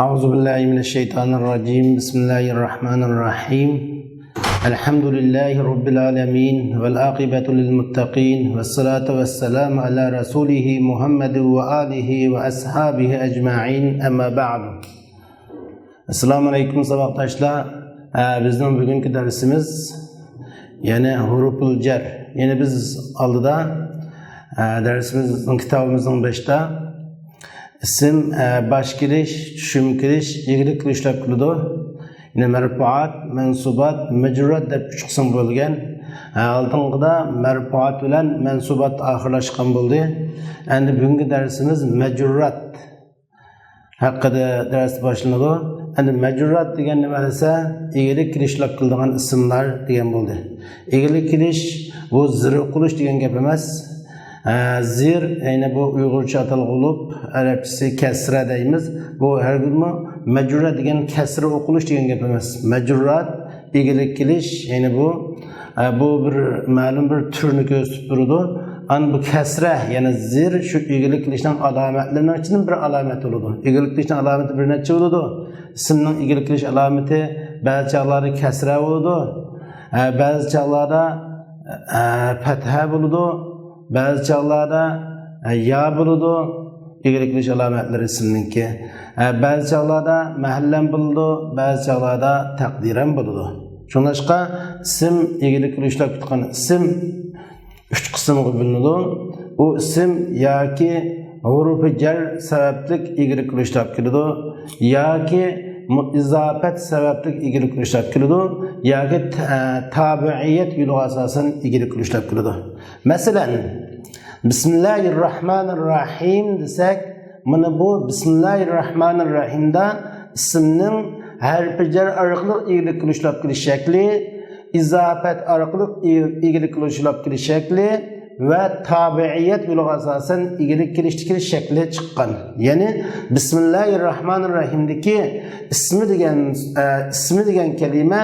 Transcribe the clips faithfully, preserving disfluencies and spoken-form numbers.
أعوذ بالله من الشيطان الرجيم. بسم الله الرحمن الرحيم. الحمد لله رب العالمين، والعاقبة للمتقين، والصلاة والسلام على رسوله محمد وآله وأصحابه أجمعين. أما بعد. ئەسسالامۇ ئەلەيكۇم، ساۋاقداشلار. ئە، بىزنىڭ بۈگۈنكى دەرسىمىز، يەنى ھۇرۇپۇل جەر. يەنى بىز ئالدىدا، ئە، دەرسىمىزنىڭ، كىتابىمىزنىڭ بېشىدا ئىسىم، ئە، باش كېلىش، چۈشۈم كېلىش، ئىگىلىك كېلىش دەپ كېلىدۇ. يەنى مەرپۇئات، مەنسۇبات، مەجرۇرات دەپ ئۈچ قىسىم بۆلگەن. ئە، ئالدىنقىدا مەرپۇئات بىلەن مەنسۇبات ئاخىرلاشقان بولدى. ئەمدى بۈگۈنكى دەرسىمىز مەجرۇرات ھەققىدە دەرس باشلىنىدۇ. ئەمدى مەجرۇرات دېگەن نېمە دېسە، ئىگىلىك كېلىشلەپ كېلىدىغان ئىسىملار دېگەن بولدى. ئىگىلىك كېلىش، بۇ زىر قىلىش دېگەن گەپ ئەمەس. ئە، زىر، يەنى بۇ ئۇيغۇرچە ئاتالغۇ بولۇپ، ئەرەبچىسى كەسرە دەيمىز. بۇ ھەرگىزمۇ مەجرۇرات دېگەن كەسرە ئوقۇلۇش دېگەن گەپ ئەمەس. مەجرۇرات، ئىگىلىك كېلىش، يەنى بۇ، ئە، بۇ بىر مەلۇم بىر تۈرنى كۆرسىتىپ تۇرىدۇ. ئەنە بۇ كەسرە، يەنى زىر شۇ ئىگىلىك كېلىشنىڭ ئالامەتلىرىنىڭ ئىچىدىن بىر ئالامەت بولىدۇ. ئىگىلىك كېلىشنىڭ ئالامىتى بىر نەچچە بولىدۇ. ئىسىمنىڭ ئىگىلىك كېلىش ئالامىتى بەزى چاغلاردا كەسرە بولىدۇ، ئە، بەزى چاغلاردا، ئە، پەتھە بولىدۇ، بەزى چاغلاردا، ئە، يا بولىدۇ. ئىگىلىك كېلىش ئالامەتلىرى ئىسىمنىڭكى. ئە، بەزى چاغلاردا مەھەللەم بولىدۇ، بەزى چاغلاردا تەقدىرەم بولىدۇ. شۇڭلاشقا ئىسىم ئىگىلىك كېلىشلەپ كېتىدىغان ئىسىم ئۈچ قىسىمغا بۆلۈنىدۇ. ئۇ ئىسىم ياكى ھۇرۇپى جەر سەۋەبلىك ئىگىلىك كېلىشلەپ كېلىدۇ، ياكى مۇ-، ئىزاپەت سەۋەبلىك ئىگىلىك كېلىشلەپ كېلىدۇ، ياكى تە-، تابىئىيەت يولىغا ئاساسەن ئىگىلىك كېلىشلەپ كېلىدۇ. مەسىلەن، بىسمىللاھىرراھمانىرراھىم دېسەك، مانا بۇ بىسمىللاھىرراھمانىرراھىمدا ئىسىمنىڭ ھەرپى جەر ئارقىلىق ئىگىلىك كېلىشلەپ كېلىش شەكلى، ئىزاپەت ئارقىلىق ئىگىلىك كېلىشلەپ كېلىش شەكلى ۋە تابىئىيەت يولىغا ئاساسەن ئىگىلىك كېلىشتىكى شەكلى چىققان. يەنى بىسمىللاھىرراھمانىرراھىمدىكى ئىسمى دېگەن، ئە، ئىسمى دېگەن كەلىمە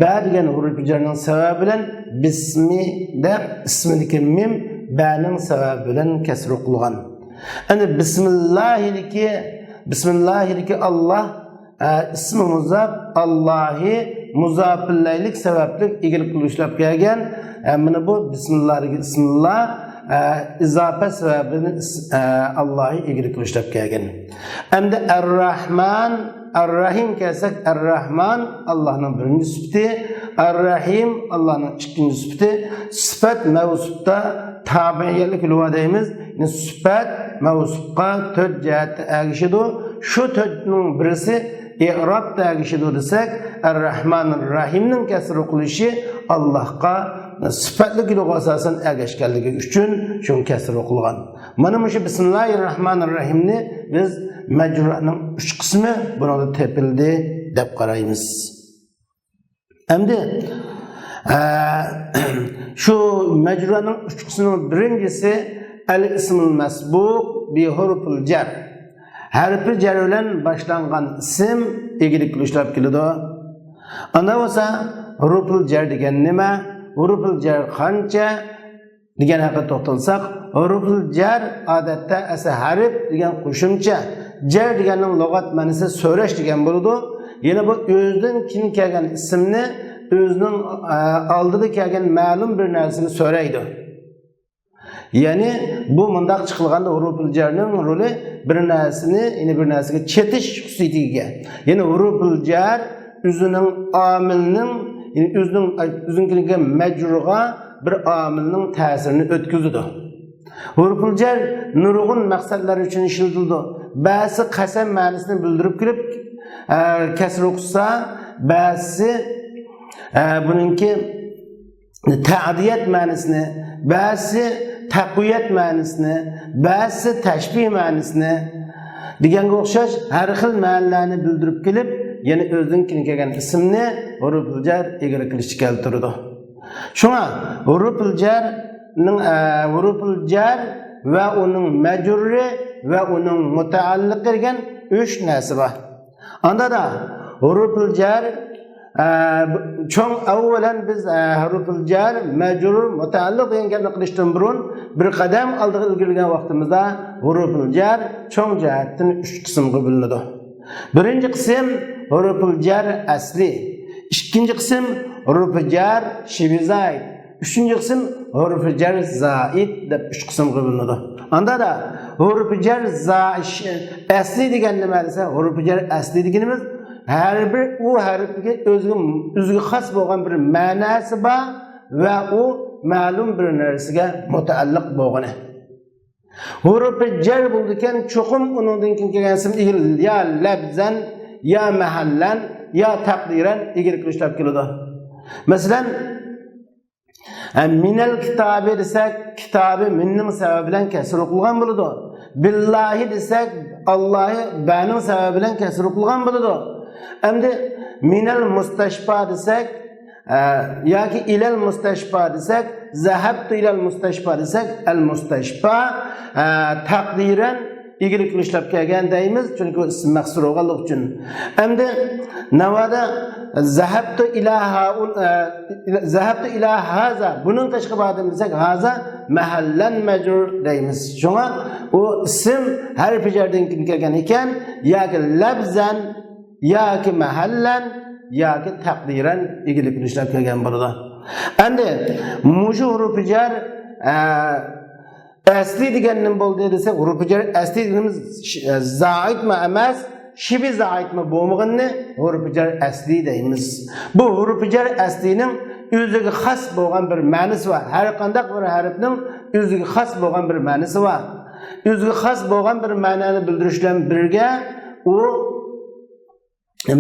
بە دېگەن ھۇرۇپى جەرنىڭ سەۋەبى بىلەن بىسمى دەپ ئىسمىدىكى مىم بەنىڭ سەۋەبى بىلەن كەسرە قىلغان. ئەنە بىسمىللاھىدىكى، بىسمىللاھىدىكى ئاللاھ، ئە، ئىسمى مۇزاپ، ئاللاھى مۇزاپىللەيلىك سەۋەبلىك ئىگىلىك كېلىشلەپ كەلگەن. ئە، مانا بۇ بىسمىللاھدىكى ئىسمىللا، ئە، ئىزاپە سەۋەبىدىن ئىس-، ئە، ئاللاھى ئىگىلىك كېلىشلەپ كەلگەن. ئەمدى ئەرراھمان، ئەرراھىم كەلسەك، ئەرراھمان ئاللاھنىڭ بىرىنچى سۈپىتى، ئەرراھىم ئاللاھنىڭ ئىككىنچى سۈپىتى. سۈپەت مەۋسۇپتا تابىئىيەتلىك لۇغە دەيمىز. يەنى سۈپەت مەۋسۇپقا تۆت جەھەتتە ئەگىشىدۇ. شۇ تۆتنىڭ بىرسى ئېرابتا ئەگىشىدۇ دېسەك، ئەرراھمانىرراھىمنىڭ كەسرە قىلىشى ئاللاھقا سۈپەتلىك لۇغە ئاساسەن ئەگەشكەنلىكى ئۈچۈن شۇڭا كەسرە قىلغان. مانا مۇشۇ بىسمىللاھىرراھمانىرراھىمنى بىز مەجرۇراتنىڭ ئۈچ قىسمى بۇنىڭدا تېپىلدى دەپ قارايمىز. ئەمدى، ئە، شۇ مەجرۇراتنىڭ ئۈچ قىسمىنىڭ بىرىنچىسى ئەل ئىسمۇل مەسبۇق بى ھۇرۇپىل جەر. ھەرپى جەر بىلەن باشلانغان ئىسىم ئىگىلىك كېلىشلەپ كېلىدۇ. ئاندا بولسا ھۇرۇپىل جەر دېگەن نېمە؟ ھۇرۇپىل جەر قانچە؟ دېگەن ھەققىدە توختالساق، ھۇرۇپۇل جەر ئادەتتە ئەسلى ھەرپ دېگەن قوشۇمچە، جەر دېگەننىڭ لۇغەت مەنىسى سۆرەش دېگەن بولىدۇ. يەنى بۇ ئۆزىدىن كېيىن كەلگەن ئىسىمنى ئۆزىنىڭ، ئە، ئالدىدا كەلگەن مەلۇم بىر نەرسىنى سۆرەيدۇ. يەنى بۇ مۇنداق چىقىلغاندا ھۇرۇپۇل جەرنىڭ رولى بىر نەرسىنى، يەنى بىر نەرسىگە چېتىش خۇسۇسىيىتىگە ئىگە. يەنى ھۇرۇپۇل جەر ئۆزىنىڭ ئامىلنىڭ، يەنى ئۆزىنىڭ، ئۆزىنىڭ كېلگەن مەجرۇرغا بىر ئامىلنىڭ تەسىرىنى ئۆتكۈزىدۇ. ھۇرۇپۇل جەر نۇرغۇن مەقسەتلەر ئۈچۈن ئىشلىتىلىدۇ. بەزىسى قەسەم مەنىسىنى بىلدۈرۈپ كېلىپ، ئە، كەسرە قىلسا، بەزىسى، ئە، بۇنىڭكى تەئدىيەت مەنىسىنى، بەزىسى تەقۋىيەت مەنىسىنى، بەزىسى تەشبىھ مەنىسىنى دېگەنگە ئوخشاش ھەر خىل مەنىلەرنى بىلدۈرۈپ كېلىپ، يەنە ئۆزىدىن كېيىن كەلگەن ئىسىمنى ھۇرۇپۇل جەر ئىگىلىك قىلىشقا كەلتۈرىدۇ. شۇڭا ھۇرۇپۇل جەرنىڭ، ئە، ھۇرۇپۇل جەر ۋە ئۇنىڭ مەجرۇرى ۋە ئۇنىڭ مۇتەئەللىقى دېگەن ئۈچ نەرسە بار. ئاندا دا ھۇرۇپۇل جەر، ئە، چوڭ، ئەۋۋەلەن بىز، ئە، ھۇرۇپۇل جەر، مەجرۇر، مۇتەئەللىق دېگەن گەپنى قىلىشتىن بۇرۇن بىر قەدەم ئالدىغا ئىلگىرىلىگەن ۋاقتىمىزدا ھۇرۇپۇل جەر چوڭ جەھەتتىن ئۈچ قىسىمغا بۆلۈنىدۇ. بىرىنچى قىسىم ھۇرۇپۇل جەر ئەسلى، ئىككىنچى قىسىم ھۇرۇپى جەر شىبھى زائىد، ئۈچىنچى قىسىم ھۇرۇپى جەر زائىد دەپ ئۈچ قىسىمغا بۆلۈنىدۇ. ئاندا دا ھۇرۇپى جەر زا-، ش-، ئەسلى دېگەن نېمە دېسە، ھۇرۇپى جەر ئەسلى دېگىنىمىز ھەر بىر ئۇ ھەرپكە ئۆزىگە، ئۆزىگە خاس بولغان بىر مەناسى بار ۋە ئۇ مەلۇم بىر نەرسىگە مۇتەئەللىق بولغىنى. ھۇرۇپى جەر بولىدىكەن، چوقۇم ئۇنىڭدىن كېيىن كەلگەن ئىسىم ئىگىلىك يا لەپزەن، يا مەھەللەن، يا تەقدىرەن ئىگىلىك قىلىشلاپ كېلىدۇ. مەسىلەن، ھە، مىنەل كىتابى دېسەك، كىتابى مىننىڭ سەۋەبى بىلەن كەسرە قىلغان بولىدۇ. بىللاھى دېسەك، ئاللاھى بەنىڭ سەۋەبى بىلەن كەسرە قىلغان بولىدۇ. ئەمدى مىنەل مۇستەشپا دېسەك، ئە، ياكى ئىلەل مۇستەشپا دېسەك، زەھەبتۇ ئىلەل مۇستەشپا دېسەك، ئەل مۇستەشپا، ئە، تەقدىرەن ئىگىلىك قىلىشلاپ كەلگەن دەيمىز، چۈنكى ئۇ ئىسىم مەخسۇس بولغانلىقى ئۈچۈن. ئەمدى ناۋادا زەھەبتۇ ئىلە ھائۇل-، ئە، زەھەبتۇ ئىلە ھازا، بۇنىڭ قېشىغا باردىم دېسەك، ھازا مەھەللەن مەجرۇر دەيمىز. شۇڭا ئۇ ئىسىم ھەرپى جەردىن كېلىپ كەلگەن ئىكەن، ياكى لەپزەن، ياكى مەھەللەن، ياكى تەقدىرەن ئىگىلىك قىلىشلاپ كەلگەن بولىدۇ. ئەمدى مۇشۇ ھۇرۇپى جەر، ئە، ئەسلى دېگەن نېمە بولدى دېسەك، ھۇرۇپى جەر ئەسلى دېگىنىمىز ش-، زائىدمۇ ئەمەس، شىبى زائىدمۇ بولمىغىنىنى ھۇرۇپى جەر ئەسلى دەيمىز. بۇ ھۇرۇپى جەر ئەسلىنىڭ ئۆزىگە خاس بولغان بىر مەنىسى بار. ھەر قانداق بىر ھەرپنىڭ ئۆزىگە خاس بولغان بىر مەنىسى بار. ئۆزىگە خاس بولغان بىر مەنانى بىلدۈرۈش بىلەن بىرگە، ئۇ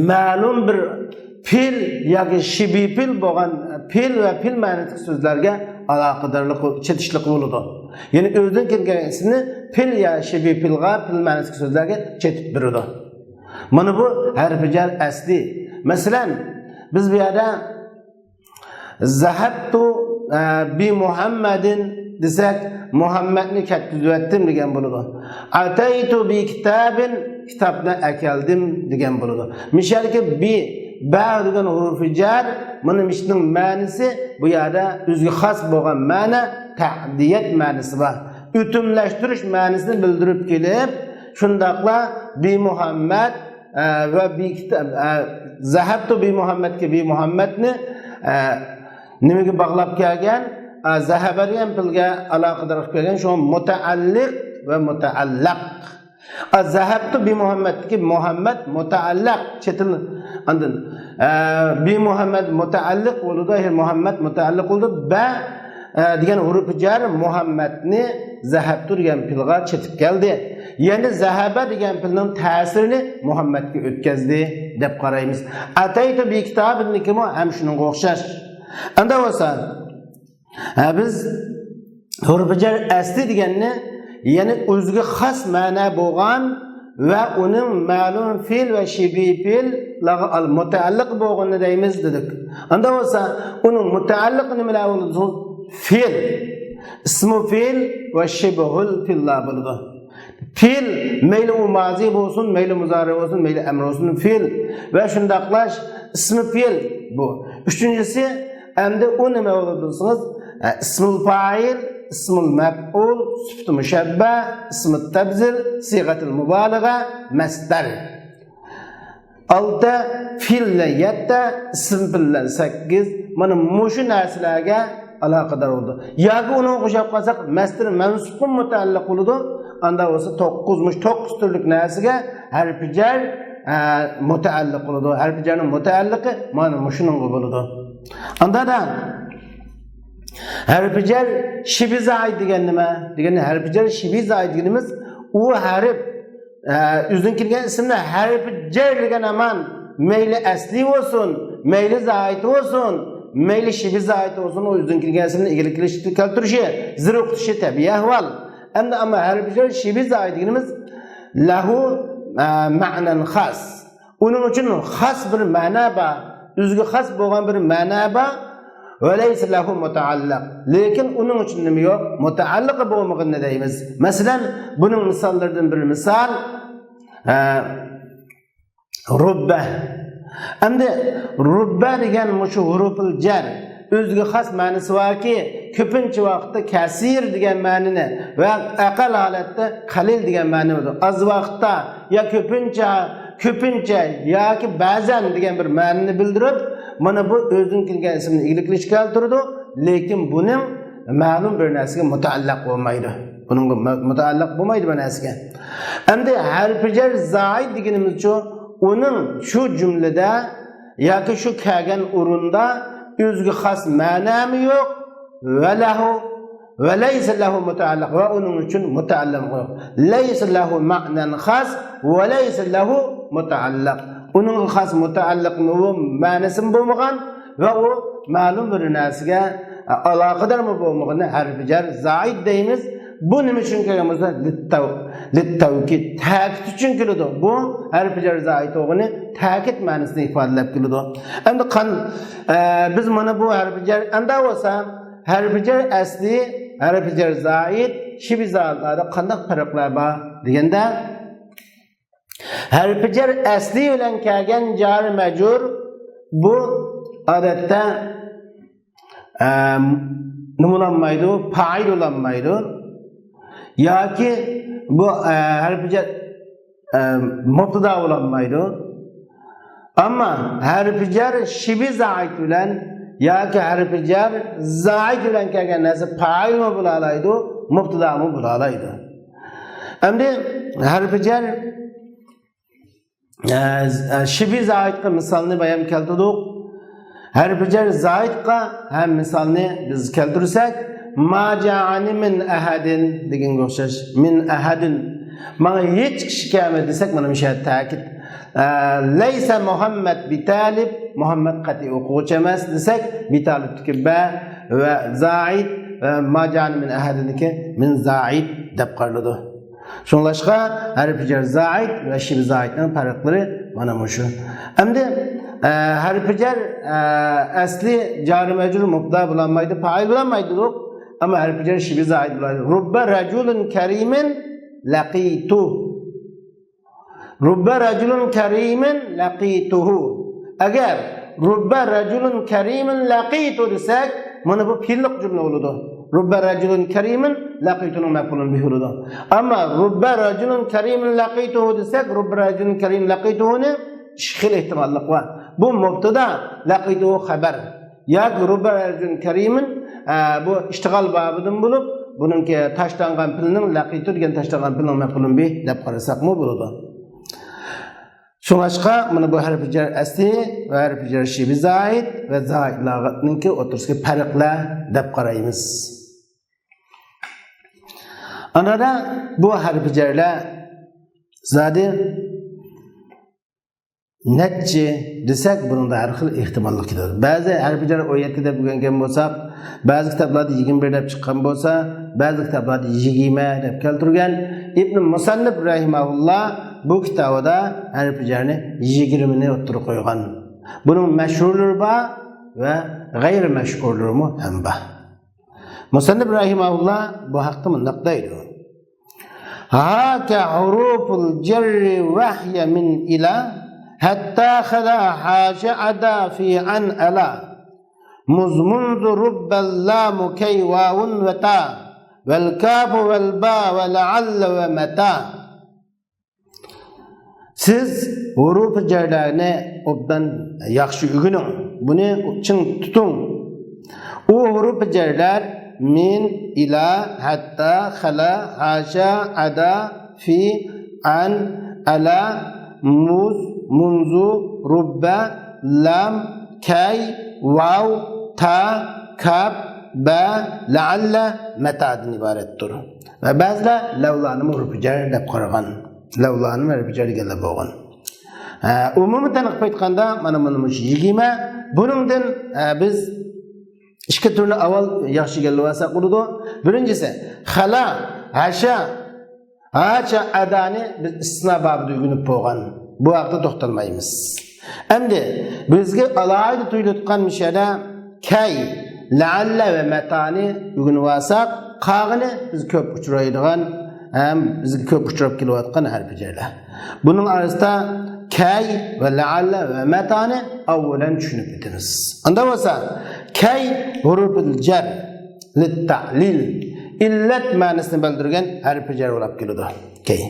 مەلۇم بىر پېئىل ياكى شىبى پېئىل بولغان پېئىل ۋە پېئىل مەنىسىدىكى سۆزلەرگە ئالاقىدارلىق، چېتىشلىق بولىدۇ. يەنى ئۆزىدىن كەلگەن ئىسىمنى پېئىل يا شىبى پېئىلغا، پېئىل مەنىسىدىكى سۆزلەرگە چېتىپ بېرىدۇ. مانا بۇ ھەرپى جەر ئەسلى. مەسىلەن، بىز بۇ يەردە زەھەبتۇ، ئە، بى مۇھەممەدىن دېسەك، مۇھەممەدنى كەتكۈزۈۋەتتىم دېگەن بولىدۇ. ئەتەيتۇ بى كىتابىن، كىتابنى ئەكەلدىم دېگەن بولىدۇ. مىشەلكى بى، بە دېگەن ھۇرۇپى جەر، مانا مىشنىڭ مەنىسى بۇ يەردە ئۆزىگە خاس بولغان مەنە، تەئدىيەت مەنىسى بار. ئۆتۈملەشتۈرۈش مەنىسىنى بىلدۈرۈپ كېلىپ، شۇنداقلا بى مۇھەممەد، ئە، ۋە بى كىتاب، ئە، زەھەبتۇ بى مۇھەممەدكە بى مۇھەممەدنى، ئە، نېمىگە باغلاپ كەلگەن؟ ئە، زەھەبە دېگەن پېئىلگە ئالاقىدار قىلىپ كەلگەن، شۇڭا مۇتەئەللىق ۋە مۇتەئەللەق. ئە، زەھەبتۇ بى مۇھەممەدكە مۇھەممەد مۇتەئەللەق، چېتىل-، ئاندىن، ئە، بى مۇھەممەد مۇتەئەللىق بولىدۇ، ھە، مۇھەممەد مۇتەئەللىق بولىدۇ. بە، ئە، دېگەن ھۇرۇپى جەر مۇھەممەدنى زەھەبتۇ دېگەن پېئىلغا چېتىپ كەلدى. يەنى زەھەبە دېگەن پېئىلنىڭ تەسىرىنى مۇھەممەدكە ئۆتكەزدى دەپ قارايمىز. ئەتەيتۇ بى كىتابىننىكىمۇ ھەم شۇنىڭغا ئوخشاش. ئەمدى بولسا، ھە، بىز ھۇرۇپى جەر ئەسلى دېگەننى، يەنى ئۆزىگە خاس مەنە بولغان ۋە ئۇنىڭ مەلۇم پېئىل ۋە شىبى پېئىللارغا ئال-، مۇتەئەللىق بولغىنىنى دەيمىز دېدۇق. ئاندا بولسا، ئۇنىڭ مۇتەئەللىقى نېمىلەر بولىدۇ؟ پېئىل، ئىسمۇ پېئىل ۋە شىبھۇل پېئىللار بولىدۇ. پېئىل، مەيلى ئۇ مازى بولسۇن، مەيلى مۇزارى بولسۇن، مەيلى ئەمرى بولسۇن، پېئىل ۋە شۇنداقلا ئىسمى پېئىل بۇ. ئۈچىنچىسى، ئەمدى ئۇ نېمە بولىدۇ دېسىڭىز، ئە، ئىسمۇل پائىل، ئىسمۇل مەپئۇل، سۈپىتى مۇشەببە، ئىسمۇ تەبزىل، سىغەتىل مۇبالىغە، مەسدەر. ئالتە، پېئىل بىلەن يەتتە، ئىسىم پېئىل بىلەن سەككىز. مانا مۇشۇ نەرسىلەرگە ئالاقىدار بولىدۇ. ياكى ئۇنىڭغا ئوخشاپ قالساق، مەسدەر مەنسۇبقا مۇتەئەللىق بولىدۇ. ئاندا بولسا توققۇز، مۇشۇ توققۇز تۈرلۈك نەرسىگە ھەرپى جەر، ئە، مۇتەئەللىق بولىدۇ. ھەرپى جەرنىڭ مۇتەئەللىقى مانا مۇشۇنىڭغا بولىدۇ. ئاندا دا ھەرپى جەر شىبھى زائىد دېگەن نېمە؟ دېگەندە ھەرپى جەر شىبھى زائىد دېگىنىمىز ئۇ ھەرپ، ئە، ئۆزىدىن كەلگەن ئىسىمنى ھەرپى جەر دېگەن ھامان مەيلى ئەسلى بولسۇن، مەيلى زائىد بولسۇن، مەيلى شىبھى زائىد بولسۇن، ئۇ ئۆزىدىن كەلگەن ئىسىمنى ئىگىلىك قىلىش، كەلتۈرۈشى، زىر ئوقۇتۇشى تەبىئىي ئەھۋال. ئەمدى ئەمما ھەرپى جەر شىبھى زائىد دېگىنىمىز لەھۇ، ئە، مەنەن خاس. ئۇنىڭ ئۈچۈن خاس بىر مەنە بار. ئۆزىگە خاس بولغان بىر مەنە بار. ۋە لەيسە لەھۇ مۇتەئەللىق. لېكىن ئۇنىڭ ئۈچۈن نېمە يوق؟ مۇتەئەللىقى بولمىغىنىنى دەيمىز. مەسىلەن، بۇنىڭ مىساللىرىدىن بىر مىسال، ئە، رۇببە. ئەمدى رۇببە دېگەن مۇشۇ ھۇرۇپۇل جەر. ئۆزىگە خاس مەنىسى باركى، كۆپىنچە ۋاقىتتا كەسىر دېگەن مەنىنى ۋە ئەقەل ھالەتتە قەلىل دېگەن مەنىنى بىلدۈرىدۇ. ئاز ۋاقىتتا يا كۆپىنچە كۆپىنچە ياكى بەزەن دېگەن بىر مەنىنى بىلدۈرۈپ، مانا بۇ ئۆزىدىن كېلگەن ئىسىمنى ئىگىلىك قىلىشقا كەلتۈرىدۇ، لېكىن بۇنىڭ مەلۇم بىر نەرسىگە مۇتەئەللىق بولمايدۇ. بۇنىڭغا مۇ-، مۇتەئەللىق بولمايدۇ بۇ نەرسىگە. ئەمدى ھەرپى جەر زائىد دېگىنىمىزچۇ، ئۇنىڭ شۇ جۈملىدە ياكى شۇ كەلگەن ئورۇندا ئۆزىگە خاس مەنامۇ يوق، ۋە لەھۇ، ۋە لەيسە لەھۇ مۇتەئەللىق، ۋە ئۇنىڭ ئۈچۈن مۇتەئەللىق يوق. لەيسە لەھۇ مەئنەن خاس، ۋە لەيسە لەھۇ مۇتەئەللىق. ئۇنىڭغا خاس مۇتەئەللىقمۇ، مەنىسىمۇ بولمىغان ۋە ئۇ مەلۇم بىر نەرسىگە ئالاقىدارمۇ بولمىغىنى ھەرپى جەر زائىد دەيمىز. بۇ نېمە ئۈچۈن كەلگەن بولسا، لىتتەۋ-، لىتتەۋكىد، تەكىت ئۈچۈن كېلىدۇ. بۇ ھەرپى جەر زائىد بولغىنى تەكىت مەنىسىنى ئىپادىلەپ كېلىدۇ. ئەمدى قان-، ئە، بىز مانا بۇ ھەرپى جەر، ئەمدى بولسا ھەرپى جەر ئەسلى، ھەرپى جەر زائىد، شىبھى زائىدلاردا قانداق پەرقلەر بار دېگەندە، ھەرپى جەر ئەسلى بىلەن كەلگەن جار مەجرۇر، بۇ ئادەتتە، ئەم، نېمە بولالمايدۇ؟ پائىل بولالمايدۇ. ياكى بۇ، ئە، ھەرپى جەر، ئە، مۇبتەدا بولالمايدۇ. ئەمما ھەرپى جەر شىبھى زائىد بىلەن ياكى ھەرپى جەر زائىد بىلەن كەلگەن نەرسە پائىلمۇ بولالايدۇ، مۇبتەدامۇ بولالايدۇ. ئەمدى ھەرپى جەر، ئە، ئە، شىبھى زائىدقا مىسالنى بايام كەلتۈردۇق. ھەرپى جەر زائىدقا ھەم مىسالنى بىز كەلتۈرسەك، ما جائەنى مىن ئەھەدىن دېگەنگە ئوخشاش. مىن ئەھەدىن. ماڭا ھېچ كىشى كەلمىدى دېسەك، مانا مۇشۇ يەردە تەكىت. ئە، لەيسە مۇھەممەد بىتالىب، مۇھەممەد قەتئىي ئوقۇغۇچى ئەمەس دېسەك، بىتالىبتىكى بە ۋە زائىد ۋە ما جائەنى مىن ئەھەدىنكى مىن زائىد دەپ قارىلىدۇ. شۇڭلاشقا ھەرپى جەر زائىد ۋە شىبھى زائىدنىڭ پەرقلىرى مانا مۇشۇ. ئەمدى، ئە، ھەرپى جەر، ئە، ئەسلى جارى مەجرۇر مۇبتەدا بولالمايدۇ، پائىل بولالمايدۇ دېدۇق. ئەمما ھەرپى جەر شىبھى زائىد بولىدۇ. رۇببە رەجۇلىن كەرىمىن لەقىتۇ. رۇببە رەجۇلۇن كەرىمىن لەقىتۇھۇ. ئەگەر رۇببە رەجۇلۇن كەرىمىن لەقىتۇ دېسەك، مانا بۇ پېئىللىق جۈملە بولىدۇ. رۇببە رەجۇلۇن كەرىمىن لەقىتۇنىڭ مەپئۇلۇن بىھى بولىدۇ. ئەمما رۇببە رەجۇلۇن كەرىمىن لەقىتۇھۇ دېسەك، رۇببە رەجۇلۇن كەرىمىن لەقىتۇھۇنى ئىككى خىل ئېھتىماللىق بار. بۇ مۇبتەدا، لەقىتۇھۇ خەبەر. ياكى رۇببە رەجۇلۇن كەرىمىن، ئە، بۇ ئىشتىغال بابىدىن بولۇپ، بۇنىڭكى تاشلانغان پېئىلنىڭ، لەقىتۇ دېگەن تاشلانغان پېئىلنىڭ مەپئۇلۇن بىھ دەپ قارىساقمۇ بولىدۇ. شۇڭلاشقا مانا بۇ ھەرپى جەر ئەسلى ۋە ھەرپى جەر شىبھى زائىد ۋە زائىدلارنىڭكى ئوتتۇرىسىدىكى پەرقلەر دەپ قارايمىز. ئاندىن بۇ ھەرپى جەرلەر زادى نەچچە دېسەك، بۇنىڭدا ھەر خىل ئېھتىماللىق كېلىدۇ. بەزى ھەرپى جەر ئون يەتتە دەپ ئۆگەنگەن بولساق، بەزى كىتابلاردا يىگىرمە بىر دەپ چىققان بولسا، بەزى كىتابلاردا يىگىرمە دەپ كەلتۈرگەن. ئىبن مۇسەننىپ رەھىمەھۇللا بۇ كىتابىدا ھەرپى جەرنى يىگىرمىنى ئوتتۇرىغا قويغان. بۇنىڭ مەشھۇرلىرى بار ۋە غەيرىي مەشھۇرلىرىمۇ ھەم بار. مۇسەننىپ رەھىمەھۇللا بۇ ھەقتە مۇنداق دەيدۇ: هاك حروف الجر وهي من إلى، حتى خلا حاش عدا في عن ألا، مذ منذ رب اللام كي واو وتا، والكاف والبا ولعل ومتى. سىز ھۇرۇپى جەرلەرنى ئوبدان ياخشى ئۆگىنىڭ، بۇنى چىڭ تۇتۇڭ. ئۇ ھۇرۇپى جەرلەر مىن، ئىلا، ھەتتا، خەلا، ھاشا، ئەدا، فى، ئەن، ئەلا، مۇز، مۇنزۇ، رۇببە، لام، كەي، ۋاۋ، تا، كاپ، بە، لەئەللە، مەتادىن ئىبارەتتۇر. ۋە بەزىلەر لەۋلانىمۇ ھۇرۇپى جەر دەپ قارىغان. لەۋلانىمۇ ھۇرۇپى جەر دېگەنلەر بولغان. ھە، ئومۇمىي تەنقىپ ئېيتقاندا، مانا، مانا مۇشۇ يىگىرمە. بۇنىڭدىن، ھە، بىز ئىككى تۈرنى ئاۋۋال ياخشى ئىگىلىۋالساق بولىدۇ. بىرىنچىسى، خەلا، ھەشا، ھاشا، ئەدانى بىز ئىستىسنا بابىدا ئۆگىنىپ بولغان. بۇ ھەقتە توختالمايمىز. ئەمدى بىزگە ئالاھىدە تۇيۇلۇۋاتقان مۇشۇ يەردە كەي، لەئەللە ۋە مەتانى ئۆگىنىۋالساق، قالغىنى بىز كۆپ ئۇچرايدىغان ھەم بىزگە كۆپ ئۇچراپ كېلىۋاتقان ھەرپى جەرلەر. بۇنىڭ ئارىسىدا كەي ۋە لەئەللە ۋە مەتانى ئاۋۋالەن چۈشىنىپ ئۆتىمىز. ئاندا بولسا كەي ھۇرۇپىل جەر لىتتەئلىل، ئىللەت مەنىسىنى بىلدۈرگەن ھەرپى جەر بولاپ كېلىدۇ. كەي.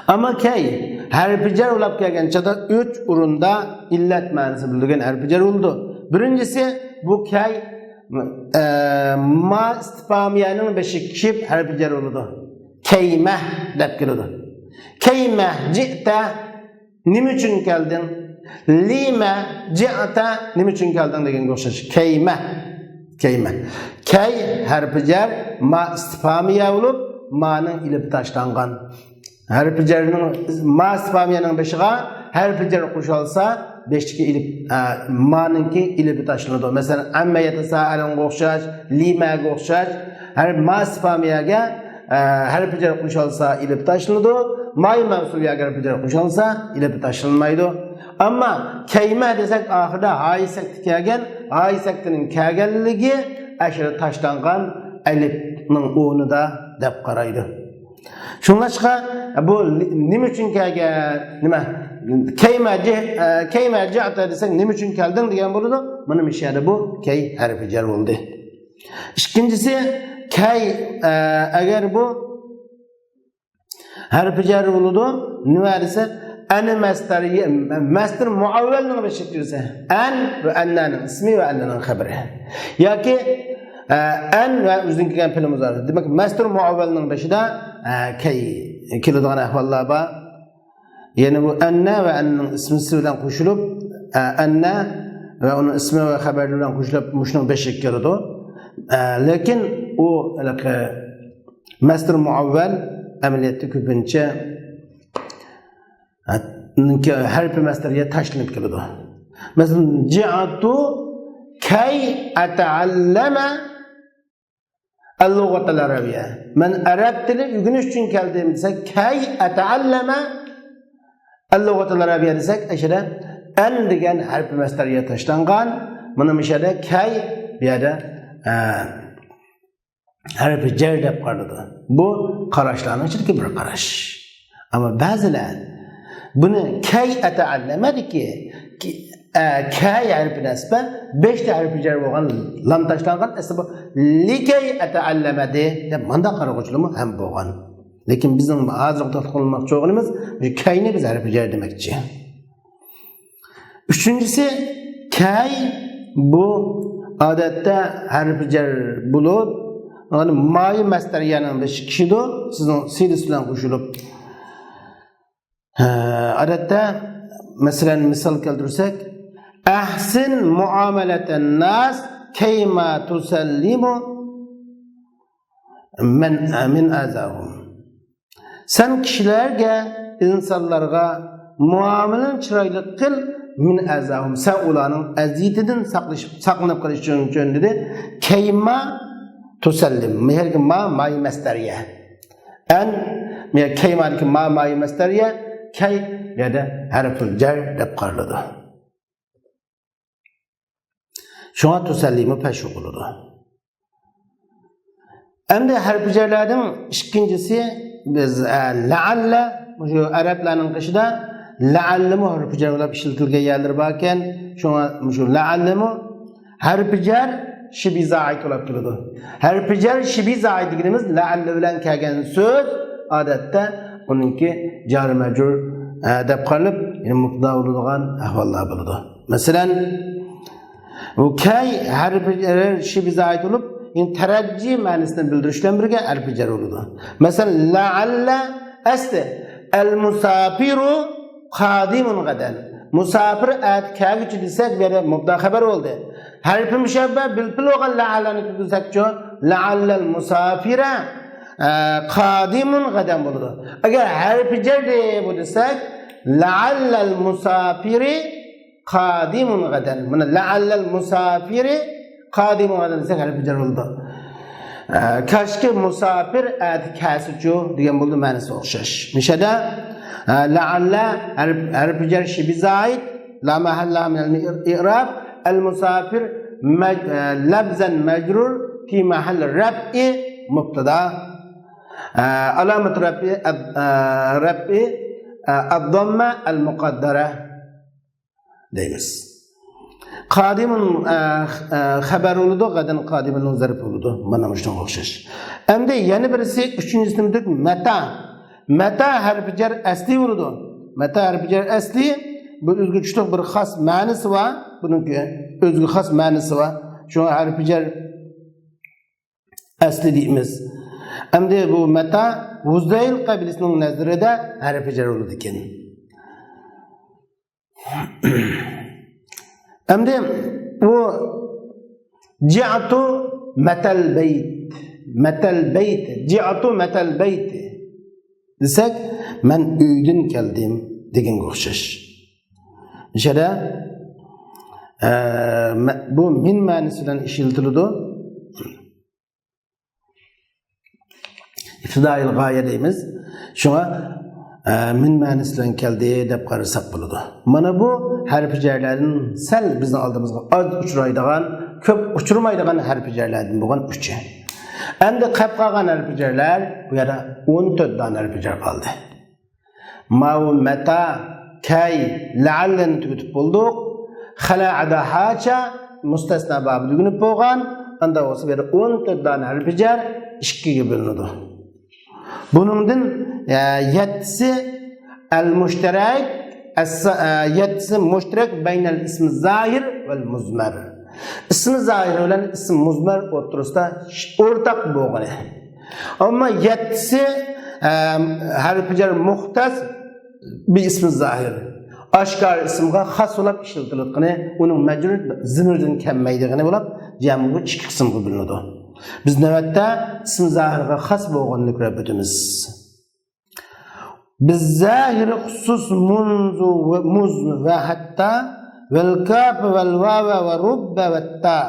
ئەمما كەي ھەرپى جەر بولاپ كەلگەن چاغدا ئۈچ ئورۇندا ئىللەت مەنىسى بىلدۈرگەن ھەرپى جەر بولىدۇ. بىرىنچىسى، بۇ كەي، ئە، ما ئىستىپھامىيەنىڭ بېشىغا كېلىپ ھەرپى جەر بولىدۇ. كەيمە دەپ كېلىدۇ. كەيمە جىئتە، نېمە ئۈچۈن كەلدىڭ؟ لىمە جىئتە، نېمە ئۈچۈن كەلدىڭ دېگەنگە ئوخشاش. كەيمە. كەيمە. كەي ھەرپى جەر، ما ئىستىپھامىيە بولۇپ، مانىڭ ئېلىپى تاشلانغان. ھەرپى جەرنىڭ، ما ئىستىپھامىيەنىڭ بېشىغا ھەرپى جەر قوشۇلسا، بېشىدىكى ئېلىپ، ئە، مانىڭكى ئېلىپى تاشلىنىدۇ. مەسىلەن، ئەممە يەتەسائەلۇنغا ئوخشاش، لىمەگە ئوخشاش، ھەر ما ئىستىپھامىيەگە، ئە، ھەرپى جەر قوشۇلسا، ئېلىپى تاشلىنىدۇ. ماي مەۋسۇلىيەگە ھەرپى جەر قوشۇلسا، ئېلىپى تاشلانمايدۇ. ئەمما كەيمە دېسەك، ئاخىرىدا ھايى سەكتە كەلگەن، ھايى سەكتىنىڭ كەلگەنلىكى ئەشۇ تاشلانغان ئەلىپنىڭ ئورنىدا دەپ قارايدۇ. شۇڭلاشقا بۇ نېمە ئۈچۈن كەلگەن، نېمە، كەيمە جىھ-، ئە، كەيمە جىئتە دېسەك، نېمە ئۈچۈن كەلدىڭ دېگەن بولىدۇ. مانا مۇشۇ يەردە بۇ كەي ھەرپى جەر بولدى. ئىككىنچىسى، كەي، ئە، ئەگەر بۇ ھەرپى جەر بولىدۇ، نېمە دېسە، ئەنە مەستەر، مەستەر مۇئەۋۋەلنىڭ بېشىغا كىرسە، ئەن ۋە ئەننەنىڭ ئىسمى ۋە ئەننەنىڭ خەبىرى. ياكى، ئە، ئەن ۋە ئۆزىدىن كەلگەن پېئىل مۇزارى. دېمەك، مەستەر مۇئەۋۋەلنىڭ بېشىدا، ئە، كەي كېلىدىغان ئەھۋاللار بار. يەنى بۇ ئەننە ۋە ئەننىڭ ئىسمىسى بىلەن قوشۇلۇپ، ئە، ئەننە ۋە ئۇنىڭ ئىسمى ۋە خەبەرلىرى بىلەن قوشۇلۇپ مۇشۇنىڭ بېشىغا كېلىدۇ. ئە، لېكىن ئۇ ھېلىقى مەستەر مۇئەۋۋەل ئەمەلىيەتتە كۆپىنچە، ئە، ھەرپى مەستەرگە تاشلىنىپ كېلىدۇ. مەسىلەن، جىئتۇ كەي ئەتەئەللەمە ئەللۇغەتەل ئەرەبىيە. مەن ئەرەب تىلى ئۆگىنىش ئۈچۈن كەلدىم دېسە، كەي ئەتەئەللەمە ئەللۇغەتەل ئەرەبىيە دېسەك، ئەشەدە ئەن دېگەن ھەرپى مەستەرگە تاشلانغان. مانا مۇشەدە كەي، بۇ يەردە، ئە، ھەرپى جەر دەپ قارىلىدۇ. بۇ قاراشلارنىڭ ئىچىدىكى بىر قاراش. ئەمما بەزىلەر بۇنى كەي ئەتەئەللەمەدىكى، كى-، ئە، كەي ھەرپى نەسبە، بەشتە ھەرپى جەر بولغان، لام تاشلانغان، ئەسلى بۇ لىكەي ئەتەئەللەمەدى دەپ مانداق قارىغۇچىلارمۇ ھەم بولغان. لېكىن بىزنىڭ ھازىرقى توختالغان بولماقچى بولغىنىمىز، مۇشۇ كەينى بىز ھەرپى جەر دېمەكچى. ئۈچىنچىسى، كەي بۇ ئادەتتە ھەرپى جەر بولۇپ، يەنى مايى مەستەرىيەنىڭ بېشىغا كېلىدۇ، سىزنىڭ سىلىس بىلەن قوشۇلۇپ. ھە، ئادەتتە، مەسىلەن، مىسال كەلتۈرسەك، ئەھسىن مۇئامەلەتەن ناس كەيما تۇسەللىمۇ مەن، مىن ئەزاھۇم. سەن كىشىلەرگە، ئىنسانلارغا مۇئامىلىنى چىرايلىق قىل، مىن ئەزاھۇم، سەن ئۇلارنىڭ ئەزىيىتىدىن ساقلىشىپ، ساقلىنىپ قېلىش ئۈچۈن، ئۈچۈن دېدى. كەيما تۇسەللىم. مەھەلدىكى ما، مايى مەستەرىيە. ئەن، يا كەيمادىكى ما، مايى مەستەرىيە. كەي، يەردە ھەرپۇل جەر دەپ قارىلىدۇ. شۇڭا تۇسەللىمۇ پەشۇ بولىدۇ. ئەمدى ھەرپى جەرلەردىن ئىككىنچىسى، بىز، ئە، لەئەللە، مۇشۇ ئەرەبلەرنىڭ قېشىدا لەئەللىمۇ ھەرپى جەر بولۇپ ئىشلىتىلگەن يەرلىرى باركەن، شۇڭا مۇشۇ لەئەللىمۇ ھەرپى جەر شىبھى زائىد بولۇپ كېلىدۇ. ھەرپى جەر شىبھى زائىد دېگىنىمىز لەئەللە بىلەن كەلگەن سۆز، ئادەتتە ئۇنىڭكى جار مەجرۇر، ئە، دەپ قارىلىپ، يەنى مۇبتەدا بولىدىغان ئەھۋاللار بولىدۇ. مەسىلەن، بۇ كەي ھەرپى جەر شىبھى زائىد بولۇپ، يەنى تەرەججى مەنىسىنى بىلدۈرۈش بىلەن بىرگە ھەرپى جەر بولىدۇ. مەسىلەن، لەئەللە ئەسلى ئەل مۇساپىرۇ قادىمۇن غەدەن. مۇساپىر ئەتە كەلگۈچى دېسەك، بۇ يەردە مۇبتەدا خەبەر بولدى. ھەرپى مۇشەببە بىل پېئىل بولغان لەئەللەنى كۆرسەكچۇ، لەئەللەل مۇساپىرە، ئە، قادىمۇن غەدەن بولىدۇ. ئەگەر ھەرپى جەر دەپ بۇ دېسەك، لەئەللەل مۇساپىرى قادىمۇن غەدەن. مانا لەئەللەل مۇساپىرى قادىمۇن غەدەن دېسەك، ھەرپى جەر بولىدۇ. ئە، كاشكى مۇساپىر ئەتە كەلسىچۇ دېگەن بولىدۇ، مەنىسى ئوخشاش. مۇشەدە، ئە، لەئەللە ھەرپ، ھەرپى جەر شىبھى زائىد، لا مەھەللە مىنەل ئىئراب، ئەل مۇساپىر مەج-، ئە، لەفزەن مەجرۇر، فى مەھەللى رەفئى مۇبتەدا. ئە، ئالامەت رەفئى، ئە، ئە، رەفئى، ئە، ئەدداممە ئەل مۇقەددەرە دەيمىز. قادىمۇن، ئە، ئە، خەبەر بولىدۇ، غەدەن قادىمۇننىڭ زەرپى بولىدۇ. مانا مۇشۇنىڭغا ئوخشاش. ئەمدى يەنە بىرسى، ئۈچىنچىسى نېمىدۇر؟ مەتا. مەتا ھەرپى جەر ئەسلى بولىدۇ. مەتا ھەرپى جەر ئەسلى، بۇ ئۆزگىچە بىر خاس مەنىسى بار. بۇنىڭكى ئۆزىگە خاس مەنىسى بار. شۇڭا ھەرپى جەر ئەسلى دەيمىز. ئەمدى بۇ مەتا ھۇزەيل قەبىلىسىنىڭ نەزىرىدە ھەرپى جەر بولىدىكەن. ئەمدى ئۇ جىئتۇ مەتەل بەيت، مەتەل بەيت، جىئتۇ مەتەل بەيت دېسەك، مەن ئۆيدىن كەلدىم دېگەنگە ئوخشاش. مۇشۇ يەردە، ئە، مە-، بۇ مىن مەنىسى بىلەن ئىشلىتىلىدۇ. ئىپتىدائىل غايە دەيمىز. شۇڭا، ئە، مىن مەنىسى بىلەن كەلدى دەپ قارىساق بولىدۇ. مانا بۇ ھەرپى جەرلەردىن سەل بىزنىڭ ئالدىمىزغا ئاز ئۇچرايدىغان، كۆپ ئۇچرىمايدىغان ھەرپى جەرلەردىن بولغان ئۈچى. ئەمدى قاپ قالغان ھەرپى جەرلەر، بۇ يەردە ئون تۆت دانە ھەرپى جەر قالدى. ماۋۇ مەتا، كەي، لەئەللىنى تۈگىتىپ بولدۇق. خەلەئەدە ھاچا مۇستەسنا بابى تۈگىنىپ بولغان. ئاندا بولسا بۇ يەردە ئون تۆت دانە ھەرپى جەر ئىككىگە بۆلۈنىدۇ. بۇنىڭدىن، ئە، يەتتىسى ئەل مۇشتەرەك، ئەس-، ئە، يەتتىسى مۇشتەرەك بەينەل ئىسمى زاھىر ۋەل مۇزمەر. ئىسمى زاھىر بىلەن ئىسمى مۇزمەر ئوتتۇرىسىدا ئورتاق بولغىنى. ئەمما يەتتىسى، ئە، ھەرپى جەر مۇختەس بى ئىسمى زاھىر. ئاشكارا ئىسىمغا خاس بولاپ ئىشلىتىلىۋاتقىنى، ئۇنىڭ مەجرۇرى زىمىردىن كەلمەيدىغىنى بولۇپ، جەمئىي بۇ ئىككى قىسىمغا بۆلۈنىدۇ. بىز نۆۋەتتە ئىسمى زاھىرغا خاس بولغىنىنى كۆرۈپ ئۆتىمىز. بالظاهر اخصص منذ و مذ وحتى والكاف والواو ورب والتاء.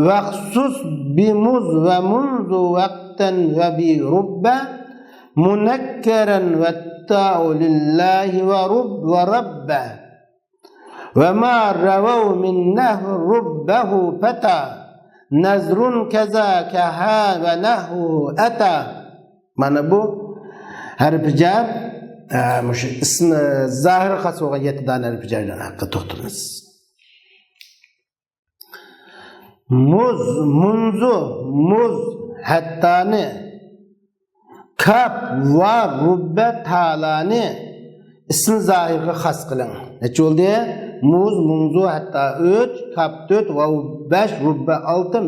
واخصص بمذ ومنذ وقتا وبرب منكرا والتاء لله ورب ورب. وما رووا من نحو ربه فتى نذر كذا كها ونحوه أتى. مانا بۇ ھەرپى جەر، ئە، مۇشۇ ئىسمى زاھىر خاس بولغان يەتتە دانە ھەرپى جەرلەر ھەققىدە توختىلىمىز. مۇز، مۇنزۇ، مۇز، ھەتتانى، كاپ، ۋا، رۇببە، تالانى ئىسمى زاھىرغا خاس قىلىڭ. نەچچە بولدى؟ مۇز، مۇنزۇ، ھەتتا ئۈچ، كاپ تۆت، ۋاۋ بەش، رۇببە ئالتە،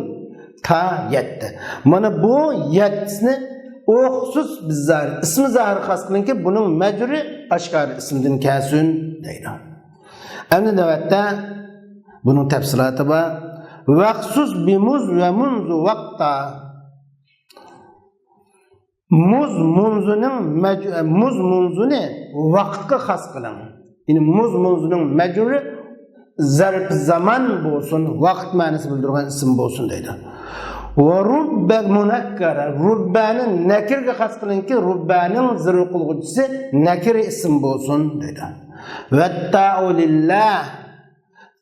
تا يەتتە. مانا بۇ يەتتىسىنى ئوخسۇس بىز زاھىر، ئىسمى زاھىر خاس قىلىڭكى، بۇنىڭ مەجرۇرى ئاشكارا ئىسىمدىن كەلسۇن دەيدۇ. ئەمدى نۆۋەتتە بۇنىڭ تەپسىلاتى بار. ۋەخسۇس بىمۇز ۋە مۇنزۇ ۋەقتا. مۇز مۇنزۇنىڭ مەج-، مۇز مۇنزۇنى ۋاقىتقا خاس قىلىڭ. يەنى مۇز مۇنزۇنىڭ مەجرۇرى زەرپ زامان بولسۇن، ۋاقىت مەنىسى بىلدۈرگەن ئىسىم بولسۇن دەيدۇ. ۋە رۇببە مۇنەككەرە، رۇببەنى نەكىرگە خاس قىلىڭكى، رۇببەنىڭ زىرۋە قىلغۇچىسى نەكىرە ئىسىم بولسۇن دەيدۇ. ۋەتتائۇ لىللا،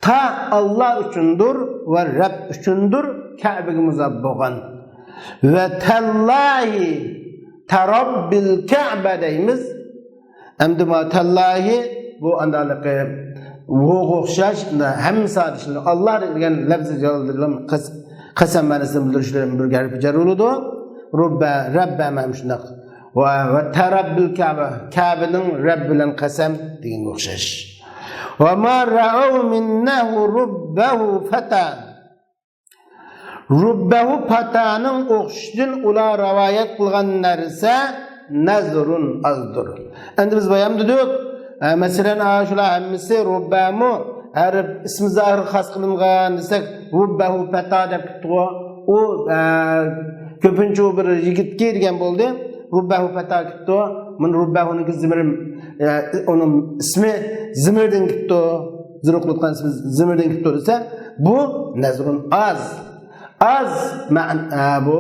تا ئاللا ئۈچۈندۇر ۋە رەب ئۈچۈندۇر، كەبىگە مۇزاپ بولغان. ۋە تەللاھى، تەرەببىل كەبە دەيمىز. ئەمدى ما تاللاھى بۇ ئانداقلىقى ۋوغا ئوخشاش، ھەممە سادىشىنى ئاللا دېگەن لەپزى جالالدىن قەس-، قەسەم مەنىسىنى بىلدۈرۈشلىرى بىر ھەرپى جەر بولىدۇ. رۇببە، رەببە مەن شۇنداق. ۋە، ۋە تەرەببىل كەبە، كەبىنىڭ رەب بىلەن قەسەم دېگەنگە ئوخشاش. ۋە ما رەئەۋ مىننەھۇ رۇببەھۇ فەتە. رۇببەھۇ پەتانىڭ ئوخشىشىدىن ئۇلار رىۋايەت قىلغان نەرسە نەزرۇن ئازدۇر. ئەمدى بىز بايام دېدۇق، ئە، مەسىلەن، ئا، شۇلار ھەممىسى رۇببەمۇ ھەرپ ئىسمى زاھىر خاس قىلىنغان دېسەك، رۇببەھۇ پەتا دەپ كېتىپتىغۇ. ئۇ، ئە، كۆپىنچە ئۇ بىر يىگىتكە دېگەن بولدى. رۇببەھۇ پەتا كېتىپتۇ. مانا رۇببەھۇنىڭكى زىمىر، ئە، ئۇنىڭ ئىسمى زىمىردىن كېتىپتۇ. زىرىقلىتقان ئىسمى زىمىردىن كېتىپتۇ دېسە، بۇ نەزرۇن ئاز. ئاز مەن-، ئە، بۇ،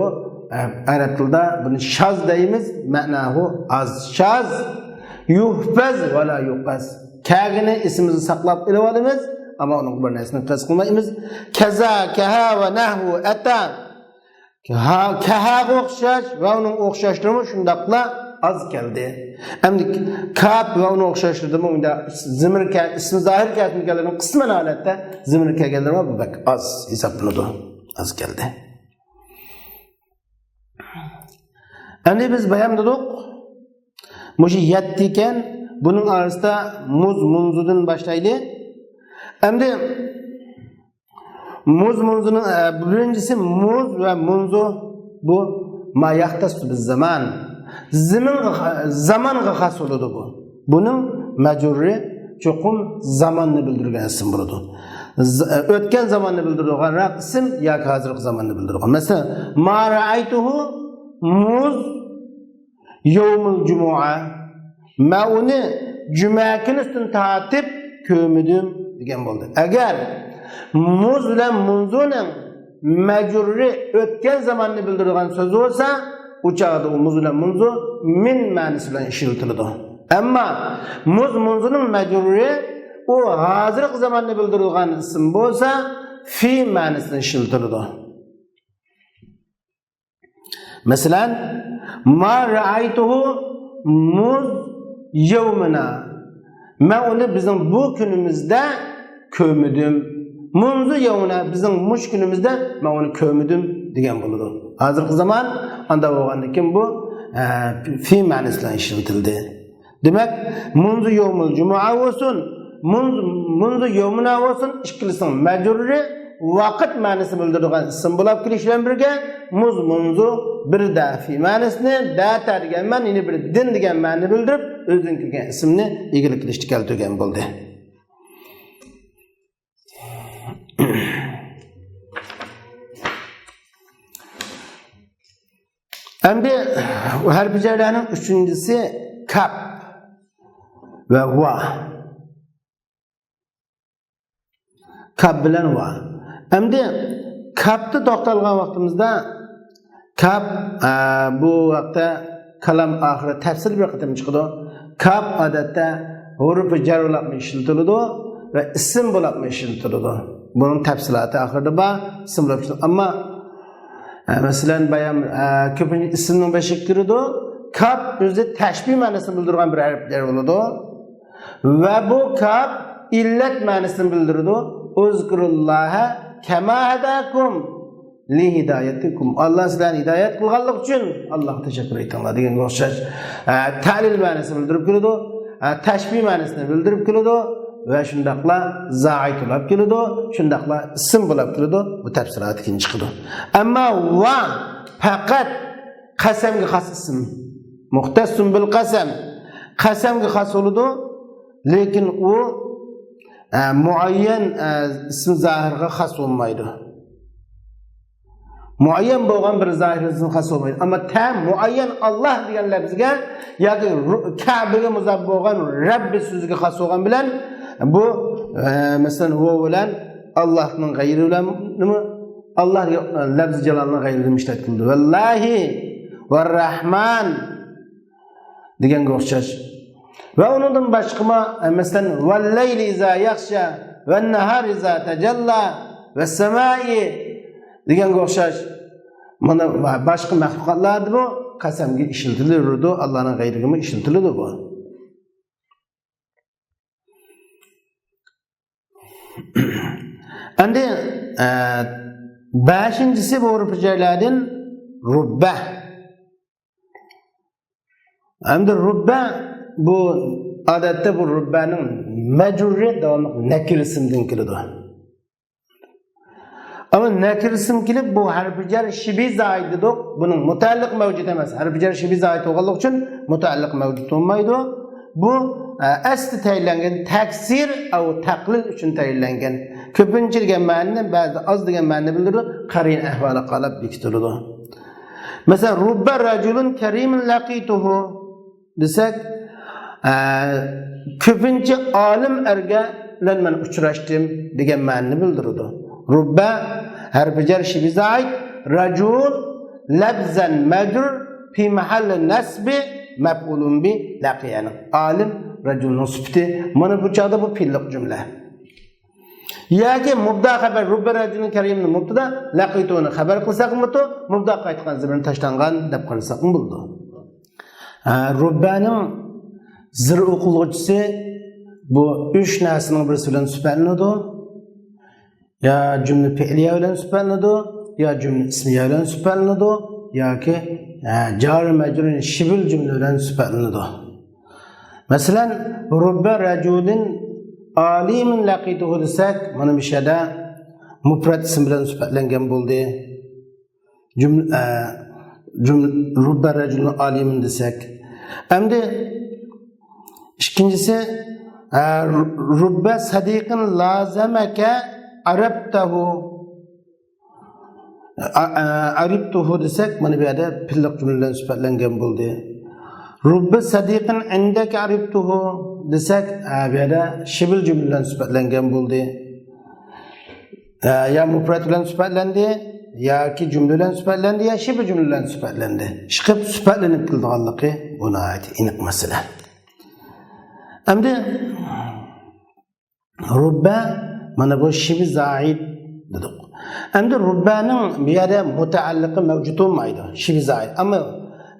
ئە، ئەرەب تىلىدا بۇنى شاز دەيمىز، مەناھۇ ئاز. شاز، يۇھفەز ۋە لا يۇقەز. كەلگىنى ئېسىمىزدە ساقلاپ ئېلىۋالىمىز، ئەمما ئۇنىڭغا بىر نەرسىنى قەست قىلمايمىز. كەزا، كەھا ۋە نەھۋۇ ئەتا. ھا، كەھاغا ئوخشاش ۋە ئۇنىڭ ئوخشاشلىرىمۇ شۇنداقلا ئاز كەلدى. ئەمدى كاپ ۋە ئۇنىڭ ئوخشاشلىرىدىمۇ ئۇنداق زىمىر كە-، ئىسمى زاھىر كەلگەنلىرىنىڭ قىسمەن ھالەتتە زىمىر كەلگەنلىرىمۇ بەك ئاز ھېسابلىنىدۇ. ئاز كەلدى. ئەمدى بىز بايام دېدۇق، مۇشۇ يەتتە ئىكەن. بۇنىڭ ئارىسىدا مۇز، مۇنزۇدىن باشلايلى. ئەمدى مۇز، مۇنزۇنىڭ، ئە، بىرىنچىسى مۇز ۋە مۇنزۇ. بۇ ما يەختەسسۇ بىز زامان. زېمىنغا خا-، زامانغا خاس بولىدۇ بۇ. بۇنىڭ مەجرۇرى چوقۇم زاماننى بىلدۈرگەن ئىسىم بولىدۇ. ز-، ئۆتكەن زاماننى بىلدۈرىدىغانراق ئىسىم ياكى ھازىرقى زاماننى بىلدۈرىدىغان. مەسىلەن، ما رەئەيتۇھۇ مۇز يەۋمۇل جۇمۇئە. مەن ئۇنى جۈمە كۈنىسىدىن تارتىپ كۆرمىدىم دېگەن بولدى. ئەگەر مۇز بىلەن مۇنزۇنىڭ مەجرۇرى ئۆتكەن زاماننى بىلدۈرىدىغان سۆز بولسا، ئۇ چاغدا ئۇ مۇز بىلەن مۇنزۇ مىن مەنىسى بىلەن ئىشلىتىلىدۇ. ئەمما مۇز مۇنزۇنىڭ مەجرۇرى ئۇ ھازىرقى زاماننى بىلدۈرىدىغان ئىسىم بولسا، فى مەنىسى بىلەن ئىشلىتىلىدۇ. مەسىلەن، ما رەئەيتۇھۇ مۇز يەۋمىنا. مەن ئۇنى بىزنىڭ بۇ كۈنىمىزدە كۆرمىدىم. مۇنزۇ يەۋمىنا، بىزنىڭ مۇشۇ كۈنىمىزدە مەن ئۇنى كۆرمىدىم دېگەن بولىدۇ. ھازىرقى زامان ئاندا بولغاندىن كېيىن بۇ، ئە، فى مەنىسى بىلەن ئىشلىتىلدى. دېمەك، مۇنزۇ يەۋمىل جۇمۇئە بولسۇن، مۇنزۇ، مۇنزۇ يەۋمىنا بولسۇن، ئىككىلىسىنىڭ مەجرۇرى ۋاقىت مەنىسىنى بىلدۈرىدىغان ئىسىم بولاپ كېلىشى بىلەن بىرگە، مۇز، مۇنزۇ بىر دە فى مەنىسىنى، دەتە دېگەن مەنە، يەنە بىر دىن دېگەن مەنىنى بىلدۈرۈپ، ئۆزىدىن كەلگەن ئىسىمنى ئىگىلىك قىلىشتا كەلتۈرگەن بولدى. ئەمدى ھەرپى جەرلەرنىڭ ئۈچىنچىسى كاپ ۋە ۋا. كاپ بىلەن ۋا. ئەمدى كاپتا توختالغان ۋاقتىمىزدا، كاپ، ئە، بۇ ۋاقىتتا كالام ئاخىرى تەپسىلىي بىر قېتىم چىقىدۇ. كاپ ئادەتتە ھۇرۇپى جەر بولاپمۇ ئىشلىتىلىدۇ ۋە ئىسىم بولاپمۇ ئىشلىتىلىدۇ. بۇنىڭ تەپسىلاتى ئاخىرىدا بار، ئىسىم بولۇپ ئىشلىتىلىدۇ. ئەمما، ئە، مەسىلەن، بايام، ئە، كۆپىنچە ئىسىمنىڭ بېشىغا كىرىدۇ. كاپ ئۆزى تەشبىھ مەنىسىنى بىلدۈرىدىغان بىر ھەرپ جەر بولىدۇ. ۋە بۇ كاپ ئىللەت مەنىسىنى بىلدۈرىدۇ. ئۇزكۇرۇللاھە كەما ھەداكۇم لىھىدايەتىكۇم. ئاللا سىلەرنى ھىدايەت قىلغانلىقى ئۈچۈن ئاللاغا تەشەككۈر ئېيتىڭلار دېگەنگە ئوخشاش، ئە، تەلىل مەنىسىنى بىلدۈرۈپ كېلىدۇ، ئە، تەشبىھ مەنىسىنى بىلدۈرۈپ كېلىدۇ ۋە شۇنداقلا زائىت بولاپ كېلىدۇ، شۇنداقلا ئىسىم بولاپ كېلىدۇ. بۇ تەپسىلاتى كېيىن چىقىدۇ. ئەمما ۋا پەقەت قەسەمگە خاس ئىسىم. مۇختەسسۇن بىل قەسەم. قەسەمگە خاس بولىدۇ، لېكىن ئۇ، ئە، مۇئەييەن، ئە، ئىسمى زاھىرغا خاس بولمايدۇ. مۇئەييەن بولغان بىر زاھىر ئىسمى خاس بولمايدۇ. ئەمما تە مۇئەييەن ئاللا دېگەن لەپزىگە ياكى رۇ-، كەبىگە مۇزاپ بولغان رەببى سۆزىگە خاس بولغان بىلەن بۇ، ئە، مەسىلەن، ۋو بىلەن ئاللانىڭ غەيرى بىلەن نېمە؟ ئاللا دېگەن لەپزى جالالنىڭ غەيرىدىن ئىشلەتكىلىدۇ. ۋەللاھى ۋەررەھمان دېگەنگە ئوخشاش. ۋە ئۇنىڭدىن باشقىمۇ، مەسىلەن، ۋەللەيلى ئىزا يەغشا، ۋەننەھارى ئىزا تەجەللا، ۋەسسەمائى دېگەنگە ئوخشاش. مانا باشقا مەخلۇقاتلاردىمۇ قەسەمگە ئىشلىتىلىدۇ، ئاللانىڭ غەيرىگىمۇ ئىشلىتىلىدۇ بۇ. ئەمدى، ئە، بەشىنچىسى بۇ ھۇرۇپى جەرلەردىن رۇببە. ئەمدى رۇببە بۇ، ئادەتتە بۇ رۇببەنىڭ مەجرۇرى داۋاملىق نەكىرە ئىسىمدىن كېلىدۇ. ئەمما نەكىرە ئىسىم كېلىپ، بۇ ھەرپى جەر شىبھى زائىد دېدۇق. بۇنىڭ مۇتەئەللىقى مەۋجۇت ئەمەس. ھەرپى جەر شىبھى زائىد بولغانلىقى ئۈچۈن مۇتەئەللىقى مەۋجۇت بولمايدۇ. بۇ، ئە، ئەسلى تەيىنلەنگەن تەكسىر ئەۋ تەقلىل ئۈچۈن تەيىنلەنگەن. كۆپىنچە دېگەن مەنىنى، بەزىدە ئاز دېگەن مەنىنى بىلدۈرىدۇ. قەرىنە ئەھۋالىغا قاراپ بېكىتىلىدۇ. مەسىلەن، رۇببە رەجۇلۇن كەرىمۇن لەقىتۇھۇ دېسەك، ئە، كۆپىنچە ئالىم ئەرگە بىلەن مەن ئۇچراشتىم دېگەن مەنىنى بىلدۈرىدۇ. رۇببە ھەرپى جەر شىبھى زائىد، رەجۇل لەپزەن مەجرۇر، فى مەھەللى نەسبى مەپئۇلۇن بى لەقىيەنىڭ. ئالىم رەجۇلنىڭ سۈپىتى. مانا بۇ چاغدا بۇ پېئىللىق جۈملە. ياكى مۇبتەدا خەبەر، رۇببە رەجۇلۇن كەرىمنى مۇبتەدا، لەقىتۇنى خەبەر قىلساق مۇبتەدا، مۇبتەداغا قايتقان زېمىرنى تاشلانغان دەپ قارىساقمۇ بولىدۇ. ھە، رۇببەنىڭ زىر ئوقۇلغۇچىسى بۇ ئۈچ نەرسىنىڭ بىرسى بىلەن سۈپەتلىنىدۇ. يا جۈملە پېئلىيە بىلەن سۈپەتلىنىدۇ، يا جۈملە ئىسمىيە بىلەن سۈپەتلىنىدۇ، ياكى، ھە، جارى مەجرۇر شىبھىل جۈملە بىلەن سۈپەتلىنىدۇ. مەسىلەن، رۇببە رەجۇلىن ئالىمىن لەقىتۇھۇ دېسەك، مانا مۇشۇ يەردە مۇپرەت ئىسىم بىلەن سۈپەتلەنگەن بولدى. جۈملە، ئە، جۈملە، رۇببە رەجۇلىن ئالىمىن دېسەك. ئەمدى ئىككىنچىسى، ئە، رۇببە سەدىقىن لازەمەكە ئەرەبتەھۇ. ئە، ئە، ئەرىبتۇھۇ دېسەك، مانا بۇ يەردە پېئىللىق جۈملە بىلەن سۈپەتلەنگەن بولدى. رۇببە سەدىقىن ئىندەكە ئەرىبتۇھۇ دېسەك، ئە، بۇ يەردە شىبىل جۈملە بىلەن سۈپەتلەنگەن بولدى. ئە، يا مۇپرەت بىلەن سۈپەتلەندى، ياكى جۈملە بىلەن سۈپەتلەندى، يا شىبە جۈملە بىلەن سۈپەتلەندى. ئىشقىلىپ سۈپەتلىنىپ كېلىدىغانلىقى بۇ ناھايىتى ئېنىق مەسىلە. ئەمدى رۇببە، مانا بۇ شىبە زائىد دېدۇق. ئەمدى رۇببەنىڭ بۇ يەردە مۇتەئەللىقى مەۋجۇت بولمايدۇ، شىبە زائىد. ئەمما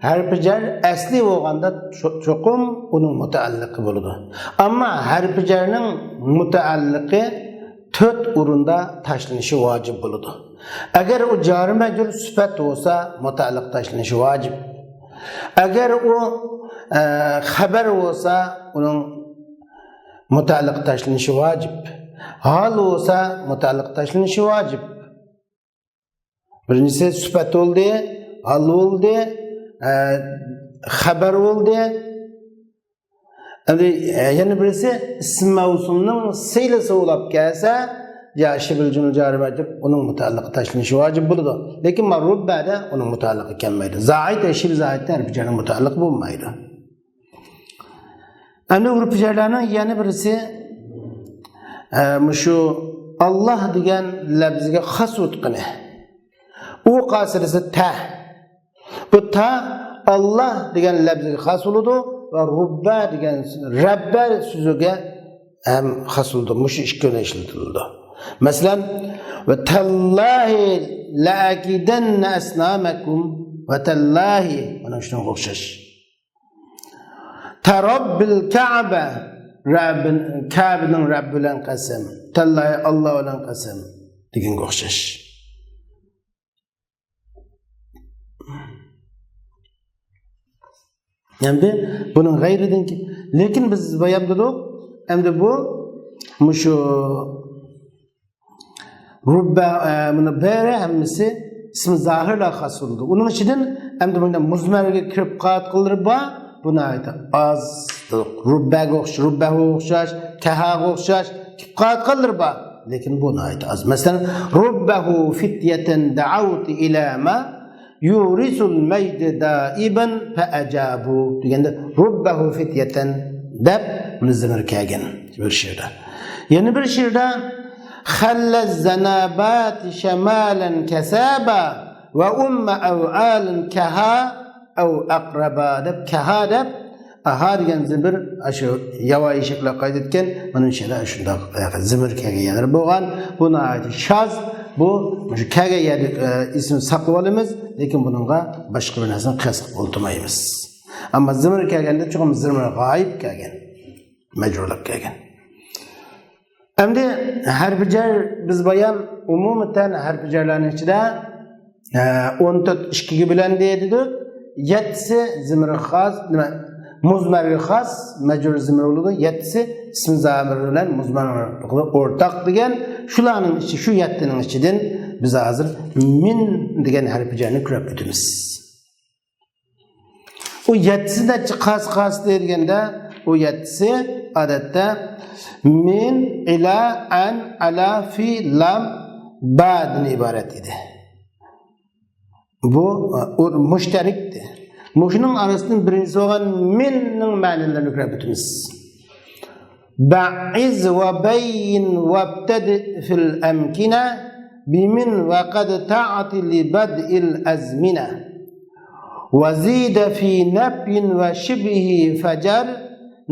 ھەرپى جەر ئەسلى بولغاندا چو-، چوقۇم ئۇنىڭ مۇتەئەللىقى بولىدۇ. ئەمما ھەرپى جەرنىڭ مۇتەئەللىقى تۆت ئورۇندا تاشلىنىشى ۋاجىپ بولىدۇ. ئەگەر ئۇ جارى مەجرۇر سۈپەت بولسا، مۇتەئەللىق تاشلىنىشى ۋاجىپ. ئەگەر ئۇ، ئە، خەبەر بولسا، ئۇنىڭ مۇتەئەللىق تاشلىنىشى ۋاجىپ. ھال بولسا، مۇتەئەللىق تاشلىنىشى ۋاجىپ. بىرىنچىسى سۈپەت بولدى، ھال بولدى، ئە، خەبەر بولدى. ئەمدى، ئە، يەنە بىرسى ئىسىم مەۋسۇلنىڭ سىلىسى بولاپ كەلسە، يا شىبىل جۈملە جارى مەجرۇر، ئۇنىڭ مۇتەئەللىقى تاشلىنىشى ۋاجىپ بولىدۇ. لېكىن مانا رۇببەدە ئۇنىڭ مۇتەئەللىقى كەلمەيدۇ. زائىد ۋە شىبە زائىدتە ھەرپى جەرنىڭ مۇتەئەللىقى بولمايدۇ. ئەمدى ھەرپى جەرلەرنىڭ يەنە بىرسى، ئە، مۇشۇ ئاللا دېگەن لەپزىگە خاس بولىدىغىنى. ئۇ قايسىلىسى تە. بۇ تە ئاللا دېگەن لەپزىگە خاس بولىدۇ ۋە رۇببە دېگەن رەببە سۆزىگە ھەم خاس بولىدۇ. مۇشۇ ئىككى يەردە ئىشلىتىلىدۇ. مەسىلەن، ۋە تاللاھى لەئەكىدەننە ئەسنامەكۇم. ۋە تاللاھى، مانا شۇنىڭغا ئوخشاش. تەرەببىل كەبە، رەببىن-، كەبىنىڭ رەببى بىلەن قەسەم. تاللاھى، ئاللا بىلەن قەسەم دېگەنگە ئوخشاش. ئەمدى بۇنىڭ غەيرىدىن كېيىن، لېكىن بىز بايام دېدۇق، ئەمدى بۇ مۇشۇ رۇببە، ئە، مۇنۇ بەرە ھەممىسى ئىسمى زاھىرلارغا خاس بولىدۇ. ئۇنىڭ ئىچىدىن ئەمدى بۇنداق مۇزمەرگە كىرىپ قالغانلىرى بار، بۇ ناھايىتى ئاز. رۇببەگە ئوخشاش، رۇببەھۇغا ئوخشاش، كەھاغا ئوخشاش كىرىپ قالغانلىرى بار. لېكىن بۇ ناھايىتى ئاز. مەسىلەن، رۇببەھۇ فىتيەتەن دەئەۋتۇ ئىلە ما يۇرىسۇل مەجدە دائىبەن فەئەجابۇ دېگەندە، رۇببەھۇ فىتيەتەن دەپ بۇنى زىمىر كەلگەن بىر شېئىردا. يەنە بىر شېئىردا، خەللەز زەناباتى شەمالەن كەسابا ۋە ئۇممە ئەۋئالەن كەھا ئەۋ ئەقرەبا دەپ، كەھا دەپ، ئەھا دېگەن زىمىر، ئاشۇ ياۋايى شەكىلدە قايتىدىكەن. مانا شۇ يەردە شۇنداق زىمىر كەلگەن يەرلەر بولغان. بۇ ناھايىتى شاز. بۇ، مۇشۇ كەلگەن يەردە، ئە، ئېسىمىزدە ساقلىۋالىمىز، لېكىن بۇنىڭغا باشقا بىر نەرسىنى قىياس قىلىپ ئولتۇرمايمىز. ئەمما زىمىر كەلگەندە چوقۇم زىمىر غايىب كەلگەن، مەجرۇرلاپ كەلگەن. ئەمدى ھەرپى جەر، بىز بايام ئومۇمەن ھەرپى جەرلەرنىڭ ئىچىدە، ئە، ئون تۆت ئىككىگە بۆلۈندى دېدۇق. يەتتىسى زىمىرغا خاس، نېمە، مۇزمەرگە خاس، مەجرۇر زىمىر بولىدۇ. يەتتىسى ئىسمى زامىر بىلەن مۇزمەر ئورتاق دېگەن. شۇلارنىڭ ئىچى، شۇ يەتتىنىڭ ئىچىدىن بىز ھازىر مىن دېگەن ھەرپى جەرنى كۆرۈپ ئۆتىمىز. ئۇ يەتتىسى نەچچە قايسى قايسى دېگەندە، ئۇ يەتتىسى ئادەتتە مىن، ئىلا، ئەن، ئەلا، فى، لام، بادىن ئىبارەت ئىدى. بۇ، ئۇ مۇشتەرىكتى. مۇشۇنىڭ ئارىسىدىن بىرىنچىسى بولغان مىننىڭ مەنىلىرىنى كۆرۈپ ئۆتىمىز. بەئىز ۋە بەييىن ۋەبتەدىئ فىل ئەمكىنە بىمىن ۋە قەد تەئتى لىبەدئىل ئەزمىنە. ۋە زىدە فى نەفيٍ ۋە شبهه فجر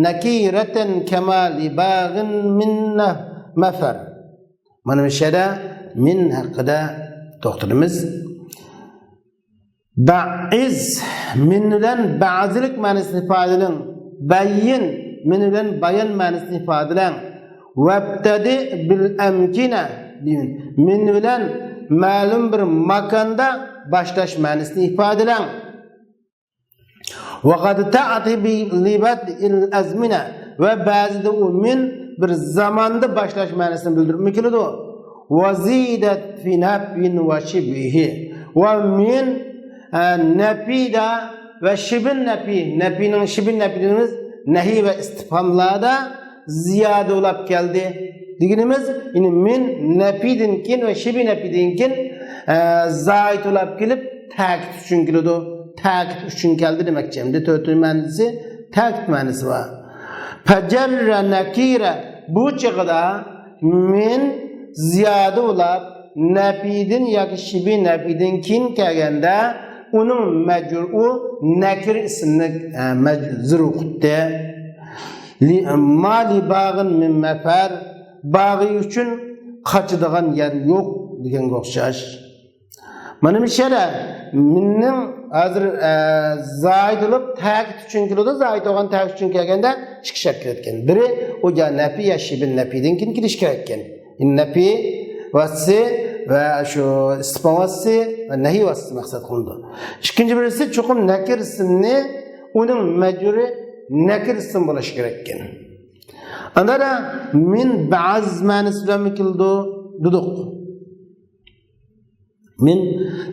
نكرة كما لباغ من مفر. مانا مۇشۇ يەردە مىن ھەققىدە توختىلىمىز. بەئىز، مىن بىلەن بەزىلىك مەنىسىنى ئىپادىلەڭ. بەييىن، مىن بىلەن بايان مەنىسىنى ئىپادىلەڭ. ۋەبتەدىئ بىل ئەمكىنە، مىن بىلەن مەلۇم بىر ماكاندا باشلاش مەنىسىنى ئىپادىلەڭ. وقد تأتي بلبدء الأزمنة، ۋە بەزىدە ئۇ مىن بىر زاماندا باشلاش مەنىسىنى بىلدۈرۈپمۇ كېلىدۇ. وزيدت في نفي وشبهه، ۋە مىن، ئە، نەپىدا ۋە شىبىن نەپى، نەپىنىڭ شىبىن نەپى دېگىنىمىز نەھى ۋە ئىستىپھاملاردا زىيادە بولاپ كەلدى دېگىنىمىز، يەنى مىن نەپىدىن كېيىن ۋە شىبىن نەپىدىن كېيىن، ئە، زائىد بولاپ كېلىپ، تەكىت ئۈچۈن كېلىدۇ. تەكىت ئۈچۈن كەلدى دېمەكچى. ئەمدى تۆتىنچى مەنىسى، تەكىت مەنىسى بار. فجر نكيرا، بۇ چېغىدا مىن زىيادە بولاپ، نەپىدىن ياكى شىبى نەپىدىن كېيىن كەلگەندە، ئۇنىڭ مەجرۇ، ئۇ نەكىر ئىسىملىك، ئە، مەج-، زىر ئوقۇتتى. لي-، ما لباغ من مفر، باغى ئۈچۈن قاچىدىغان يەر يوق دېگەنگە ئوخشاش. مانا مۇشۇ يەردە مىننىڭ ھازىر، ئە، زائىد بولۇپ، تەكىت ئۈچۈن كېلىدۇ. زائىد بولغان تەكىت ئۈچۈن كەلگەندە ئىككى شەرت كىرىدىكەن. بىرى، ئۇ يا نەپى يا شىبىن نەپىدىن كېيىن كېلىشى كېرەككەن. نەپى ۋاسىتىسى ۋە شۇ ئىستىپھام ۋاسىتىسى ۋە نەھى ۋاسىتىسى مەقسەت قىلىنىدۇ. ئىككىنچى بىرسى، چوقۇم نەكىر ئىسىمنى، ئۇنىڭ مەجرۇرى نەكىر ئىسىم بولۇشى كېرەككەن. ئاندىن مىن بەز مەنىسى بىلەنمۇ كېلىدۇ دېدۇق. مىن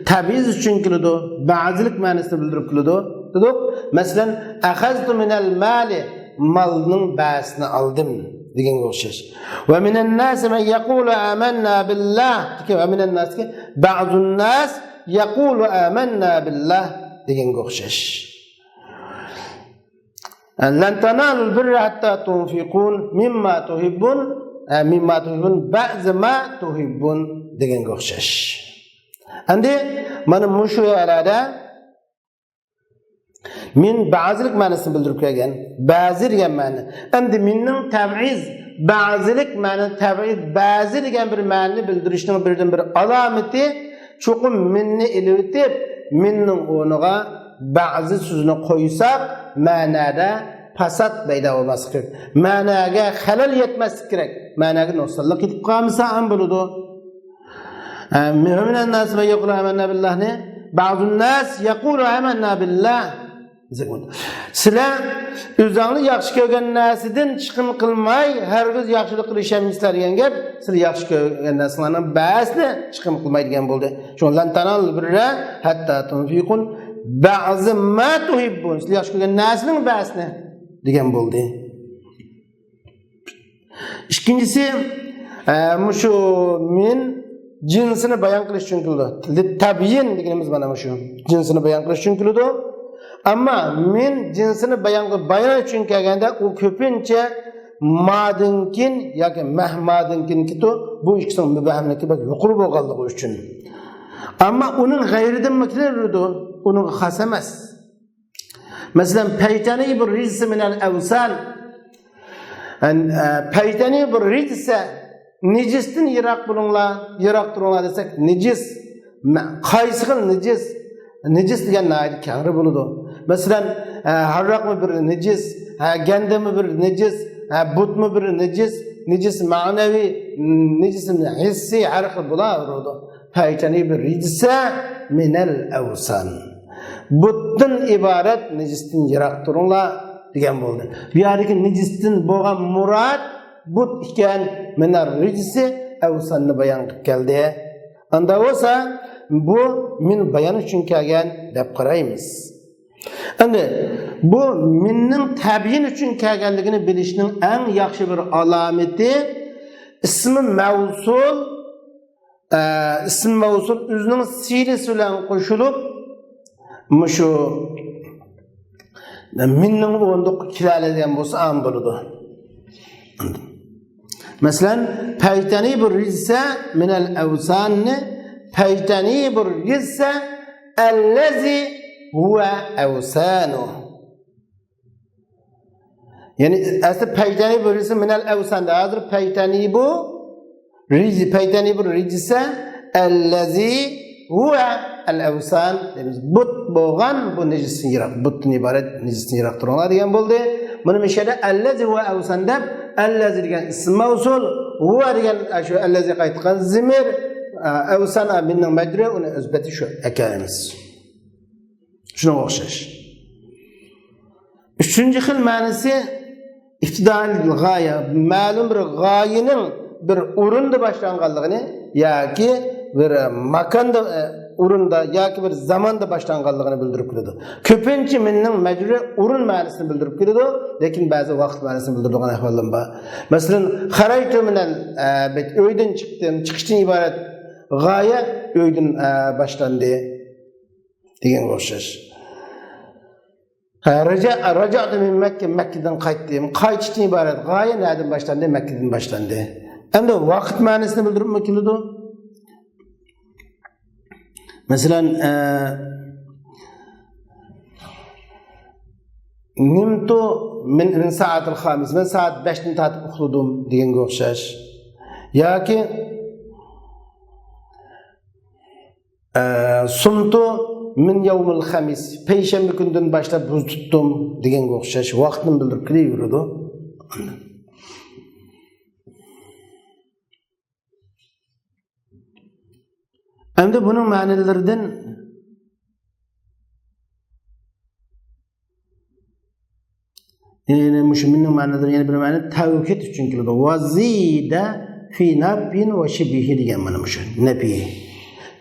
تەبئىز ئۈچۈن كېلىدۇ، بەزىلىك مەنىسىنى بىلدۈرۈپ كېلىدۇ دېدۇق. مەسىلەن، أخذت من المال، مالنىڭ بەزىسىنى ئالدىم دېگەنگە ئوخشاش. ومن الناس من يقول آمنا بالله، ۋە مىنەن ناسكى، بعض الناس يقول آمنا بالله دېگەنگە ئوخشاش. لن تنالوا البر حتى تنفقوا مما تحبون، ئە، مما تحبون بعض ما تحبون دېگەنگە ئوخشاش. ئەمدى مانا مۇشۇ يەرلەردە مىن بەزىلىك مەنىسىنى بىلدۈرۈپ كەلگەن. بەزى دېگەن مەنە. ئەمدى مىننىڭ تەبئىز، بەزىلىك مەنە، تەبئىز، بەزى دېگەن بىر مەنىنى بىلدۈرۈشنىڭ بىردىن بىر ئالامىتى، چوقۇم مىننى ئېلىۋېتىپ، مىننىڭ ئورنىغا بەزى سۆزنى قويساق، مەنەدە پاسات پەيدا بولماسلىقى كېرەك. مەنەگە خەلەل يەتمەسلىكى كېرەك. مەنەگە نۇقسانلىق يېتىپ قالمىسا ھەم بولىدۇ. ئە، ومن الناس من يقول آمنا بالله نى، بعض الناس يقول آمنا بالله. سىلەر ئۆزۈڭلار ياخشى كۆرگەن نەرسىدىن چىقىم قىلماي، ھەرگىز ياخشىلىق قىلىشالمايسىلەر دېگەن گەپ، سىلەر ياخشى كۆرگەن نەرسىڭلارنىڭ بەزىسىنى چىقىم قىلماي دېگەن بولدى. شۇڭا لن تنالوا البر حتى تنفقوا بعض ما تحبون. سىلەر ياخشى كۆرگەن نەرسىنىڭ بەزىسىنى دېگەن بولدى. ئىككىنچىسى، ئە، مۇشۇ مىن جىنسىنى بايان قىلىش ئۈچۈن كېلىدۇ. لىتتەبيىن دېگىنىمىز مانا مۇشۇ. جىنسىنى بايان قىلىش ئۈچۈن كېلىدۇ. ئەمما مىن جىنسىنى بايان قىل-، بايان ئۈچۈن كەلگەندە ئۇ كۆپىنچە مادىن كېيىن ياكى مەھمادىن كېيىن كېتىدۇ. بۇ ئىككىسىنىڭ مۇبھەملىكى بەك يۇقىرى بولغانلىقى ئۈچۈن. ئەمما ئۇنىڭ غەيرىدىنمۇ كېلىۋېرىدۇ. ئۇنىڭغا خاس ئەمەس. مەسىلەن، فاجتنبوا الرجس من الأوثان. ئەن-، ئە، فاجتنبوا الرجس، نىجىستىن يىراق بولۇڭلار، يىراق تۇرۇڭلار دېسەك، نىجىس، مە-، قايسى خىل نىجىس؟ نىجىس دېگەن ناھايىتى كەڭرى بولىدۇ. مەسىلەن، ئە، ھاراقمۇ بىر نىجىس، ھە، گەندەكمۇ بىر نىجىس، ھە، بۇتمۇ بىر نىجىس، نىجىس مەنىۋى، نىجىس ھېسسىي، ھەر خىل بولاۋېرىدۇ. فاجتنبوا الرجس من الأوثان. بۇتتىن ئىبارەت نىجىستىن يىراق تۇرۇڭلار دېگەن بولدى. بۇ يەردىكى نىجىستىن بولغان مۇراد بۇت ئىكەن، من الرجس ئەۋساننى بايان قىلىپ كەلدى. ئاندا بولسا بۇ مىن بايان ئۈچۈن كەلگەن دەپ قارايمىز. ئەمدى بۇ مىننىڭ تەبيىن ئۈچۈن كەلگەنلىكىنى بىلىشنىڭ ئەڭ ياخشى بىر ئالامىتى ئىسمى مەۋسۇل ئە، ئىسىم مەۋسۇل ئۆزىنىڭ سىلىسى بىلەن قوشۇلۇپ، مۇشۇ مىننىڭ ئورنىدا كېلەلەيدىغان بولسا، ئام بولىدۇ. مەسىلەن، فاجتنبوا الرجس من الأوثان نى، فاجتنبوا الرجس الذي هو أوثانه. يەنى ئەسلى فاجتنبوا الرجس من الأوثان دە، ھازىر فاجتنبوا رج-، فاجتنبوا الرجس الذي هو الأوثان دەيمىز. بۇت بولغان بۇ نىجىستىن يىراق، بۇتتىن ئىبارەت نىجىستىن يىراق تۇرۇڭلار دېگەن بولدى. مانا مۇشۇ يەردە الذي هو أوثان دەپ، الذي دېگەن ئىسىم مەۋسۇل، هو دېگەن شۇ الذي قايتقان زىمىر، ئە، ئەۋسان، ئە، مىننىڭ مەجرۇرى، ئۇنى ئۆز پېتى شۇ ئەكەلىمىز. شۇنىڭغا ئوخشاش. ئۈچىنچى خىل مەنىسى ئىبتىدائىل غايە، مەلۇم بىر غايىنىڭ بىر ئورۇندا باشلانغانلىقىنى ياكى بىر ماكاندا، ئە، ئورۇندا ياكى بىر زاماندا باشلانغانلىقىنى بىلدۈرۈپ كېلىدۇ. كۆپىنچە مىننىڭ مەجرۇرى ئورۇن مەنىسىنى بىلدۈرۈپ كېلىدۇ، لېكىن بەزى ۋاقىت مەنىسىنى بىلدۈرىدىغان ئەھۋاللىرىمۇ بار. مەسىلەن، خەرەجتۇ مىنەل، ئە، بەيت، ئۆيدىن چىقتىم، چىقىشتىن ئىبارەت غايە ئۆيدىن، ئە، باشلاندى دېگەنگە ئوخشاش. ھە، رەجە-، رەجەئتۇ مىن مەككە، مەككىدىن قايتتىم. قايتىشتىن ئىبارەت غايە نەدىن باشلاندى؟ مەككىدىن باشلاندى. ئەمدى ۋاقىت مەنىسىنى بىلدۈرۈپمۇ كېلىدۇ. مەسىلەن، ئە، نىمتۇ مىن، مىن سائەتىل خامىس، مەن سائەت بەشتىن تارتىپ ئۇخلىدىم دېگەنگە ئوخشاش. ياكى ئە، سۇمتۇ مىن يەۋمىل خەمىس، پەيشەنبە كۈندىن باشلاپ روزا تۇتتۇم دېگەنگە ئوخشاش ۋاقىتنى بىلدۈرۈپ كېلىۋېرىدۇ. ئەمدى بۇنىڭ مەنىلىرىدىن يەنە مۇشۇ مىننىڭ مەنىلىرى يەنە بىر مەنە تەۋكىد ئۈچۈن كېلىدۇ. ۋەزىدە فى نەپيىن ۋە شىبھى دېگەن مانا مۇشۇ نەپي.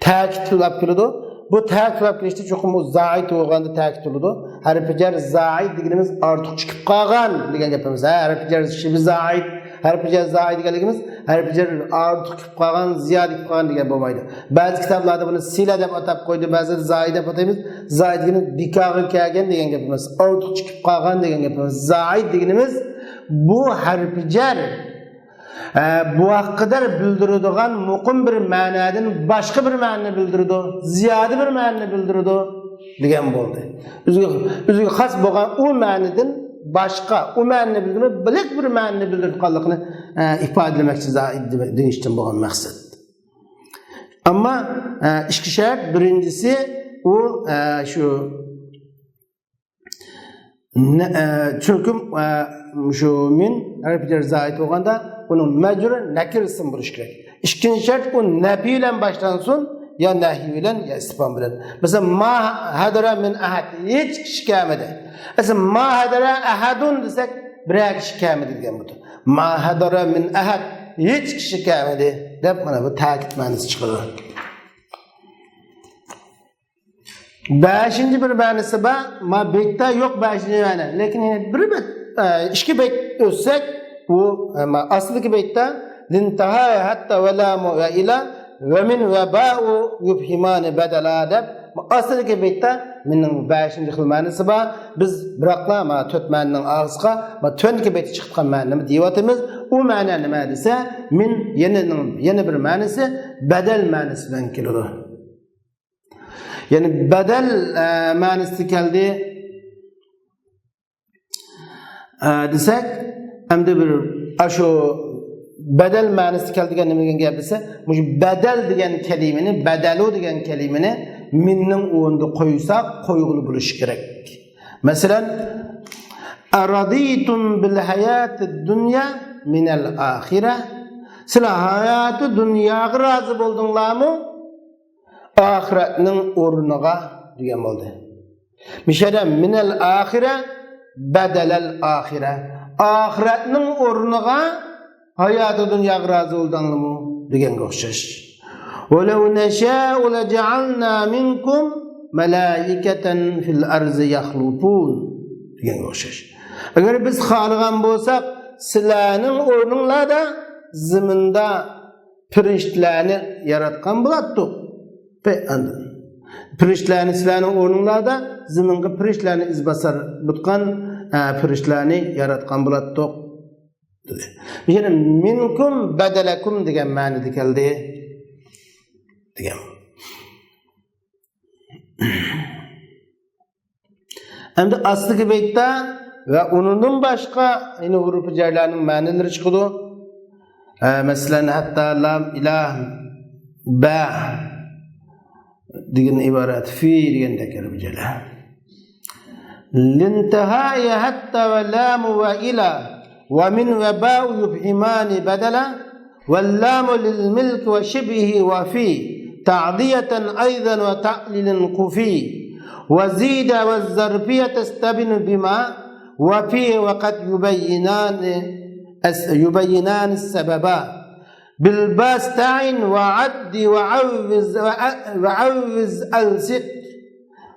تەكىتلەپ كېلىدۇ. بۇ تەكىتلەپ كېلىشتە چوقۇم ئۇ زائىد بولغاندا تەكىت بولىدۇ. ھەرپى جەر زائىد دېگىنىمىز ئارتۇق چىقىپ قالغان دېگەن گەپىمىز. ھە، ھەرپى جەر شىبھى زائىد، ھەرپى جەر زائىد دېگەنلىكىمىز ھەرپى جەر ئارتۇق كېلىپ قالغان، زىيادە كېلىپ قالغان دېگەن بولمايدۇ. بەزى كىتابلاردا بۇنى سىلە دەپ ئاتاپ قويدى، بەزىدە زايى دەپ ئاتايمىز. زايى دېگىنى بىكارغا كەلگەن دېگەن گەپىمىز، ئارتۇق چىقىپ قالغان دېگەن گەپىمىز. زايى دېگىنىمىز بۇ ھەرپى جەر، ئە، بۇ ھەققىدە بىلدۈرىدىغان مۇقىم بىر مەنادىن باشقا بىر مەنىنى بىلدۈرىدۇ، زىيادە بىر مەنىنى بىلدۈرىدۇ دېگەن بولدى. ئۆزىگە، ئۆزىگە خاس بولغان ئۇ مەنىدىن باشقا، ئۇ مەنىنى بىلدۈرمەي، بۆلەك بىر مەنىنى بىلدۈرىدىغانلىقىنى، ئە، ئىپادىلىمەكچى زايى دېگىنىشتىن بولغان مەقسەت. ئەمما، ئە، ئىككى شەرت، بىرىنچىسى، ئۇ، ئە، شۇ، نە-، ئە، چۈنكى، ئە، شۇ مىن ھەرپى جەر زائىد بولغاندا، ئۇنىڭ مەجرۇرى نەكىرىسىمۇ بولۇشى كېرەك. ئىككىنچى شەرت، ئۇ نەپى بىلەن باشلانسۇن، يا نەھى بىلەن، يا ئىستىفھام بىلەن. مەسىلەن، ما ھەدەرە مىن ئەھەد، ھېچ كىشى كەلمىدى. مەسىلەن، ما ھەدەرە ئەھەدۇن دېسەك، بىرەر كىشى كەلمىدى دېگەن بولىدۇ. ما ھەدەرە مىن ئەھەد، ھېچ كىشى كەلمىدى دەپ، مانا بۇ تەكىت مەنىسى چىقىدۇ. بەشىنچى بىر مەنىسى بار. ما بەيتتە يوق بەشىنچى مەنە. لېكىن يەنە بىر بەيت، ئە، ئىككى بەيت ئۆتسەك، بۇ، ئە، ما ئاستىدىكى بەيتتە لىنتەھا ھەتتا ۋە لامۇ ۋە ئىلا ۋە مىن ۋە باۇ يۇبھىمانى بەدەلا دەپ، ما ئاستىدىكى بەيتتە مىننىڭ بەشىنچى خىل مەنىسى بار. بىز بىراقلا ما تۆت مەنىنىڭ ئارىسىغا ما تۆۋەندىكى بەيتتە چىقىدىغان مەنىنى دېيىۋاتىمىز. ئۇ مەنە نېمە دېسە، مىن يەنىنىڭ يەنە بىر مەنىسى بەدەل مەنىسى بىلەن كېلىدۇ. يەنى بەدەل، ئە، مەنىسىدە كەلدى، ئە، دېسەك، ئەمدى بىر ئاشۇ بەدەل مەنىسىدە كەلدى دېگەن نېمە دېگەن گەپ دېسە، مۇشۇ بەدەل دېگەن كەلىمىنى، بەدەلۇ دېگەن كەلىمىنى مىننىڭ ئورنىدا قويساق، قويغىلى بولۇشى كېرەك. مەسىلەن، ئەرەزىتۇم بىل ھاياتىد دۇنيا مىنەل ئاخىرە. سىلەر ھاياتى دۇنياغا رازى بولدۇڭلارمۇ؟ ئاخىرەتنىڭ ئورنىغا دېگەن بولدى. مىشەدە مىنەل ئاخىرە، بەدەلەل ئاخىرە. ئاخىرەتنىڭ ئورنىغا ھاياتى دۇنياغا رازى بولدۇڭلارمۇ دېگەنگە ئوخشاش. ۋەلەۋ نەشائۇ لەجەئەلنا مىنكۇم مەلائىكەتەن فىل ئەرزى يەخلۇفۇن دېگەنگە ئوخشاش. ئەگەر بىز خالىغان بولساق، سىلەرنىڭ ئورنۇڭلاردا زېمىندا پىرىشتىلەرنى ياراتقان بولاتتۇق. پە-، ئاندىن پىرىشتىلەرنى سىلەرنىڭ ئورنۇڭلاردا زېمىنغا پىرىشتىلەرنى ئىزباسار بۇتقان، ئە، پىرىشتىلەرنى ياراتقان بولاتتۇق، دېدى. يەنە مىنكۇم بەدەلەكۇم دېگەن مەنىدە كەلدى، دېگەن. ئەمدى ئاستىدىكى بەيتتە ۋە ئۇنىڭدىن باشقا يەنە ھۇرۇپى جەرلەرنىڭ مەنىلىرى چىقىدۇ. ئە، مەسىلەن، ھەتتا لام ئىلا بە دېگەن ئىبارەت، فى دېگەندەك ھۇرۇپى جەرلەر. لىنتىھائى ھەتتا ۋە لامۇ ۋە ئىلا ۋە مىن ۋە باۇ يۇبھىمانى بەدەلا واللام للملك وشبهه وفي تعدية أيضا وتعليل خفي وزيد والظرفية تستبين بما وفي وقد يبينان، يبينان السبب. بالباء استعن وعد وعوز، وعوز ألصق،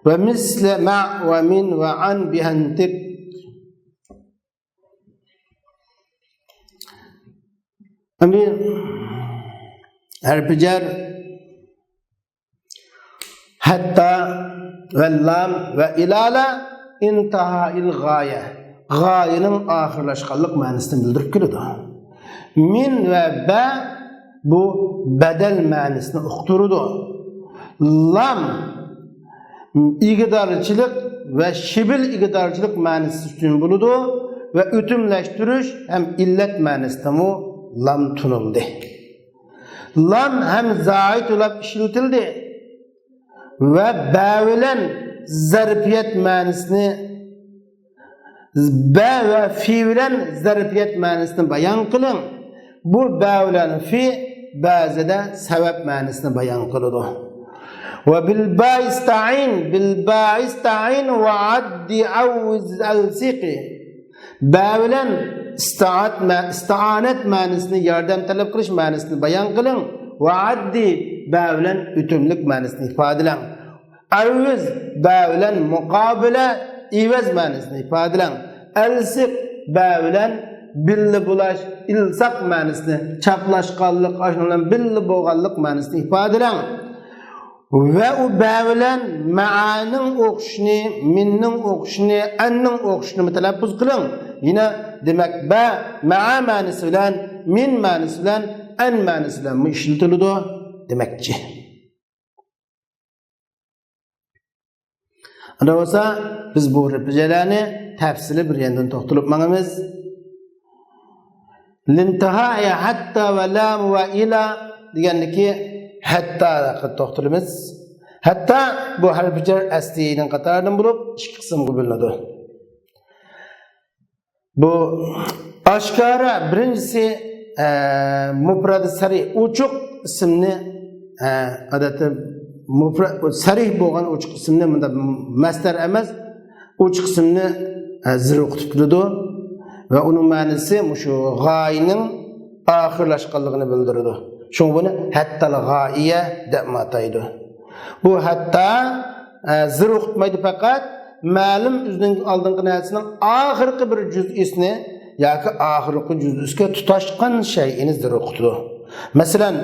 ومثل مع ومن وعن بها انطق. ئەمدى ھەرپى جەر، ھەتتا ۋە لام ۋە ئىلالە ئىنتىھائىل غايە، غايىنىڭ ئاخىرلاشقانلىق مەنىسىنى بىلدۈرۈپ كېلىدۇ. مىن ۋە بە بۇ بەدەل مەنىسىنى ئۇقتۇرىدۇ. لام ئىگىدارچىلىق ۋە شىبىل ئىگىدارچىلىق مەنىسى ئۈچۈن بولىدۇ ۋە ئۆتۈملەشتۈرۈش ھەم ئىللەت مەنىسىدىمۇ لام تونۇلدى. لام ھەم زائىد بولۇپ ئىشلىتىلدى ۋە بە بىلەن زەرپىيەت مەنىسىنى، بە ۋە فى بىلەن زەرپىيەت مەنىسىنى بايان قىلىڭ. بۇ بە بىلەن فى بەزىدە سەۋەب مەنىسىنى بايان قىلىدۇ. وبالباء استعن، بالباء استعن وعد عوز ألصق. بە بىلەن ئىستائەت مە-، ئىستائانەت مەنىسىنى، ياردەم تەلەپ قىلىش مەنىسىنى بايان قىلىڭ. ۋە ئەددى، بە بىلەن ئۆتۈملۈك مەنىسىنى ئىپادىلەڭ. ئەۋز، بە بىلەن مۇقابىلە، ئىۋەز مەنىسىنى ئىپادىلەڭ. ئەلسىق، بە بىلەن بىللە بولاش، ئىلساق مەنىسىنى، چاپلاشقانلىق، ئاشۇنىڭ بىللە بولغانلىق مەنىسىنى ئىپادىلەڭ. ۋە ئۇ بە بىلەن مەئانىڭ ئوخشىشىنى، مىننىڭ ئوخشىشىنى، ئەننىڭ ئوخشىشىنىمۇ تەلەپپۇز قىلىڭ. يەنە دېمەك، بە مەئا مەنىسى بىلەن، مىن مەنىسى بىلەن، ئەن مەنىسى بىلەنمۇ ئىشلىتىلىدۇ دېمەكچى. ئۇنداق بولسا، بىز بۇ رەپىجەلەرنى تەپسىلىي بىر يەردىن توختىلىپ ماڭىمىز. لىنتىھائى ھەتتا ۋە لام ۋە ئىلا دېگەندىكى ھەتتا ھەققىدە توختىلىمىز. ھەتتا بۇ ھەرپى جەر ئەسلىينىڭ قاتارىدىن بولۇپ، ئىككى قىسىمغا بۆلۈنىدۇ. بۇ ئاشكارا بىرىنچىسى، ئە، مۇپرەت سەرىھ، ئوچۇق ئىسىمنى، ئە، ئادەتتە مۇپرەت سەرىھ بولغان ئوچۇق ئىسىمنى، مۇنداق مەسدەر ئەمەس، ئوچۇق ئىسىمنى، ئە، زىر ئوقۇتۇپ كېلىدۇ ۋە ئۇنىڭ مەنىسى مۇشۇ غايىنىڭ ئاخىرلاشقانلىقىنى بىلدۈرىدۇ. شۇڭا بۇنى ھەتتال غائىيە دەپمۇ ئاتايدۇ. بۇ ھەتتا، ئە، زىر ئوقۇتمايدۇ، پەقەت مەلۇم ئۆزىنىڭ ئالدىنقى نەرسىنىڭ ئاخىرقى بىر جۈزئىسىنى ياكى ئاخىرقى جۈزئىسىگە تۇتاشقان شەيئىنى زىر ئوقۇتىدۇ. مەسىلەن،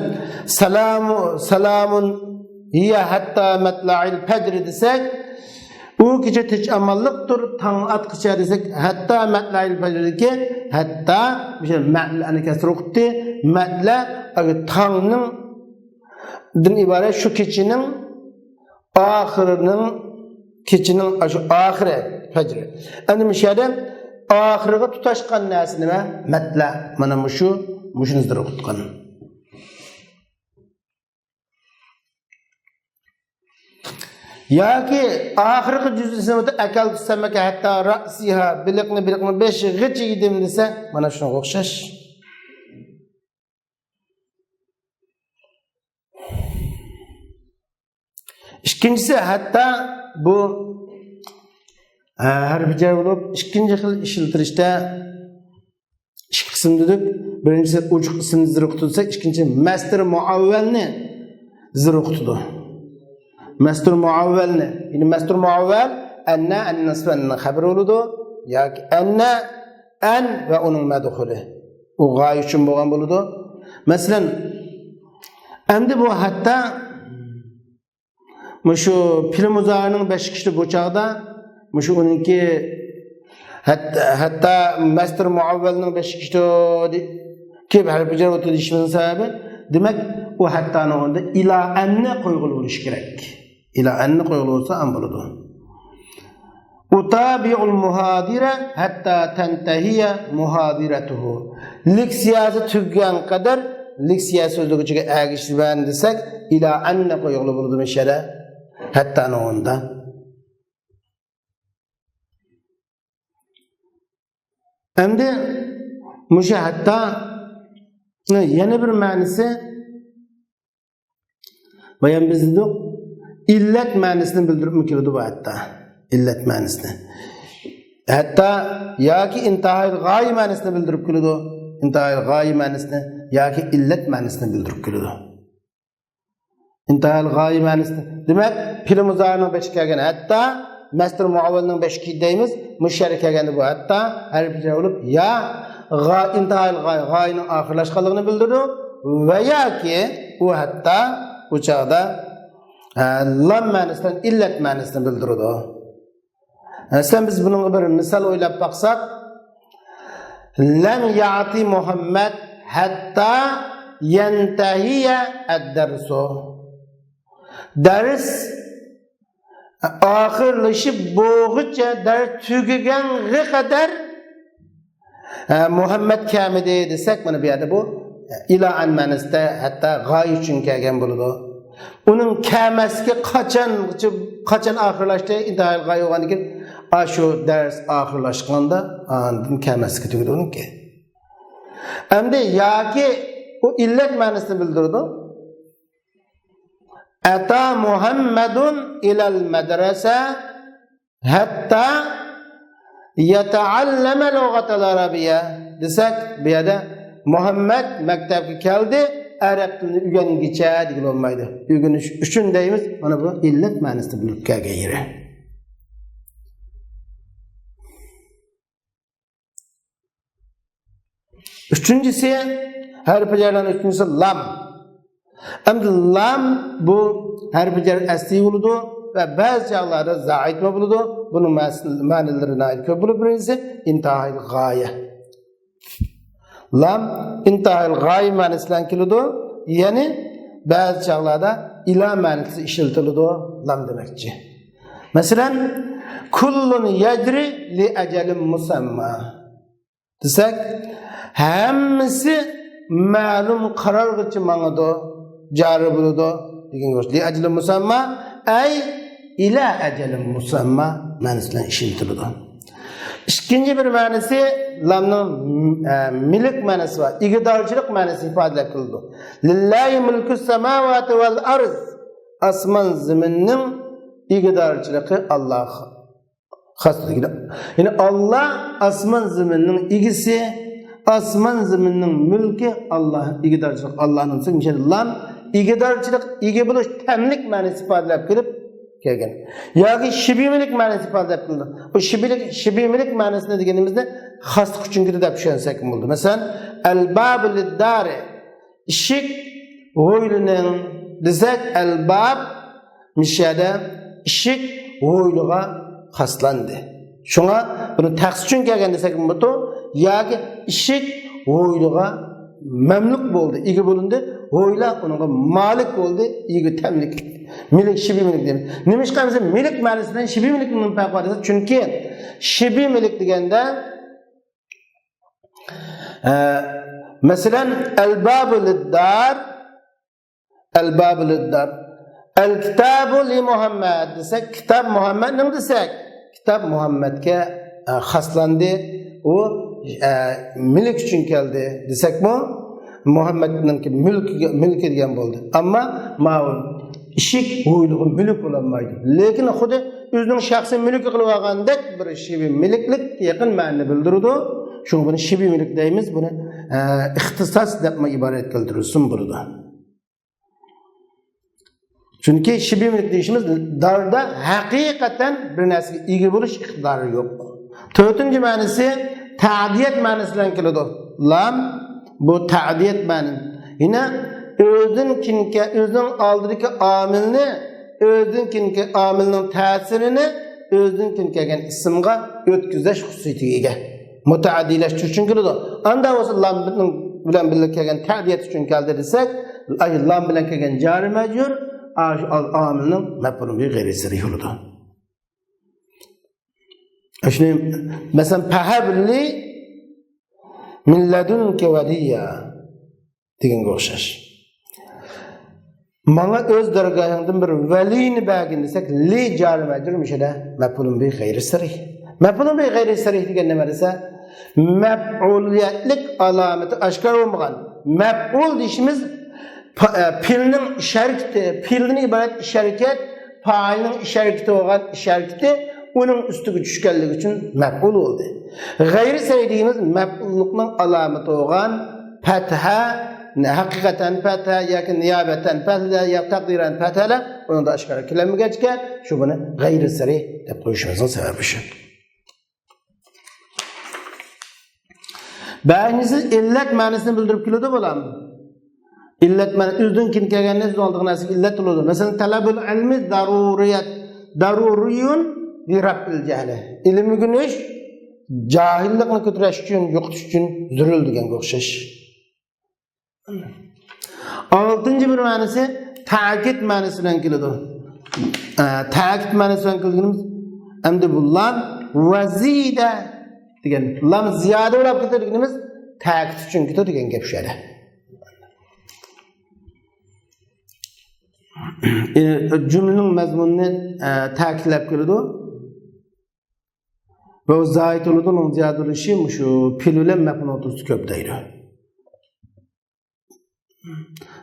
سالامۇ-، سالامۇن ھىيە ھەتتا مەتلەئىل پەجر دېسەك، ئۇ كېچە تىنچ ئامانلىقتۇر، تاڭ ئاتقىچە دېسەك، ھەتتا مەتلەئىل پەجردىكى ھەتتا، مۇشۇ مەتلەنى كەسرە ئوقۇتتى. مەتلە، ئەگەر تاڭنىڭ دىن ئىبارەت شۇ كېچىنىڭ ئاخىرىنىڭ، كېچىنىڭ ئاشۇ ئاخىرى، پەجر. ئەمدى مۇشۇ يەردە ئاخىرىغا تۇتاشقان نەرسە نېمە؟ مەتلە. مانا مۇشۇ، مۇشۇنى زىر ئوقۇتقان. ياكى ئاخىرقى جۈزئىسىنى ئەكەلتۇ سەمەكە ھەتتا رەئسىھا، بېلىقنى، بېلىقنىڭ بېشىغىچە يېدىم دېسە، مانا شۇنىڭغا ئوخشاش. ئىككىنچىسى، ھەتتا بۇ، ئە، ھەرپى جەر بولۇپ، ئىككىنچى خىل ئىشلىتىلىشتە ئىككى قىسىم دېدۇق. بىرىنچىسى، ئوچۇق ئىسىمنى زىر ئوقۇتىدۇ دېسەك، ئىككىنچى مەستۇر مۇئەۋۋەلنى زىر ئوقۇتىدۇ. مەستۇر مۇئەۋۋەلنى، يەنى مەستۇر مۇئەۋۋەل ئەننە، ئەننەسۋەننىڭ خەبىرى بولىدۇ ياكى ئەننە، ئەن ۋە ئۇنىڭ مەدخۇلى. ئۇ غايە ئۈچۈن بولغان بولىدۇ. مەسىلەن، ئەمدى بۇ ھەتتا مۇشۇ پېئىل مۇزارىنىڭ بەش كىشىدە بۇ چاغدا، مۇشۇ ئۇنىڭكى ھەتتا، ھەتتا مەستۇر مۇئەۋۋەلنىڭ بەش كىشىدە كېلىپ ھەرپى جەر ئوتىدۇ دېيىشىمىزنىڭ سەۋەبى، دېمەك، ئۇ ھەتتانىڭ ئورنىدا ئىلا ئەننى قويغىلى بولۇشى كېرەك. ئىلا ئەننى قويغىلى بولسا ئەن بولىدۇ. ئۇتابىئۇل مۇھادىرە ھەتتا تەنتەھىيە مۇھادىرەتۇھۇ. لېكسىيەسى تۈگىگەن قەدەر لېكسىيە سۆزلىگۈچىگە ئەگىشىمەن دېسەك، ئىلا ئەننى قويغىلى بولىدۇ مۇشۇ يەردە. ھەتتانىڭ ئورنىدا. ئەمدى مۇشۇ ھەتتا يەنە بىر مەنىسى، بايام بىز دېدۇق، ئىللەت مەنىسىنى بىلدۈرۈپمۇ كېلىدۇ بۇ ھەتتا. ئىللەت مەنىسىنى. ھەتتا ياكى ئىنتىھايىل غايە مەنىسىنى بىلدۈرۈپ كېلىدۇ. ئىنتىھايىل غايە مەنىسىنى ياكى ئىللەت مەنىسىنى بىلدۈرۈپ كېلىدۇ. ئىنتىھايىل غايە مەنىسىنى. دېمەك، پېئىل مۇزارىنىڭ بېشىغا كەلگەن ھەتتا، مەسدۇر مۇئەۋۋەلنىڭ بېشىغا دەيمىز، مۇشۇ يەرگە كەلگەندە بۇ ھەتتا ھەرپى جەر بولۇپ، يا غا-، ئىنتىھايىل غايە، غايىنىڭ ئاخىرلاشقانلىقىنى بىلدۈرىدۇ ۋە ياكى ئۇ ھەتتا ئۇ چاغدا، ئە، لام مەنىسى بىلەن ئىللەت مەنىسىنى بىلدۈرىدۇ. مەسىلەن، بىز بۇنىڭغا بىر مىسال ئويلاپ باقساق، لەم يەتى مۇھەممەد ھەتتا يەنتەھىيە ئەددەرسۇ. دەرس ئاخىرلىشىپ بولغۇچە، دەرس تۈگىگەنگە قەدەر ھە، مۇھەممەد كەلمىدى دېسەك، مانا بۇ يەردە بۇ ئىلا ئەن مەنىسىدە ھەتتا غايە ئۈچۈن كەلگەن بولىدۇ. ئۇنىڭ كەلمەسلىكى قاچان، قاچان ئاخىرلاشتى، ئىنتىھايىل غايە بولغاندىن كېيىن، ئاشۇ دەرس ئاخىرلاشقاندا ئاندىن كەلمەسلىكى تۈگىدى ئۇنىڭكى. ئەمدى ياكى ئۇ ئىللەت مەنىسىنى بىلدۈرىدۇ. ئەتە مۇھەممەدۇن ئىلەل مەدرەسە ھەتتا يەتەئەللەمە لۇغەتەل ئەرەبىيە دېسەك، بۇ يەردە مۇھەممەد مەكتەپكە كەلدى، ئەرەب تىلىنى ئۆگەنگىچە دېگىلى بولمايدۇ. ئۆگىنىش ئۈچۈن دەيمىز، مانا بۇ ئىللەت مەنىسىدە بولۇپ كەلگەن يېرى. ئۈچىنچىسى، ھەرپى جەرنىڭ ئۈچىنچىسى لام. ئەمدى لام بۇ ھەرپى جەر ئەسلى بولىدۇ ۋە بەزى چاغلاردا زائىدمۇ بولىدۇ. بۇنىڭ مەس-، مەنىلىرى ناھايىتى كۆپ بولۇپ، بىرىنچىسى ئىنتىھايىل غايە. لام ئىنتىھايىل غايە مەنىسى بىلەن كېلىدۇ. يەنى بەزى چاغلاردا ئىلا مەنىسى ئىشلىتىلىدۇ لام دېمەكچى. مەسىلەن، كۇللۇن يەجرى لىئەجەلىن مۇسەمما. دېسەك، ھەممىسى مەلۇم قارارغىچە ماڭىدۇ، جارى بولىدۇ دېگەن گەپ. لىئەجلى مۇسەمما، ئەي ئىلە ئەجەلى مۇسەمما مەنىسى بىلەن ئىشلىتىلىدۇ. ئىككىنچى بىر مەنىسى، لامنىڭ، ئە، مۈلۈك مەنىسى بار، ئىگىدارچىلىق مەنىسى ئىپادىلەپ كېلىدۇ. لىللاھى مۈلكۇس سەماۋاتى ۋەل ئەرز، ئاسمان زېمىننىڭ ئىگىدارچىلىقى ئاللاغا خاس دېگىنى. يەنى ئاللا ئاسمان زېمىننىڭ ئىگىسى، ئاسمان زېمىننىڭ مۈلكى ئاللا، ئىگىدارچىلىق ئاللانىڭ دېسەك، مۇشۇ لام ئىگىدارچىلىق، ئىگە بولۇش، تەملىك مەنىسى ئىپادىلەپ كېلىپ كەلگەن. ياكى شىبھى مۈلۈك مەنىسى ئىپادىلەپ كېلىدۇ. بۇ شىبھىلىك، شىبھى مۈلۈك مەنىسىنى دېگىنىمىزدە خاسلىق ئۈچۈن كېلىدۇ دەپ چۈشەنسەك بولىدۇ. مەسىلەن، ئەلبابۇ لىددارى، ئىشىك ھويلىنىڭ دېسەك، ئەلباب مۇشۇ يەردە ئىشىك ھويلىغا خاسلاندى. شۇڭا بۇنى تەخسىس ئۈچۈن كەلگەن دېسەك بولىدۇ. ياكى ئىشىك ھويلىغا مەملۇك بولدى، ئىگە بولۇندى. ھويلا ئۇنىڭغا مالىك بولدى، ئىگە تەملىك. مۈلۈك، شىبھى مۈلۈك دەيمىز. نېمىشقا دېسە، مۈلۈك مەنىسى بىلەن شىبھى مۈلۈكنىڭ نېمە پەرقى بار دېسە، چۈنكى شىبھى مۈلۈك دېگەندە، ئە، مەسىلەن، ئەلبابۇ لىددار، ئەلبابۇ لىددار. ئەلكىتابۇ لىمۇھەممەد دېسەك، كىتاب مۇھەممەدنىڭ دېسەك، كىتاب مۇھەممەدكە، ئە، خاسلاندى. ئۇ، ئە، مۈلۈك ئۈچۈن كەلدى دېسەكمۇ، مۇھەممەدنىڭكى مۈلكىگە، مۈلكى دېگەن بولدى. ئەمما ماۋۇ ئىشىك ھويلىغا مۈلۈك بولالمايدۇ. لېكىن خۇددى ئۆزىنىڭ شەخسىي مۈلكى قىلىۋالغاندەك بىر شىبھى مۈلۈكلۈك يېقىن مەنىنى بىلدۈرىدۇ. شۇڭا بۇنى شىبھى مۈلۈك دەيمىز، بۇنى، ئە، ئىختىساس دەپمۇ ئىبارەت كەلتۈرۈلسىمۇ بولىدۇ. چۈنكى شىبھى مۈلۈك دېيىشىمىز داردا ھەقىقەتەن بىر نەرسىگە ئىگە بولۇش ئىقتىدارى يوق. تۆتىنچى مەنىسى تەدىيەت مەنىسى بىلەن كېلىدۇ. لام بۇ تەدىيەت مەنىسى. يەنى ئۆزىدىن كېيىنكى، ئۆزىنىڭ ئالدىدىكى ئامىلنى، ئۆزىدىن كېيىنكى ئامىلنىڭ تەسىرىنى ئۆزىدىن كېيىن كەلگەن ئىسىمغا ئۆتكۈزۈش خۇسۇسىيىتىگە ئىگە. مۇتەئەددىيلەشتۈرۈش ئۈچۈن كېلىدۇ. ئاندا بولسا لام بىلەن بىللە كەلگەن تەدىيەت ئۈچۈن كەلدى دېسەك، ئاي، لام بىلەن كەلگەن جارى مەجرۇر، ئاشۇ ئامىلنىڭ مەپئۇلى بىغەيرى سەرىھ بولىدۇ. شۇنى، مەسىلەن، فەھەب لى مىن لەدۇنكە ۋەلىييا دېگەنگە ئوخشاش. ماڭا ئۆز دەرگاھىڭدىن بىر ۋەلىنى بەرگىن دېسەك، لى جارى مەجرۇر مۇشۇ يەردە مەپئۇلۇن بىھى غەيرى سەرىھ. مەپئۇلۇن بىھى غەيرى سەرىھ دېگەن نېمە دېسە، مەپئۇلىيەتلىك ئالامىتى ئاشكارا بولمىغان. مەپئۇل دېيىشىمىز پا-، ئە، پېئىلنىڭ ئىش ھەرىكىتى، پېئىلدىن ئىبارەت ئىش ھەرىكەت، پائىلنىڭ ئىش ھەرىكىتى بولغان ئىش ھەرىكىتى، ئۇنىڭ ئۈستىگە چۈشكەنلىكى ئۈچۈن مەپئۇل بولدى. غەيرىي سەرىي دېگىنىمىز مەپئۇللۇقنىڭ ئالامىتى بولغان پەتھە، ھەقىقەتەن پەتھە ياكى نىيابەتەن پەتھە ياكى تەقدىرەن پەتھەلەر ئۇنىڭدا ئاشكارا كېلەلمىگەچكە، شۇ بۇنى غەيرىي سەرىي دەپ قويۇشىمىزنىڭ سەۋەبى شۇ. بەشىنچىسى، ئىللەت مەنىسىنى بىلدۈرۈپ كېلىدۇ بۇلار. ئىللەت مەنە ئۆزىدىن كېيىن كەلگەن نەرسە ئالدىغا نەرسىگە ئىللەت بولىدۇ. مەسىلەن، تەلەبۇل ئىلمى زەرۇرىيەت، زەرۇرىيۇن لىرەفئىل جەھلى. ئىلىم ئۆگىنىش جاھىللىقنى كۆتۈرۈش ئۈچۈن، يوقىتىش ئۈچۈن زۆرۈر دېگەنگە ئوخشاش. ئالتىنچى بىر مەنىسى تەكىد مەنىسى بىلەن كېلىدۇ. ئە، تەكىد مەنىسى بىلەن كەلگىنىمىز ئەمدى بۇ لام ۋەزىدە دېگەن، لام زىيادە بولۇپ كېتىدۇ دېگىنىمىز تەكىد ئۈچۈن كېتىدۇ دېگەن گەپ شۇ يەردە. ئە، جۈملىنىڭ مەزمۇنىنى، ئە، تەكىدلەپ كېلىدۇ. ۋە زايىد بولىدۇ، ئۇنىڭ زىيادە بولۇشى مۇشۇ پېئىل بىلەن مەپئۇل ئوتتۇرىسىدا كۆپ دەيدۇ.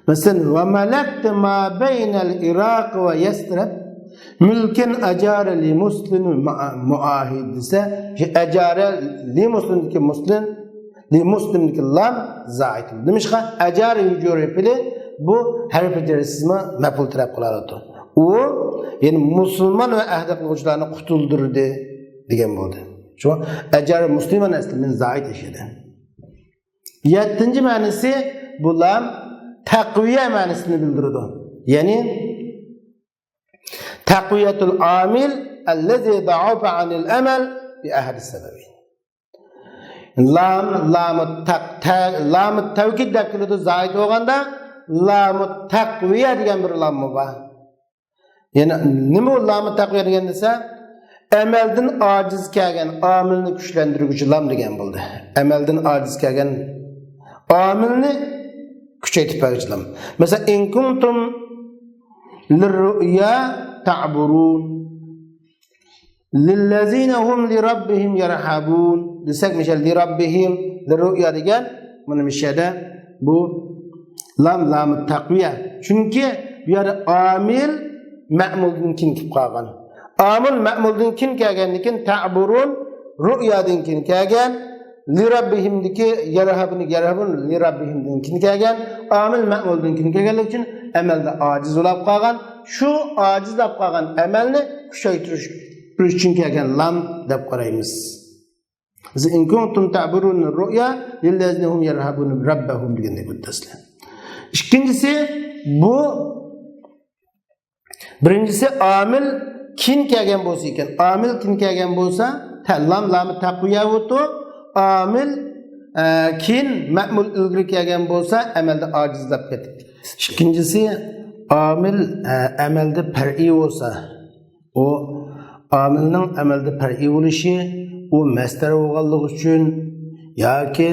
مەسىلەن، ۋە مەلەكتە ما بەينەل ئىراق ۋە يەسرىب مۈلكەن ئەجارە لى مۇسلىم مۇئاھىد دېسە، شۇ ئەجارە لى مۇسلىمدىكى مۇسلىم، لى مۇسلىمدىكى لام زائىد. نېمىشقا؟ ئەجارە يۇجۇرى پېئىلى بۇ ھەرپى جەرسىزمۇ مەپئۇل تەلەپ قىلالىدۇ. ئۇ، يەنى مۇسۇلمان ۋە ئەھدى قىلغۇچىلارنى قۇتۇلدۇردى دېگەن بولدى. شۇ ئەجارە مۇسلىمان ئەسلى مىن زائىد ئىش ئىدى. يەتتىنچى مەنىسى، بۇ لام تەقۋىيە مەنىسىنى بىلدۈرىدۇ. يەنى تەقۋىيەتۇل ئامىل ئەللەزى دەئەفە ئەنىل ئەمەل بى ئەھەدىس سەبەبەين. لام، لامۇ تەق-، تە-، لامۇ تەۋكىد دەپ كېلىدۇ زايىد بولغاندا، لامۇ تەقۋىيە دېگەن بىر لاممۇ بار. يەنى نېمە ئۇ لامۇ تەقۋىيە دېگەن دېسە، ئەمەلدىن ئاجىز كەلگەن ئامىلنى كۈچلەندۈرگۈچى لام دېگەن بولدى. ئەمەلدىن ئاجىز كەلگەن ئامىلنى كۈچەيتىپ بەرگۈچى لام. مەسىلەن، ئىن كۇنتۇم لىررۇئيا تەئبۇرۇن. لىللەزىنە ھۇم لىرەببىھىم يەرھەبۇن دېسەك، مىشەل لىرەببىھىم، لىررۇئيا دېگەن، مانا مىشەدە بۇ لام، لامۇ تەقۋىيە. چۈنكى بۇ يەردە ئامىل مەئمۇلدىن كېيىن كېلىپ قالغان. ئامىل مەئمۇلدىن كېيىن كەلگەندىن كېيىن تەئبۇرۇن رۇئيادىن كېيىن كەلگەن، لىرەببىھىمدىكى يەرھەبۇن، يەرھەبۇن لىرەببىھىمدىن كېيىن كەلگەن، ئامىل مەئمۇلدىن كېيىن كەلگەنلىكى ئۈچۈن ئەمەلدە ئاجىز بولاپ قالغان. شۇ ئاجىزلاپ قالغان ئەمەلنى كۈچەيتىش ئۈچۈن كەلگەن لام دەپ قارايمىز. بىز، إن كنتم تعبرون الرؤيا للذين هم يرهبون ربهم دېگەندەك بولدى ئەسلى. ئىككىنچىسى، بۇ بىرىنچىسى ئامىل كېيىن كەلگەن بولسا ئىكەن، ئامىل كېيىن كەلگەن بولسا، تە-، لام، لامۇ تەقۋىيە بولىدۇ. ئامىل، ئە، كېيىن مەئمۇل ئىلگىرى كەلگەن بولسا، ئەمەلدە ئاجىزلاپ كېتىدۇ. ئىككىنچىسى، ئامىل، ئە، ئەمەلدە پەرئىي بولسا، ئۇ ئامىلنىڭ ئەمەلدە پەرئىي بولۇشى، ئۇ مەسدەر بولغانلىقى ئۈچۈن ياكى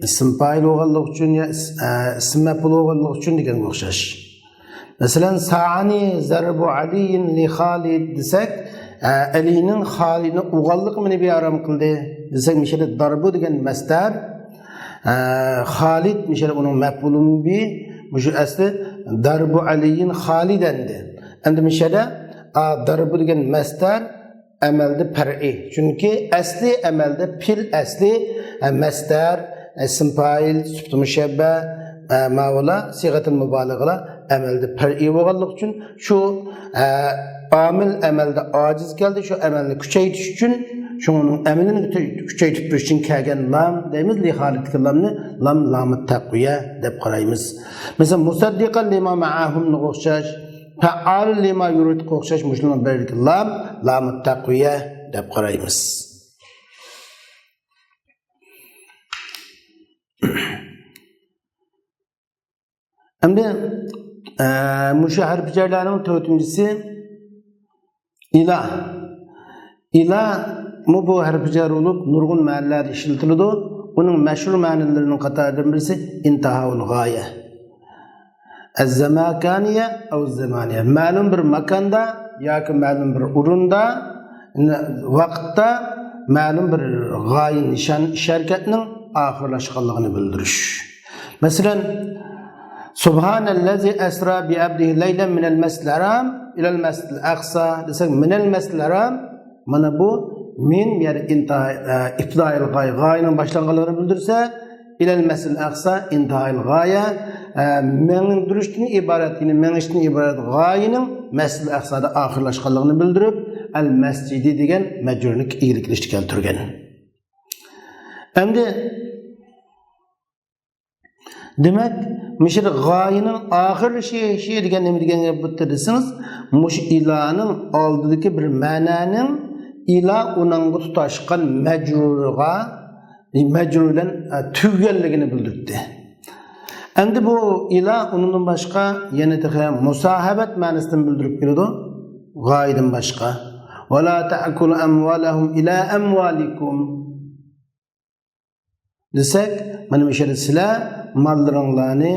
ئىسىم پائىل بولغانلىقى ئۈچۈن يا ئىس-، ئە، ئىسىم مەپئۇل بولغانلىقى ئۈچۈن دېگەنگە ئوخشاش. مەسىلەن، ساعانى زەربۇ ئەلىيىن لى خالىد دېسەك، ئە، ئەلىنىڭ خالىدنى ئۇرغانلىقى مېنى بىئارام قىلدى دېسەك، مىشەدە داربۇ دېگەن مەسدەر، ئە، خالىد مىشەدە ئۇنىڭ مەپئۇلى بى، مۇشۇ ئەسلى داربۇ ئەلىيىن خالىدەندى. ئەمدى مىشەدە، ئا، داربۇ دېگەن مەسدەر ئەمەلدە پەرئىي. چۈنكى ئەسلى ئەمەلدە پېئىل ئەسلى، ئە، مەسدەر، ئە، ئىسىم پائىل، سۈپىتى مۇشەببە، ئە، ماۋۇلار سىغەتىل مۇبالىغىلار ئەمەلدە پەرئىي بولغانلىقى ئۈچۈن شۇ، ئە، ئامىل ئەمەلدە ئاجىز كەلدى، شۇ ئەمەلنى كۈچەيتىش ئۈچۈن، شۇنىڭ ئەمىلىنى كۈچەيتىپ تۇرۇش ئۈچۈن كەلگەن لام دەيمىز، لى خالىدتىكى لامنى لام، لامۇ تەقۋىيە دەپ قارايمىز. مەسىلەن، مۇسەددىقەن لىما مەئەھۇمغا ئوخشاش، پەئالۇن لىما يۇرىدقا ئوخشاش مۇشۇلارنىڭ بىرىدىكى لام، لامۇ تەقۋىيە دەپ قارايمىز. ئەمدى، ئە، مۇشۇ ھەرپى جەرلەرنىڭ تۆتىنچىسى ئىلا. ئىلامۇ بۇ ھەرپى جەر بولۇپ، نۇرغۇن مەنىلەردە ئىشلىتىلىدۇ. ئۇنىڭ مەشھۇر مەنىلىرىنىڭ قاتارىدىن بىرسى ئىنتىھاۋۇل غايە. ئەززەماكانىيە ئەۋ زەمانىيە. مەلۇم بىر ماكاندا ياكى مەلۇم بىر ئورۇندا، ۋاقىتتا مەلۇم بىر غايە، نىشان، ئىش ھەرىكەتنىڭ ئاخىرلاشقانلىقىنى بىلدۈرۈش. مەسىلەن، سۇبھانەللەزى ئەسرا بىئەبدىھى لەيلەن مىنەل مەسجىدىل ھەرام ئىلەل مەسجىدىل ئەقسا دېسەك، مىنەل مەسجىدىل ھەرام مانا بۇ مىن، يەنى ئىنتىھا، ئە، ئىبتىدائىل غايە، غايىنىڭ باشلانغانلىقىنى بىلدۈرسە، ئىلەل مەسىل ئەقسا، ئىنتىھائىل غايە، ئە، مېڭدۈرۈشتىن ئىبارەت، يەنى مېڭىشتىن ئىبارەت غايىنىڭ مەسىل ئەقسادا ئاخىرلاشقانلىقىنى بىلدۈرۈپ، ئەل مەسجىدى دېگەن مەجرۇرنى ئىگىلىك ئىچىدە كەلتۈرگەن. ئەمدى دېمەك، مۇشۇ غايىنىڭ ئاخىرلىشىشى دېگەن نېمە دېگەن گەپ بۇ دېسىڭىز، مۇشۇ ئىلانىڭ ئالدىدىكى بىر مەنانىڭ ئىلا ئۇنىڭغا تۇتاشقان مەجرۇرىغا، مەجرۇر بىلەن، ئە، تۈگىگەنلىكىنى بىلدۈرۈپتۇ. ئەمدى بۇ ئىلا ئۇنىڭدىن باشقا يەنە تېخى مۇساھەبەت مەنىسىنى بىلدۈرۈپ كېلىدۇ. غايىدىن باشقا. ولا تأكلوا أموالهم إلى أموالكم. دېسەك، مانا مۇشۇ يەردە سىلەر ماللىرىڭلارنى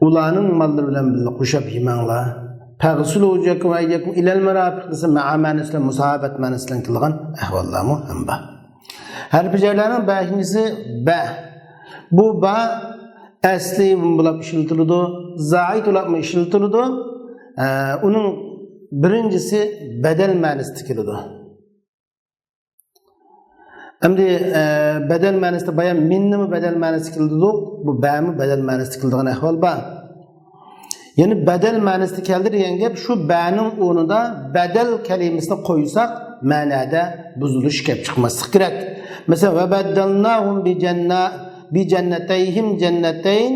ئۇلارنىڭ ماللىرى بىلەن بىللە قوشاپ يېمەڭلار. فاغسلوا وجوهكم وأيديكم إلى المرافق دېسە، مەئا مەنىسى بىلەن، مۇساھەبەت مەنىسى بىلەن كېلىدىغان ئەھۋاللارمۇ ھەم بار. ھەرپى جەرلەرنىڭ بەشىنچىسى بە. بۇ بە ئەسلى بولاپ ئىشلىتىلىدۇ، زائىد بولاپمۇ ئىشلىتىلىدۇ. ئە، ئۇنىڭ بىرىنچىسى بەدەل مەنىسىدە كېلىدۇ. ئەمدى، ئە، بەدەل مەنىسىدە بايان مىننىمۇ بەدەل مەنىسىدە كېلىدۇق، بۇ بەمۇ بەدەل مەنىسىدە كېلىدىغان ئەھۋال بار. يەنى بەدەل مەنىسىدە كەلدى دېگەن گەپ شۇ بەنىڭ ئورنىدا بەدەل كەلىمىسىنى قويساق، مەنەدە بۇزۇلۇش كەپ چىقماسلىقى كېرەك. مەسىلەن، وبدلناهم بجنة، بجنتيهم جنتين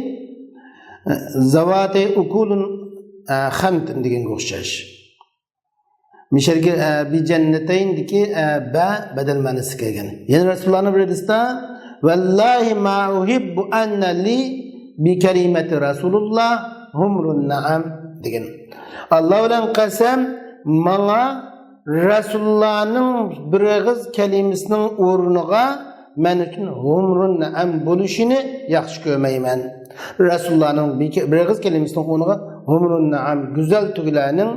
ذواتي أكل خمط دېگەنگە ئوخشاش. مىشەلگە، ئە، بىجەننەتەيندىكى، ئە، بە بەدەل مەنىسىگە كەلگەن. يەنە رەسۇلۇللانىڭ بىر ھەدىسىدە، والله ما أحب أن لي بكلمة رسول الله حمر النعم دېگەن. ئاللا بىلەن قەسەم، ماڭا رەسۇلۇللانىڭ بىر ئېغىز كەلىمىسىنىڭ ئورنىغا مەن ئۈچۈن ھۇمرۇن نەئەم بولۇشىنى ياخشى كۆرمەيمەن. رەسۇلۇللانىڭ بىر، بىر ئېغىز كەلىمىسىنىڭ ئورنىغا ھۇمرۇن نەئەم، گۈزەل تۆگىلەرنىڭ،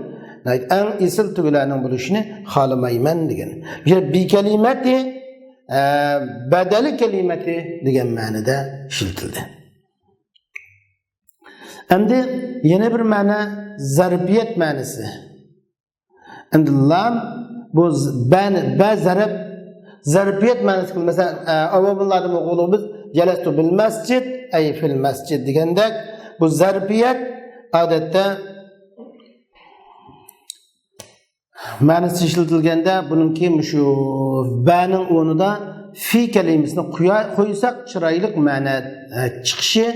ئەڭ ئېسىل تۆگىلەرنىڭ بولۇشىنى خالىمايمەن دېگەن. بىكەلىمەتى، ئە، بەدەل كەلىمەتى دېگەن مەنىدە ئىشلىتىلدى. ئەمدى يەنە بىر مەنە زەرپىيەت مەنىسى. ئەمدى لام، بۇ ز-، بەنى، بە زەرپ، زەرپىيەت مەنىسى قىلىدۇ. مەسىلەن، ئە، ئاۋۋاللاردىن ئوقۇغۇلۇق بىز، جەلەستۇ بىل مەسجىد، ئەي فىل مەسجىد دېگەندەك، بۇ زەرپىيەت ئادەتتە مەنىسى ئىشلىتىلگەندە، بۇنىڭكى مۇشۇ بەنىڭ ئورنىدا فى كەلىمىسىنى قويا-، قويساق، چىرايلىق مەنە، ئە، چىقىشى،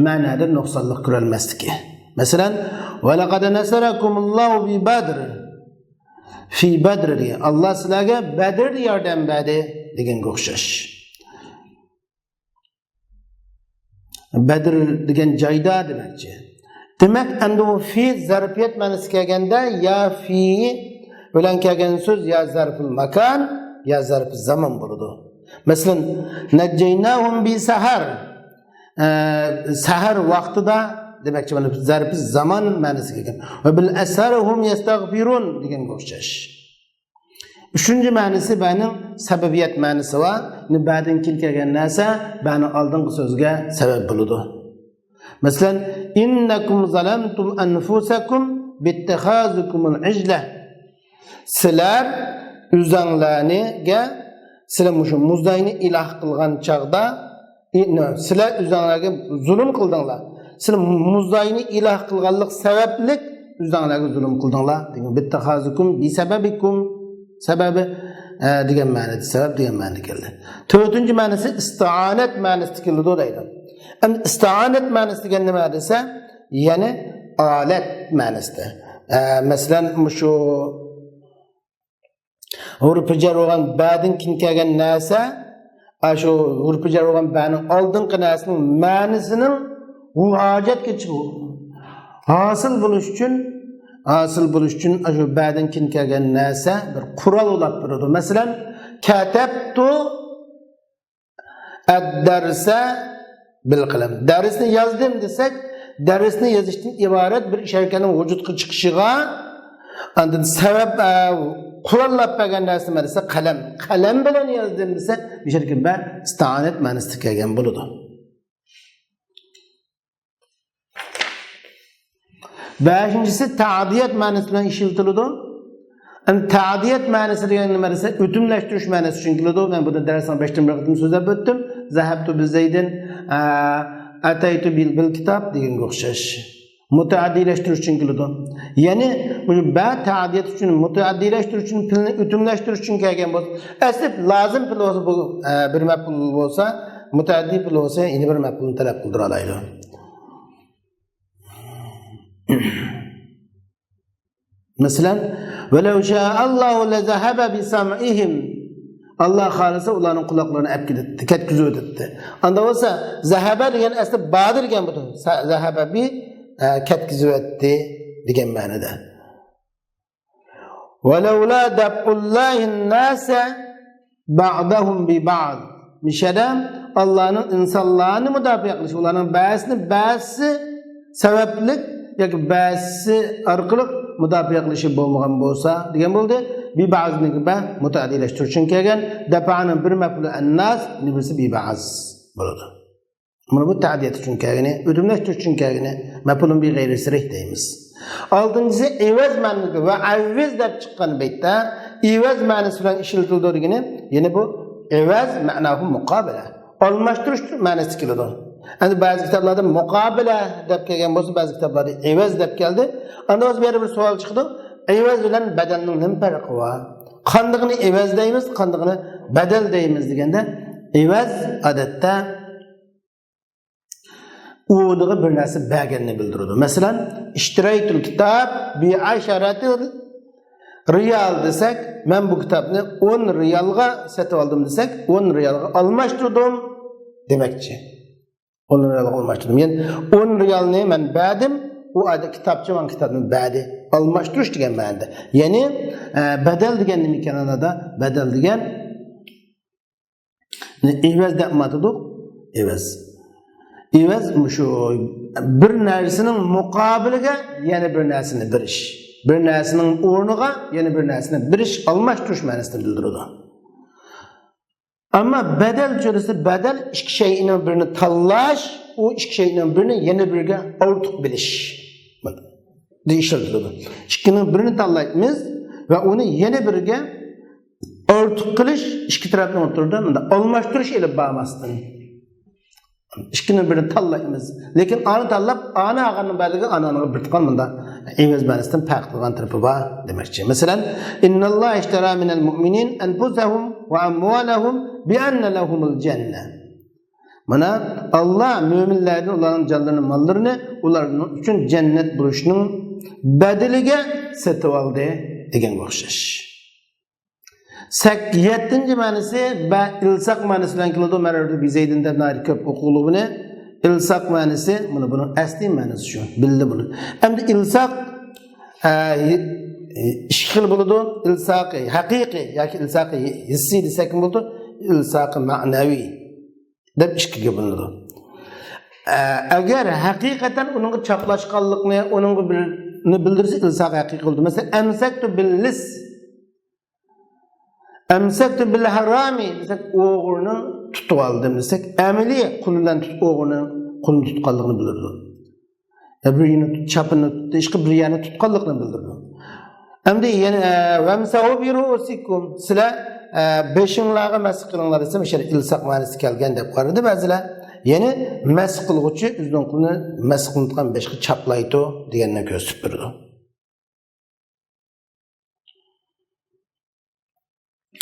مەنەدە نۇقسانلىق كۆرەلمەسلىكى. مەسىلەن، ولقد نصركم الله ببدر. فى بدر دېگەن، ئاللا سىلەرگە بەدىردە ياردەم بەردى دېگەنگە ئوخشاش. بەدر دېگەن جايدا دېمەكچى. دېمەك، ئەمدى ئۇ فى زەرپىيەت مەنىسىگە كەلگەندە يا فى بىلەن كەلگەن سۆز يا زەرپۇل ماكان، يا زەرپۇل زامان بولىدۇ. مەسىلەن، نەججەيناھۇم بىسەھەر. ئە، سەھەر ۋاقتىدا دېمەكچى، مانا زەرپى زامان مەنىسىگە كەلگەن. ۋە بىل ئەسھەرى ھۇم يەستەغفىرۇن دېگەنگە ئوخشاش. ئۈچىنچى مەنىسى بەنىڭ سەبەبىيەت مەنىسى بار. يەنى بەدىن كېيىن كەلگەن نەرسە بەنىڭ ئالدىنقى سۆزىگە سەۋەب بولىدۇ. مەسىلەن، ئىننەكۇم زالەمتۇم ئەنفۇسەكۇم بىتتىخازىكۇمۇل ئىجلە. سىلەر ئۆزەڭلەرنىگە، سىلەر مۇشۇ مۇزاينى ئىلاھ قىلغان چاغدا، ئى، نو، سىلەر ئۆزەڭلەرگە زۇلۇم قىلدىڭلار. سىلەر مۇزاينى ئىلاھ قىلغانلىق سەۋەبلىك ئۆزەڭلەرگە زۇلۇم قىلدىڭلار. دېگەن، بىتتىخازىكۇم بىسەبەبىكۇم، سەۋەبى، ئە، دېگەن مەنىدە، سەۋەب دېگەن مەنىدە كەلدى. تۆتىنچى مەنىسى ئىستىئانەت مەنىسىدە كېلىدۇ دەيدۇ. ئەمدى ئىستىئانەت مەنىسى دېگەن نېمە دېسە، يەنى ئالەت مەنىسىدە. ئە، مەسىلەن، مۇشۇ ھۇرۇپى جەر بولغان بەدىن كېيىن كەلگەن نەرسە، ئاشۇ ھۇرۇپى جەر بولغان بەنىڭ ئالدىنقى نەرسىنىڭ مەنىسىنىڭ ھاجەتكە چىقىپ ھاسىل بولۇش ئۈچۈن، ھاسىل بولۇش ئۈچۈن ئاشۇ بەدىن كېيىن كەلگەن نەرسە بىر قورال بولاپ تۇرىدۇ. مەسىلەن، كەتەبتۇ ئەددەرسە بىل قەلەم. دەرسنى يازدىم دېسەك، دەرسنى يېزىشتىن ئىبارەت بىر ئىش ھەرىكەتنىڭ ۋۇجۇدقا چىقىشىغا ئاندىن سەۋەب، ئە، قوراللاپ بەرگەن نەرسە نېمە دېسە، قەلەم. قەلەم بىلەن يازدىم دېسە، مۇشۇ يەردىكى بە ئىستىئانەت مەنىسىدە كەلگەن بولىدۇ. بەشىنچىسى تەئدىيەت مەنىسى بىلەن ئىشلىتىلىدۇ. ئەمدى تەدىيەت مەنىسى دېگەن نېمە دېسە، ئۆتۈملەشتۈرۈش مەنىسى ئۈچۈن كېلىدۇ. مەن بۇنى دەرسنىڭ بېشىدىن بىر قېتىم سۆزلەپ ئۆتتۈم. زەھەبتۇ بىزەيدىن، ئە، ئەتەيتۇ بىل، بىل كىتاب دېگەنگە ئوخشاش. مۇتەئەددىيلەشتۈرۈش ئۈچۈن كېلىدۇ. يەنى مۇشۇ بە تەدىيەت ئۈچۈن، مۇتەئەددىيلەشتۈرۈش ئۈچۈن، پېئىلنى ئۆتۈملەشتۈرۈش ئۈچۈن كەلگەن بولسا، ئەسلى لازىم پېئىل بولسا، بۇ، ئە، بىر مەپئۇل بولسا، مۇتەئەددىي پېئىل بولسا، يەنە بىر مەپئۇلنى تەلەپ قىلدۇرالايدۇ. مەسىلەن، ولو شاء الله لذهب بسمعهم. ئاللا خالىسا ئۇلارنىڭ قۇلاقلىرىنى ئەپ كېتەتتى، كەتكۈزۈۋېتەتتى. ئاندا بولسا، زەھەبە دېگەن ئەسلى بادى دېگەن بۇ. سە-، زەھەبە بى، ئە، كەتكۈزۈۋەتتى دېگەن مەنىدە. ولولا دفع الله الناس بعضهم ببعض. مۇشەدە ئاللانىڭ ئىنسانلارنى مۇداپىئە قىلىشى، ئۇلارنىڭ بەزىسىنى بەزىسى سەۋەبلىك ياكى بەزىسى ئارقىلىق مۇداپىئە قىلىشى بولمىغان بولسا دېگەن بولدى. ببعضنىڭكى بە مۇتەئەددىيلەشتۈرۈش ئۈچۈن كەلگەن، دەپەنىڭ بىر مەپئۇلى ئەنناس، نېمىسى ببعض بولىدۇ. مانا بۇ تەدىيەت ئۈچۈن كەلگىنى، ئۆتۈملەشتۈرۈش ئۈچۈن كەلگىنى، مەپئۇلۇن بى غەيرى سەرىھ دەيمىز. ئالتىنچىسى، ئىۋەز مەنىسى ۋە ئەۋۋەز دەپ چىققان بەيتتە، ئىۋەز مەنىسى بىلەن ئىشلىتىلىدۇ دېگىنى، يەنى بۇ ئىۋەز مەناھۇ مۇقابىلە، ئالماشتۇرۇش مەنىسى كېلىدۇ. ئەمدى بەزى كىتابلاردا مۇقابىلە دەپ كەلگەن بولسا، بەزى كىتابلاردا ئىۋەز دەپ كەلدى. ئاندا بولسا بۇ يەردە بىر سوئال چىقىدۇ، ئىۋەز بىلەن بەدەلنىڭ نېمە پەرقى بار؟ قاندىقىنى ئىۋەز دەيمىز، قاندىقىنى بەدەل دەيمىز دېگەندە، ئىۋەز ئادەتتە ئورنىغا بىر نەرسە بەرگەننى بىلدۈرىدۇ. مەسىلەن، اشتريت الكتاب بعشرة ريال دېسەك، مەن بۇ كىتابنى ئون رىيالغا سېتىۋالدىم دېسەك، ئون رىيالغا ئالماشتۇردۇم دېمەكچى. ئون رىيالغا ئالماشتۇردۇم. يەنى ئون رىيالنى مەن بەردىم، ئۇ ئادەم كىتابچى ماڭا كىتابنى بەردى. ئالماشتۇرۇش دېگەن مەنىدە. يەنى، ئە، بەدەل دېگەن نېمە ئىكەن ئانادا؟ بەدەل دېگەن ئىۋەز دەپ ئاتىدۇق. ئىۋەز. ئىۋەز مۇشۇ بىر نەرسىنىڭ مۇقابىلىگە يەنە بىر نەرسىنى بېرىش. بىر نەرسىنىڭ ئورنىغا يەنە بىر نەرسىنى بېرىش، ئالماشتۇرۇش مەنىسىنى بىلدۈرىدۇ. ئەمما بەدەل چۈشىدىسى، بەدەل ئىككى شەيئىنىڭ بىرىنى تاللاش، ئۇ ئىككى شەيئىنىڭ بىرىنى يەنە بىرىگە ئارتۇق بىلىش. دە ئىشلىتىلىدۇ. ئىككىنىڭ بىرىنى تاللايمىز ۋە ئۇنى يەنە بىرىگە ئارتۇق قىلىش، ئىككى تەرەپنىڭ ئوتتۇرىدا مۇنداق ئالماشتۇرۇش ئېلىپ بارماستىن. ئىككىنىڭ بىرىنى تاللايمىز. لېكىن ئانى تاللاپ، ئانى ئالغاندىن بەدىلگە ئانى ئانىغا بىر تۇغان مۇنداق ئىۋەز مەنىسىدىن پەرق قىلغان تەرىپى بار دېمەكچى. مەسىلەن، إن الله اشترى من المؤمنين أنفسهم وأموالهم بأن لهم الجنة. مانا، ئاللا مۆمىنلەردىن ئۇلارنىڭ جانلىرىنى، ماللىرىنى ئۇلار ئۈچۈن جەننەت بولۇشنىڭ بەدىلىگە سېتىۋالدى دېگەنگە ئوخشاش. سەك-، يەتتىنچى مەنىسى بە ئىلساق مەنىسى بىلەن كېلىدۇ. مەرەرتۇ بىزەيدىن دەپ ناھايىتى كۆپ ئوقۇلغۇ بۇنى. ئىلساق مەنىسى، مانا بۇنىڭ ئەسلى مەنىسى شۇ. بىلدى بۇنى. ئەمدى ئىلساق، ئە، ئىككى خىل بولىدۇ. ئىلساقى ھەقىقىي ياكى ئىلساقى ھېسسىي دېسەكمۇ بولىدۇ. ئىلساقى مەنەۋىي دەپ ئىككىگە بۆلۈنىدۇ. ئە، ئەگەر ھەقىقەتەن ئۇنىڭغا چاپلاشقانلىقنى، ئۇنىڭغا بىرنى بىلدۈرسە، ئىلساق ھەقىقىي بولىدۇ. مەسىلەن، أمسكت باللص، أمسكت بالحرامي دېسەك، ئوغرىنى تۇتۇۋالدىم دېسەك، ئەمەلىي قولى بىلەن تۇت-، ئوغرىنىڭ قولىنى تۇتقانلىقىنى بىلدۈرىدۇ. يا بىر يەرنى تۇت-، چاپىنىنى تۇتتى، ئىشقىلىپ بىر يەرنى تۇتقانلىقىنى بىلدۈرىدۇ. ئەمدى يەنە، ئە، وامسحوا برؤوسكم، سىلەر، ئە، بېشىڭلارغا مەسح قىلىڭلار دېسە، مۇشۇ يەردە ئىلساق مەنىسى كەلگەن دەپ قارىدى بەزىلەر. يەنى مەسح قىلغۇچى ئۆزىنىڭ قولىنى مەسح قىلىنىدىغان بېشىغا چاپلايدۇ دېگەننى كۆرسىتىپ بېرىدۇ.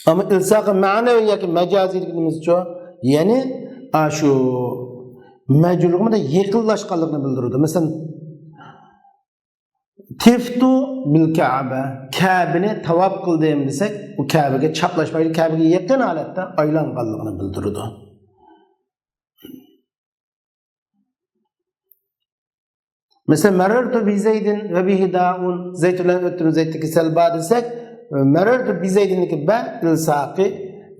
ئەمما ئىلساقى مەنەۋى ياكى مەجازىي دېگىنىمىزچۇ، يەنى ئاشۇ مەجھۇلغا يېقىنلاشقانلىقىنى بىلدۈرىدۇ. مەسىلەن، تفتو بىل كەبە، كەبىنى تاۋاپ قىلدىم دېسەك، ئۇ كەبىگە چاپلاشمايدۇ، كەبىگە يېقىن ھالەتتە ئايلانغانلىقىنى بىلدۈرىدۇ. مەسىلەن، مەرەرتۇ بىزەيدىن ۋە بىھى دائۇن، زەيت بىلەن ئۆتتۈم، زەيتتە كېسەل بار دېسەك، مەرەرتۇ بىزەيدىننىڭكى بە ئىلساقى،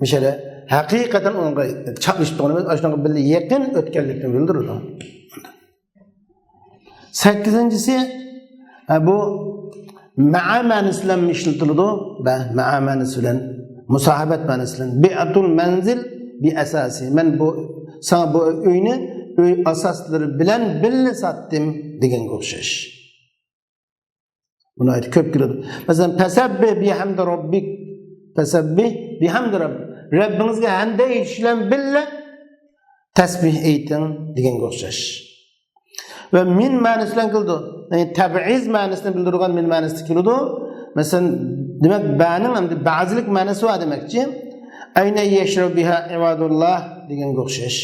مۇشۇ يەردە ھەقىقەتەن ئۇنىڭغا چاپلىشىپ تۇرغىنىمىز، ئاشۇنىڭغا بىللە يېقىن ئۆتكەنلىكنى بىلدۈرىدۇ. سەككىزىنچىسى، ھە، بۇ مەئە مەنىسى بىلەن ئىشلىتىلىدۇ. بە، مەئە مەنىسى بىلەن، مۇساھىبەت مەنىسى بىلەن. بىئتۇل مەنزىل بىئەساسى. مەن بۇ، ساڭا بۇ ئۆينى ئۆي ئاساسلىرى بىلەن بىللە ساتتىم دېگەنگە ئوخشاش. بۇنى ئايەتتە كۆپ كېلىدۇ. مەسىلەن، «فەسەببىھ بىھەمدى رەببىك.» «فەسەببىھ بىھەمدى رەببىك.» رەببىڭىزگە ھەمدە ئېيتىش بىلەن بىللە تەسبىھ ئېيتىڭ دېگەنگە ئوخشاش. ۋە مىن مەنىسى بىلەن كېلىدۇ. يەنى تەبئىز مەنىسىنى بىلدۈرىدىغان مىن مەنىسى كېلىدۇ. مەسىلەن، دېمەك، بەنىڭ ئەمدى بەزىلىك مەنىسى بار دېمەكچى. «ئەينەن يەشرەبۇ بىھا ئىبادۇللاھ» دېگەنگە ئوخشاش.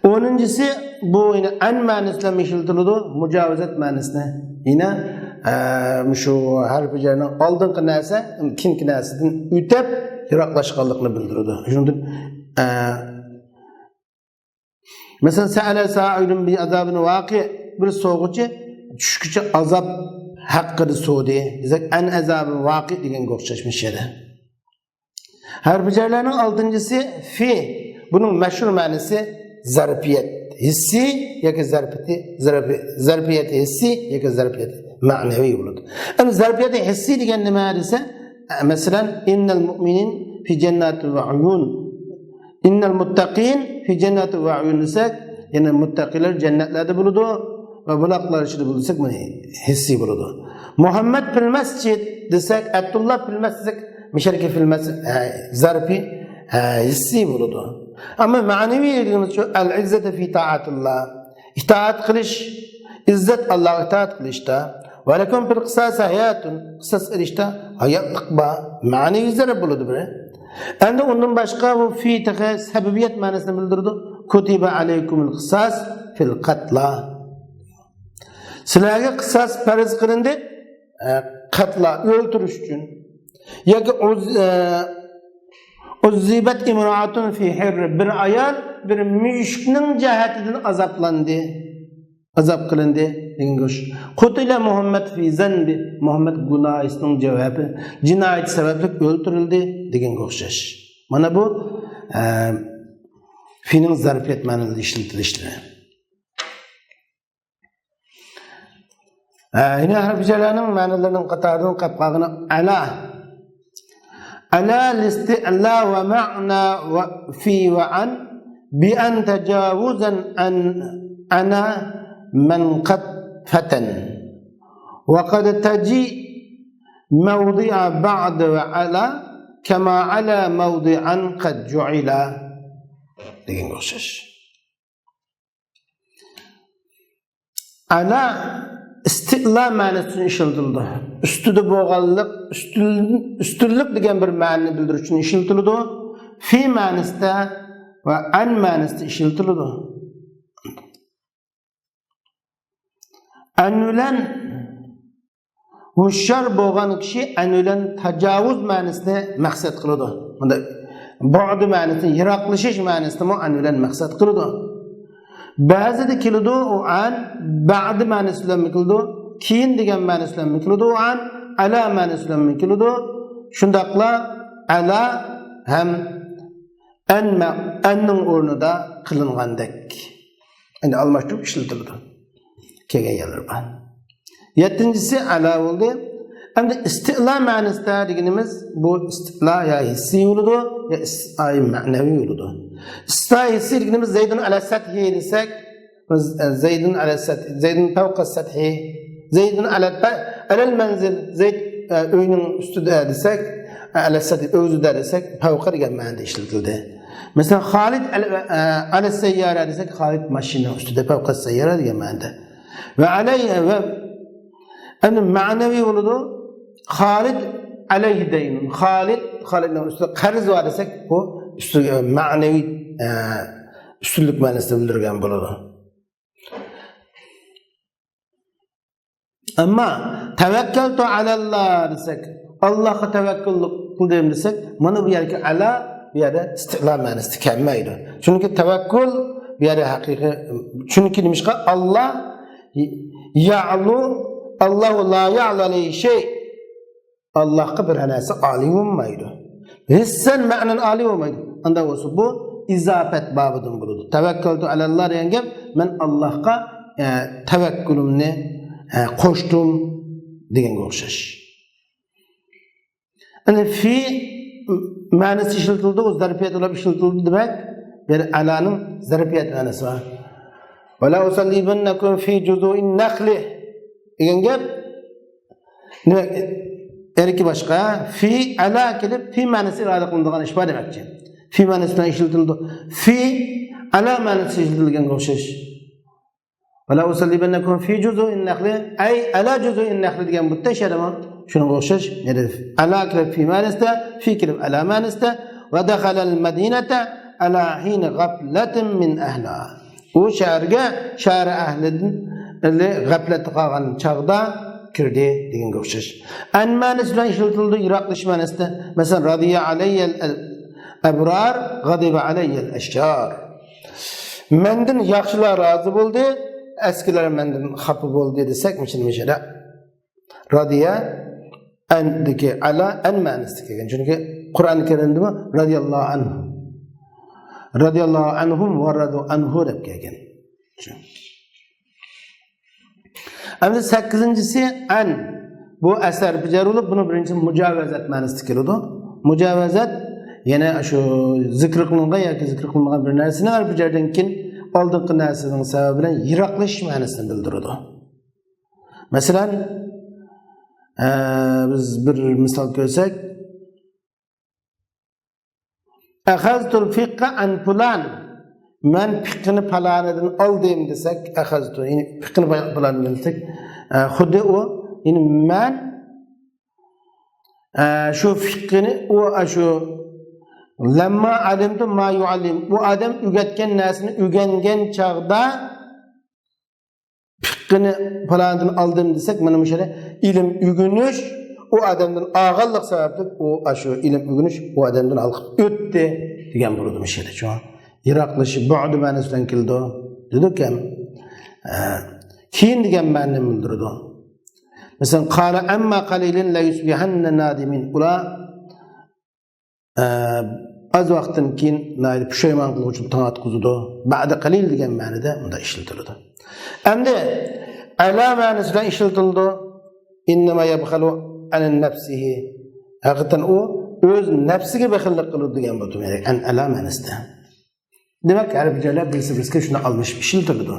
ئونىنچىسى، بۇ يەنە ئەن مەنىسى بىلەن ئىشلىتىلىدۇ، مۇجاۋىزەت مەنىسىنى. يەنە، ئە، مۇشۇ ھەرپى جەرنىڭ ئالدىنقى نەرسە كېيىنكى نەرسىدىن ئۆتۈپ يىراقلاشقانلىقىنى بىلدۈرىدۇ. شۇنىڭدىن، ئە، مەسىلەن، سەئەلە سائىلۇن بىئازابىن ۋاقىئ، بىر سورىغۇچى چۈشكۈچى ئازاب ھەققىدە سورىدى دېسەك، ئەن ئازابىن ۋاقىئ دېگەنگە ئوخشاش مۇشۇ يەردە. ھەرپى جەرلەرنىڭ ئالتىنچىسى فى. بۇنىڭ مەشھۇر مەنىسى زەرپىيەت ھېسسىي ياكى زەرپىيىتى، زەرپى-، زەرپىيەت ھېسسىي ياكى زەرپىيەت مەنىۋى بولىدۇ. ئەمدى زەرپىيەت ھېسسىي دېگەن نېمە دېسە، مەسىلەن، «ئىننەل مۇئمىنىن فى جەنناتىن ۋە ئۇيۇن.» «ئىننەل مۇتتەقىن فى جەنناتىن ۋە ئۇيۇن» دېسەك، يەنى مۇتتەقىلەر جەننەتلەردە بولىدۇ ۋە بۇلاقلار ئىچىدە بولىدۇ دېسەك، بۇنى ھېسسىي بولىدۇ. «مۇھەممەد فىل مەسجىد» دېسەك، «ئەبدۇللا فىل مەسجىد» دېسەك، مىشەركى فىل مەسجىد، ھە، زەرپى، ھە، ھېسسىي بولىدۇ. ئەمما مەنىۋى دېگىنىمىز شۇ، «ئەل ئىززەتۇ فى تائاتىللا»، ئىتائەت قىلىش، ئىززەت ئاللاغا ئىتائەت قىلىشتا، «ۋە لەكۇم فىل قىساسى ھاياتۇن»، قىساس ئېلىشتا ھاياتلىق بار، مەنىۋى زەرەپ بولىدۇ بىرى. ئەمدى ئۇندىن باشقا بۇ فى تېخى سەبەبىيەت مەنىسىنى بىلدۈرىدۇ. «كۇتىبە ئەلەيكۇمۇل قىساس فىل قەتلا.» سىلەرگە قىساس پەرز قىلىندى، ئە، قەتلا، ئۆلتۈرۈش ئۈچۈن. ياكى ئۇز-، ئە، «ئۇززىبەت ئىمرائەتۇن فى ھىرر»، بىر ئايال بىر مۈشۈكنىڭ جەھەتىدىن ئازابلاندى. ئازاب قىلىندى دېگەنگە ئوخشاش. «قۇتىلە مۇھەممەد فى زەنبى»، مۇھەممەد گۇناھىسىنىڭ جاۋابى، جىنايىتى سەۋەبلىك ئۆلتۈرۈلدى دېگەنگە ئوخشاش. مانا بۇ، ئە، فىنىڭ زەرپىيەت مەنىلىرىدە ئىشلىتىلىشلىرى. ئە، يەنە ھەرپى جەرلەرنىڭ مەنىلىرىنىڭ قاتارىدىن قاپقاغىنى ئەلا. ئەلا لىستىئلا ۋە مەنا ۋە فى ۋە ئەن بىئەن تەجاۋۇزەن ئەن ئەنا مەن قەد فەتەن. ۋە قەد تەجىئ مەۋدىئە بەئد ۋە ئەلا كەما ئەلا مەۋدىئەن قەد جۇئىلا دېگەنگە ئوخشاش. ئەلا ئىستىئلا مەنىسى ئۈچۈن ئىشلىتىلىدۇ. ئۈستىدە بولغانلىق، ئۈستۈن-، ئۈستۈنلۈك دېگەن بىر مەنىنى بىلدۈرۈش ئۈچۈن ئىشلىتىلىدۇ. فى مەنىسىدە ۋە ئەن مەنىسىدە ئىشلىتىلىدۇ. ئەن بىلەن ھوشيار بولغان كىشى ئەن بىلەن تاجاۋۇز مەنىسىنى مەقسەت قىلىدۇ. بۇندا بۇئد مەنىسىنى، يىراقلىشىش مەنىسىنىمۇ ئەن بىلەن مەقسەت قىلىدۇ. بەزىدە كېلىدۇ ئۇ ئەن، بەئد مەنىسى بىلەنمۇ كېلىدۇ، كېيىن دېگەن مەنىسى بىلەنمۇ كېلىدۇ ئۇ ئەن، ئەلا مەنىسى بىلەنمۇ كېلىدۇ. شۇنداقلا ئەلا ھەم ئەن مە-، ئەننىڭ ئورنىدا قىلىنغاندەك. ئەمدى ئالماشتۇرۇپ ئىشلىتىلىدۇ. كەلگەن يەرلىرى بار. يەتتىنچىسى ئەلا بولدى. ئەمدى ئىستىئلا مەنىسىدە دېگىنىمىز بۇ ئىستىئلا يا ھېسسىي بولىدۇ، يا ئىستىئلا مەنىۋى بولىدۇ. ئىستىئلا ھېسسىي دېگىنىمىز زەيدۇن ئەلە سەتھى دېسەك، بىز، ئە، زەيدۇن ئەلە سەتھى، زەيدۇن پەۋقە سەتھى، زەيدۇن ئەلە پە-، ئەلەل مەنزىل، زەيد، ئە، ئۆينىڭ ئۈستىدە دېسەك، ئەلە سەتھى ئۆزىدە دېسەك، پەۋقە دېگەن مەنىدە ئىشلىتىلدى. مەسىلەن، خالىد ئەل-، ئە، ئەلە سەييارە دېسەك، خالىد ماشىنىنىڭ ئۈستىدە، پەۋقە سەييارە دېگەن مەنىدە. ۋە ئەلەي-، ۋە ئەمدى مەنىۋى بولىدۇ. خالىد ئەلەيھى دەينۇن. خالىد، خالىدنىڭ ئۈستىدە قەرز بار دېسەك، بۇ ئۈستىگە مەنىۋى، ئە، ئۈستۈنلۈك مەنىسىنى بىلدۈرگەن بولىدۇ. ئەمما تەۋەككەلتۇ ئەلەللا دېسەك، ئاللاھقا تەۋەككۈل قىلدىم دېسەك، مانا بۇ يەردىكى ئەلا بۇ يەردە ئىستىئلا مەنىسىدە كەلمەيدۇ. چۈنكى تەۋەككۈل بۇ يەردە ھەقىقىي، چۈنكى نېمىشقا؟ ئاللا يەلۇ، ئاللاھۇ لا يەلۇ ئەلەيھى شەي. ئاللاھقا بىر نەرسە ئالىي بولمايدۇ. ھېسسەن مەنەن ئالىي بولمايدۇ. ئاندا بولسا بۇ ئىزاپەت بابىدىن بولىدۇ. تەۋەككەلتۇ ئەلەللا دېگەن گەپ، مەن ئاللاھقا، ئە، تەۋەككۈلۈمنى، ئە، قوشتۇم دېگەنگە ئوخشاش. يەنى فى مەنىسى ئىشلىتىلدى، ئۇ زەرپىيەت بولۇپ ئىشلىتىلدى دېمەك، بۇ يەردە ئەلانىڭ زەرپىيەت مەنىسى بار. ۋەلە ئۇسەللىبەننەكۇم فى جۇزۇئىن نەخلى دېگەن گەپ. نېمە؟ ئەركى باشقا. فى، ئەلا كېلىپ، فى مەنىسى ئىپادە قىلىنىدىغان ئىش بار دېمەكچى. فى مەنىسى بىلەن ئىشلىتىلىدۇ. فى ئەلا مەنىسى ئىشلىتىلگەنگە ئوخشاش. ۋەلە ئۇسەللىبەننەكۇم فى جۇزۇئىن نەخلى، ئەي ئەلا جۇزۇئىن نەخلى دېگەن بۇ يەردىمۇ شۇنىڭغا ئوخشاش. ئەلا كېلىپ فى مەنىسىدە، فى كېلىپ ئەلا مەنىسىدە. ۋە دەخەلەل مەدىنەتە ئەلا ھىنى غەفلەتىن مىن ئەھلىھا. ئۇ شەھەرگە، شەھەر ئەھلىدىن، ئەھلى غەپلەتتە قالغان چاغدا كىردى دېگەنگە ئوخشاش. ئەن مەنىسى بىلەن ئىشلىتىلىدۇ، يىراقلىشىش مەنىسىدە. مەسىلەن، رەزىيە ئەلەييەل ئەبرار، غەزىبە ئەلەييەل ئەشرار. مەندىن ياخشىلار رازى بولدى، ئەسكىلەر مەندىن خاپا بولدى دېسەك، مۇشۇنى مۇشۇنداق. رەزىيە ئەندىكى ئەلا ئەن مەنىسىدە كەلگەن. چۈنكى قۇرئان كەرىمدىمۇ رەزىيەللاھۇ ئەنھۇ، رەزىيەللاھۇ ئەنھۇم ۋە رەزۇ ئەنھۇ دەپ كەلگەن. ئەمدى سەككىزىنچىسى ئەن. بۇ ئەسەر بىجار بولۇپ، بۇنى بىرىنچى مۇجاۋەزەت مەنىسىدە كېلىدۇ. مۇجاۋەزەت، يەنە شۇ زىكىر قىلىنغان ياكى زىكىر قىلىنمىغان بىر نەرسىنى ھەر بىر جايدىن كېيىن ئالدىنقى نەرسىنىڭ سەۋەبى بىلەن يىراقلىشىش مەنىسىنى بىلدۈرىدۇ. مەسىلەن، ئە، بىز بىر مىسال كۆرسەك، ئەخەزتۇل فىقھە ئەن پۇلان، مەن پىقىنى پالانىدىن ئالدىم دېسەك، ئەخەزتۇ، يەنى پىقىنى پالانىدىن دېسەك، ئە، خۇددى ئۇ، يەنى مەن، ئە، شۇ فىقىنى، ئۇ، ئە، شۇ لەمما ئەلىمتۇ ما يۇئەللىم، ئۇ ئادەم ئۆگەتكەن نەرسىنى ئۆگەنگەن چاغدا، پىقىنى پالانىدىن ئالدىم دېسەك، مانا مۇشۇ يەردە ئىلىم ئۆگىنىش ئۇ ئادەمدىن ئالغانلىق سەۋەبلىك، ئۇ ئاشۇ ئىلىم ئۆگىنىش ئۇ ئادەمدىن ھالقىپ ئۆتتى دېگەن بولىدۇ مۇشۇ يەردە. شۇڭا يىراقلىشىش، بۇئد مەنىسى بىلەن كېلىدۇ دېدۇكەن. ئە، كېيىن دېگەن مەنىنى بىلدۈرىدۇ. مەسىلەن، قالە ئەمما قەلىلىن لەيۇسبىھەننە نادىمىن. ئۇلار ئە، ئاز ۋاقىتتىن كېيىن ناھايىتى پۇشايمان قىلغۇچىنى تاڭ ئاتقۇزىدۇ. بەئدە قەلىل دېگەن مەنىدە مۇنداق ئىشلىتىلىدۇ. ئەمدى ئەلا مەنىسى بىلەن ئىشلىتىلىدۇ. ئىننەما يەبخەلۇ ئەن نەفسىھى. ھەقىقەتەن ئۇ ئۆز نەپسىگە بېخىللىق قىلىدۇ دېگەن بولىدۇ. يەنى ئەن ئەلا مەنىسىدە. دېمەك، ھەر بىر جايلار بىرسى بىرسىگە شۇنداق ئالمىشىپ ئىشلىتىلىدۇ.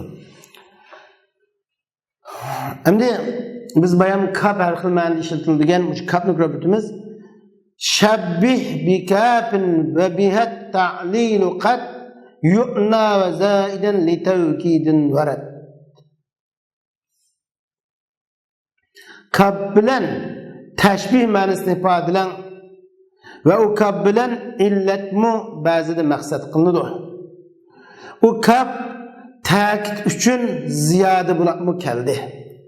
ئەمدى بىز بايام كاپ ھەر خىل مەنىدە ئىشلىتىلىدىغان مۇشۇ كاپنى كۆرۈپ ئۆتىمىز. شەببىھ بىكاپىن ۋە بىھەت تەئلىلۇ قەد يۇئنا ۋە زائىدەن لىتەۋكىدىن ۋەرەد. كاپ بىلەن تەشبىھ مەنىسىنى ئىپادىلەڭ. ۋە ئۇ كاپ بىلەن ئىللەتمۇ بەزىدە مەقسەت قىلىنىدۇ. ئۇ كاپ تەكىت ئۈچۈن زىيادە بولۇپمۇ كەلدى.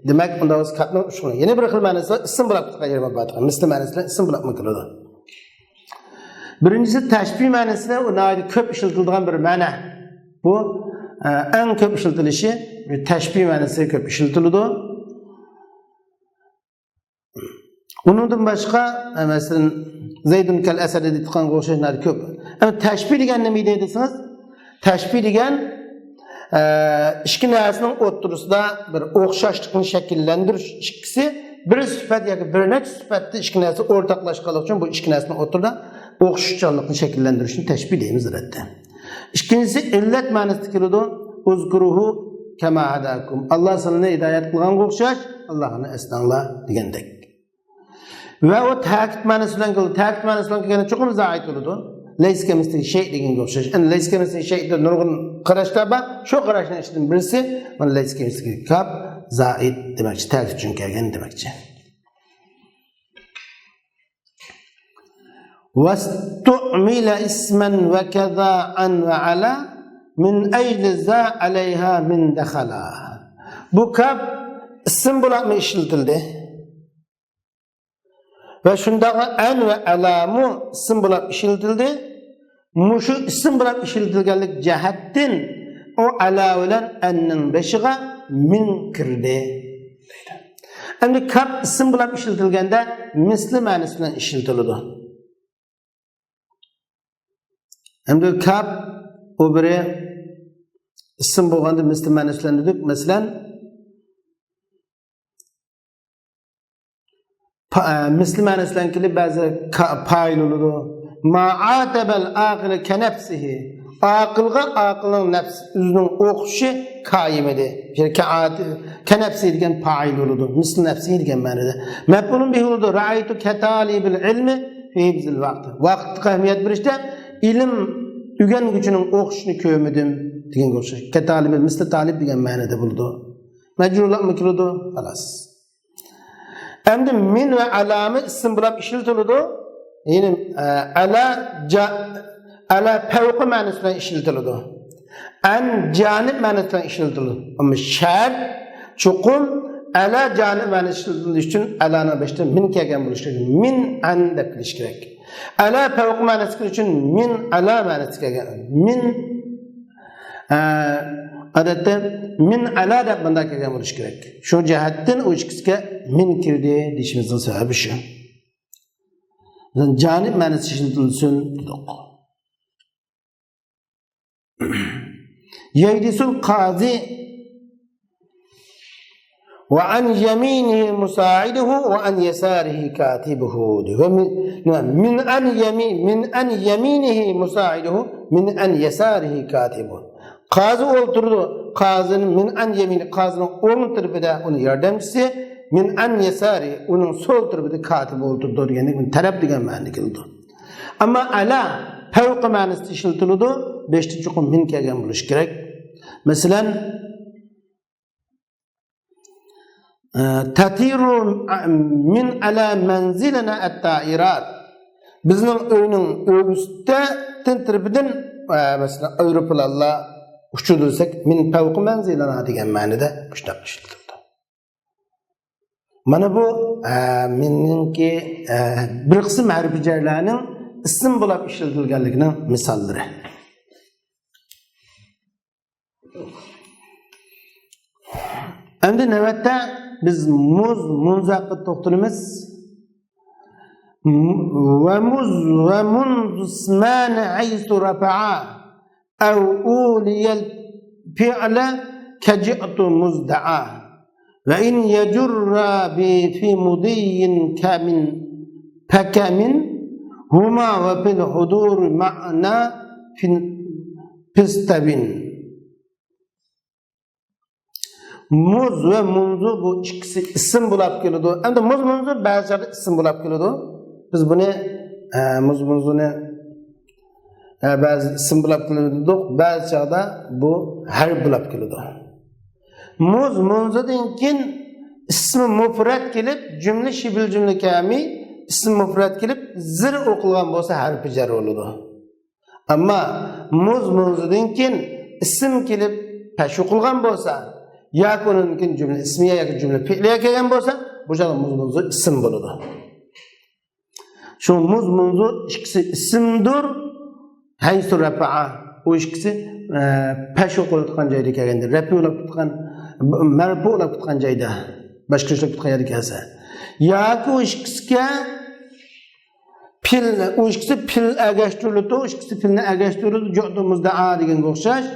دېمەك، ئۇنداق بولسا كاپنىڭ ئۈچ خىل، يەنە بىر خىل مەنىسى بار، ئىسىم بولۇپ تۇرغان يېرى بار. مىسلى مەنىسى بىلەن ئىسىم بولۇپمۇ كېلىدۇ. بىرىنچىسى، تەشبىھ مەنىسىدە ئۇ ناھايىتى كۆپ ئىشلىتىلىدىغان بىر مەنە. بۇ، ئە، ئەڭ كۆپ ئىشلىتىلىشى، تەشبىھ مەنىسى كۆپ ئىشلىتىلىدۇ. ئۇنىڭدىن باشقا، ئە، مەسىلەن، زەيدۇن كەل ئەسەدى دەيدىغانغا ئوخشاش ناھايىتى كۆپ. ئەمما تەشبىھ دېگەن نېمە ئىدى دېسىڭىز، تەشبىھ دېگەن، ئە، ئىككى نەرسىنىڭ ئوتتۇرىسىدا بىر ئوخشاشلىقنى شەكىللەندۈرۈش، ئىككىسى بىر سۈپەت ياكى بىر نەچچە سۈپەتتە ئىككى نەرسە ئورتاقلاشقانلىقى ئۈچۈن بۇ ئىككى نەرسىنىڭ ئوتتۇرىدا ئوخشىشچانلىقنى شەكىللەندۈرۈشنى تەشبىھ دەيمىز، ئەلۋەتتە. ئىككىنچىسى، ئىللەت مەنىسىدە كېلىدۇ. ئۇزكۇرۇھۇ كەما ھەداكۇم. ئاللا سىلەرنى ھىدايەت قىلغانغا ئوخشاش، ئاللانى ئەسلەڭلار دېگەندەك. ۋە ئۇ تەكىت مەنىسى بىلەن كېلىدۇ. تەكىت مەنىسى بىلەن كەلگەندە چوقۇم زائىد بولىدۇ. لەيسە كەمىسلىھى شەي دېگەنگە ئوخشاش. ئەمدى لەيسە كەمىسلىھى شەي دەپ نۇرغۇن قاراشلار بار. شۇ قاراشنىڭ ئىچىدىن بىرسى، مانا لەيسە كەمىسلىھى كاپ زائىد دېمەكچى، تەكىت ئۈچۈن كەلگەن دېمەكچى. واستعمل اسما وكذا عن وعلى من أجل ذا عليها من دخلا. بۇ كاپ ئىسىم بولۇپمۇ ئىشلىتىلدى. ۋە شۇنداقلا ئەن ۋە ئەلامۇ ئىسىم بولۇپ ئىشلىتىلدى. مۇشۇ ئىسىم بولۇپ ئىشلىتىلگەنلىك جەھەتتىن ئۇ ئەلا بىلەن ئەننىڭ بېشىغا مىن كىردى دەيدۇ. ئەمدى كاپ ئىسىم بولۇپ ئىشلىتىلگەندە مىسلى مەنىسى بىلەن ئىشلىتىلىدۇ. ئەمدى كاپ ئۇ بىرى ئىسىم بولغاندا مىسلى مەنىسى بىلەن دېدۇق. مەسىلەن، پا-، ئە، مىسلى مەنىسى بىلەن كېلىپ بەزى كا-، پائىل بولىدۇ. ما ئاتەبەل ئاقىلە كەنەپسىھى. ئاقىلغا ئاقىلنىڭ نەپسى، ئۆزىنىڭ ئوخشىشى كائىم ئىدى. كەنەپسى دېگەن پائىل بولىدۇ. مىسلى نەپسى دېگەن مەنىدە. مەپئۇلۇن بىھى بولىدۇ. رەئەيتۇ كەتالىبىل ئىلمى فى ھىفزىل ۋاقتى. ۋاقىتقا ئەھمىيەت بېرىشتە ئىلىم ئۆگەنگۈچىنىڭ ئوخشىشىنى كۆرمىدىم دېگەنگە ئوخشاش. كەتالىبىل، مىسلى تالىب دېگەن مەنىدە بولىدۇ. مەجرۇرلۇقمۇ كېلىدۇ. خالاس. ئەمدى مىن ۋە ئەلامۇ ئىسىم بولاپ ئىشلىتىلىدۇ. يەنى، ئە، ئەلا جا-، ئەلا پەۋقى مەنىسى بىلەن ئىشلىتىلىدۇ. ئەن جانىب مەنىسى بىلەن ئىشلىتىلىدۇ. ئەمما شەرت، چوقۇم ئەلا جانىب مەنىسى ئىشلىتىلىدۇ ئۈچۈن ئەلانىڭ بېشىدا مىن كەلگەن بولۇشى كېرەك. مىن ئەن دەپ كېلىشى كېرەك. ئەلا پەۋقى مەنىسى ئۈچۈن مىن ئەلا مەنىسى كەلگەن. مىن ئە، ئادەتتە مىن ئەلا دەپ مۇنداق كەلگەن بولۇشى كېرەك. شۇ جەھەتتىن ئۇ ئىككىسىگە مىن كىردى دېيىشىمىزنىڭ سەۋەبى شۇ. جانىب مەنىسى ئىشلىتىلسۇن دېدۇق. يەجلىسۇل قازى ۋە ئەن يەمىنىھى مۇسائىدۇھۇ ۋە ئەن يەسارىھى كاتىبۇھۇ دېدى. ۋە مىن، مىن ئەن يەمىن، مىن ئەن يەمىنىھى مۇسائىدۇھۇ، مىن ئەن يەسارىھى كاتىبۇھۇ. قازى ئولتۇرىدۇ. قازىنى مىن ئەن يەمىنى، قازىنىڭ ئوڭ تەرىپىدە ئۇنىڭ ياردەمچىسى، مىن ئەن يەسارى، ئۇنىڭ سول تەرىپىدە كاتىبى ئولتۇرىدۇ دېگەندىن كېيىن تەرەپ دېگەن مەنىدە كېلىدۇ. ئەمما ئەلا پەۋقى مەنىسىدە ئىشلىتىلىدۇ. بېشىدا چوقۇم مىن كەلگەن بولۇشى كېرەك. مەسىلەن، ئە، تەتىرۇ مىن ئەلا مەنزىلىنا ئەتتائىرات. بىزنىڭ ئۆينىڭ ئۆگزىسىدىن تەرىپىدىن، ئە، مەسىلەن، ئايروپىلانلار ئۇچىدۇ دېسەك، مىن پەۋقى مەنزىلىنا دېگەن مەنىدە مۇشۇنداق ئىشلىتىلىدۇ. مانا بۇ، ئە، مىننىڭكى، ئە، بىر قىسىم ھەرپى جەرلەرنىڭ ئىسىم بولاپ ئىشلىتىلگەنلىكىنىڭ مىساللىرى. ئەمدى نۆۋەتتە بىز مۇز، مۇنزۇ ھەققىدە توختىلىمىز. ۋە مۇز، ۋە مۇنزۇ ئىسمانى ھەيسۇ رەفەئا ئەۋ ئۇلىيەل فىئلە كەجىئتۇ مۇزدەئا. ۋە ئىن يەجۇررا بى فى مۇدىيىن كەمىن فەكەمىن ھۇما ۋە فىل ھۇدۇرى مەئنا فىن فىستەۋىن. مۇز ۋە مۇنزۇ بۇ ئىككىسى ئىسىم بولاپ كېلىدۇ. ئەمدى مۇز، مۇنزۇ بەزى چاغدا ئىسىم بولاپ كېلىدۇ. بىز بۇنى، ئە، مۇز، مۇنزۇنى، ئە، بەزى ئىسىم بولاپ كېلىدۇ، بەزى چاغدا بۇ ھەرپ بولاپ كېلىدۇ. مۇز، مۇنزۇدىن كېيىن ئىسمى مۇپرەت كېلىپ، جۈملە شىبىل جۈملە كامى ئىسمى مۇپرەت كېلىپ، زىر ئوقۇلغان بولسا ھەرپى جەر بولىدۇ. ئەمما مۇز، مۇنزۇدىن كېيىن ئىسىم كېلىپ پەش ئوقۇلغان بولسا، ياكى ئۇنىڭدىن كېيىن جۈملە ئىسمىيە ياكى جۈملە پېئلىيە كەلگەن بولسا، بۇ چاغدا مۇز، مۇنزۇ ئىسىم بولىدۇ. شۇ مۇز، مۇنزۇ ئىككىسى ئىسىمدۇر. ھەيسۇ رەپەئا، ئۇ ئىككىسى، ئە، پەش ئوقۇلۇۋاتقان جايدا كەلگەندە، رەپئۇ بولاپ تۇتقان، مەرپۇ بولاپ تۇتقان جايدا، باشقا ئىشلەپ تۇتقان يەردە كەلسە. ياكى ئۇ ئىككىسىگە پېئىل، ئۇ ئىككىسى پېئىل ئەگەشتۈرۈلىدۇ، ئۇ ئىككىسى پېئىلنى ئەگەشتۈرۈلىدۇ، جىئتۇ مۇزدەئا دېگەنگە ئوخشاش،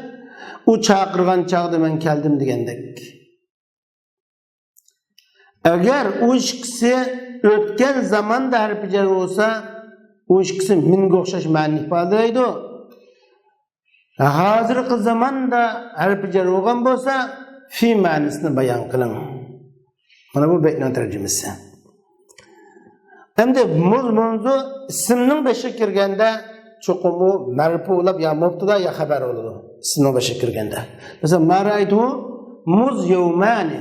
ئۇ چاقىرغان چاغدا مەن كەلدىم دېگەندەك. ئەگەر ئۇ ئىككىسى ئۆتكەن زاماندا ھەرپى جەر بولسا، ئۇ ئىككىسى مىنگە ئوخشاش مەنىنى ئىپادىلەيدۇ. ھازىرقى زاماندا ھەرپى جەر بولغان بولسا، فى مەنىسىنى بايان قىلىڭ. مانا بۇ بەيتنىڭ تەرجىمىسى. ئەمدى مۇز، مۇنزۇ ئىسىمنىڭ بېشىغا كىرگەندە، چوقۇم ئۇ مەرپۇ بولاپ يا مۇبتىدا يا خەبەر بولىدۇ. ئىسىمنىڭ بېشىغا كىرگەندە. مەسىلەن، ما رەئەيتۇھۇ مۇز يەۋمانى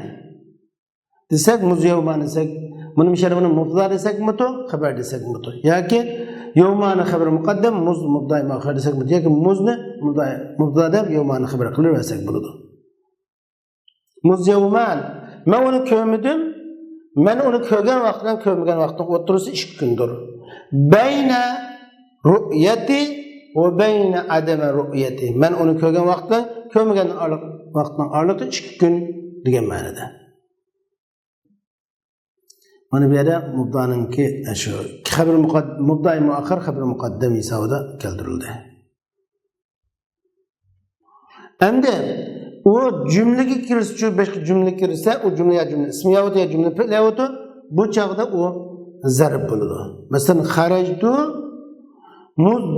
دېسەك، مۇز يەۋمانى دېسەك، بۇنى مۇشەررىفىنى مۇبتىدا دېسەكمىتۇ، خەبەر دېسەكمىتۇ؟ ياكى يەۋمانى خەبەر مۇقەددەم، مۇز مۇبتىدا مۇئەخخەر دېسەكمىتۇ؟ ياكى مۇزنى مۇبتىدا، مۇبتىدا دەپ يەۋمانى خەبەر قىلىۋەرسەك بولىدۇ. مۇز يەۋمان. مەن ئۇنى كۆرمىدىم. مەن ئۇنى كۆرگەن ۋاقىت بىلەن كۆرمىگەن ۋاقىتنىڭ ئوتتۇرىسى ئىككى كۈندۇر. بەينە رۇئيەتى ۋە بەينە ئەدەمە رۇئيەتى. مەن ئۇنى كۆرگەن ۋاقىت بىلەن كۆرمىگەن ئارىلىق، ۋاقىتنىڭ ئارىلىقى ئىككى كۈن دېگەن مەنىدە. مانا بۇ يەردە مۇبتىدانىڭكى، شۇ خەبىر مۇقەد-، مۇبتىدائى مۇئەخخەر خەبىر مۇقەددەم ھېسابىدا كەلتۈرۈلدى. ئەمدى ئۇ جۈملىگە كىرسىچۇ، باشقا جۈملە كىرسە، ئۇ جۈملە يا جۈملە ئىسمىيە بولىدۇ، يا جۈملە پېئلىيە بولىدۇ. بۇ چاغدا ئۇ زەرپ بولىدۇ. مەسىلەن، خەرەجتۇ مۇز-،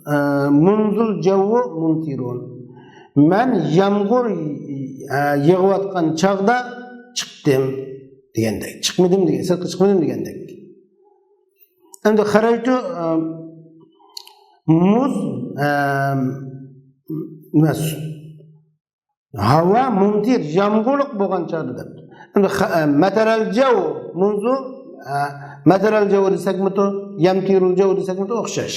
ئە، مۇنزۇل جەۋۋۇ مۇمتىرۇن. مەن يامغۇر، ئە، يېغىۋاتقان چاغدا چىقتىم دېگەندەك. چىقمىدىم دېگەن، سىرتقا چىقمىدىم دېگەندەك. ئەمدى خەرەجتۇ، ئە، مۇز، ئە، نېمە، ھاۋا مۇمتىر، يامغۇرلۇق بولغان چاغدا دەپتۇ. ئەمدى خە-، ئە، مەتەرەل جەۋ، مۇنزۇ، ئە، مەتەرەل جەۋ دېسەكمىتۇ، يەمتىرۇل جەۋ دېسەكمىتۇ ئوخشاش.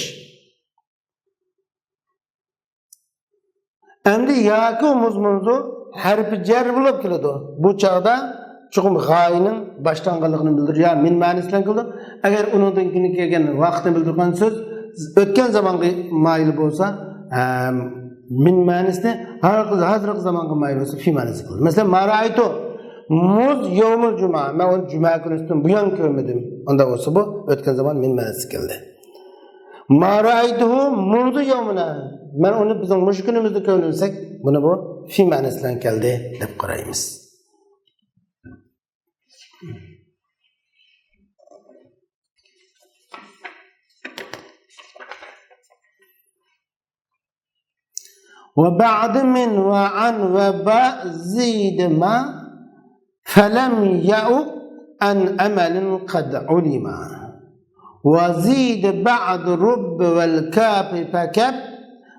ئەمدى ياكى مۇز مۇنزۇ ھەرپى جەر بولۇپ كېلىدۇ. بۇ چاغدا چوقۇم غايىنىڭ باشلانغانلىقىنى بىلدۈرىدۇ. يا مىن مەنىسى بىلەن كېلىدۇ. ئەگەر ئۇنىڭدىن كېيىن كەلگەن ۋاقىتنى بىلدۈرگەن سۆز ئۆتكەن زامانغا مايىل بولسا، ئە، مىن مەنىسىنى، ھازىرقى، ھازىرقى زامانغا مايىل بولسا، فى مەنىسى كېلىدۇ. مەسىلەن، ما رائايتۇ مۇز يومۇل جۇمۇ، مەن ئۇنى جۈمە كۈنى ئۈستىدىن بۇيان كۆرمىدىم. ئۇنداق بولسا، بۇ ئۆتكەن زامان مىن مەنىسى كەلدى. ما رائايتۇھۇ مۇنزۇ يومىنا، مەن ئۇنى بىزنىڭ مۇشۇ كۈنىمىزدە كۆرمىدىم دېسەك، بۇنى بۇ فى مەنىسى بىلەن كەلدى دەپ قارايمىز. وبعد من وعن وباء زيد ما فلم يعق عن أمل قد علما. وزيد بعد رب والكاف فكف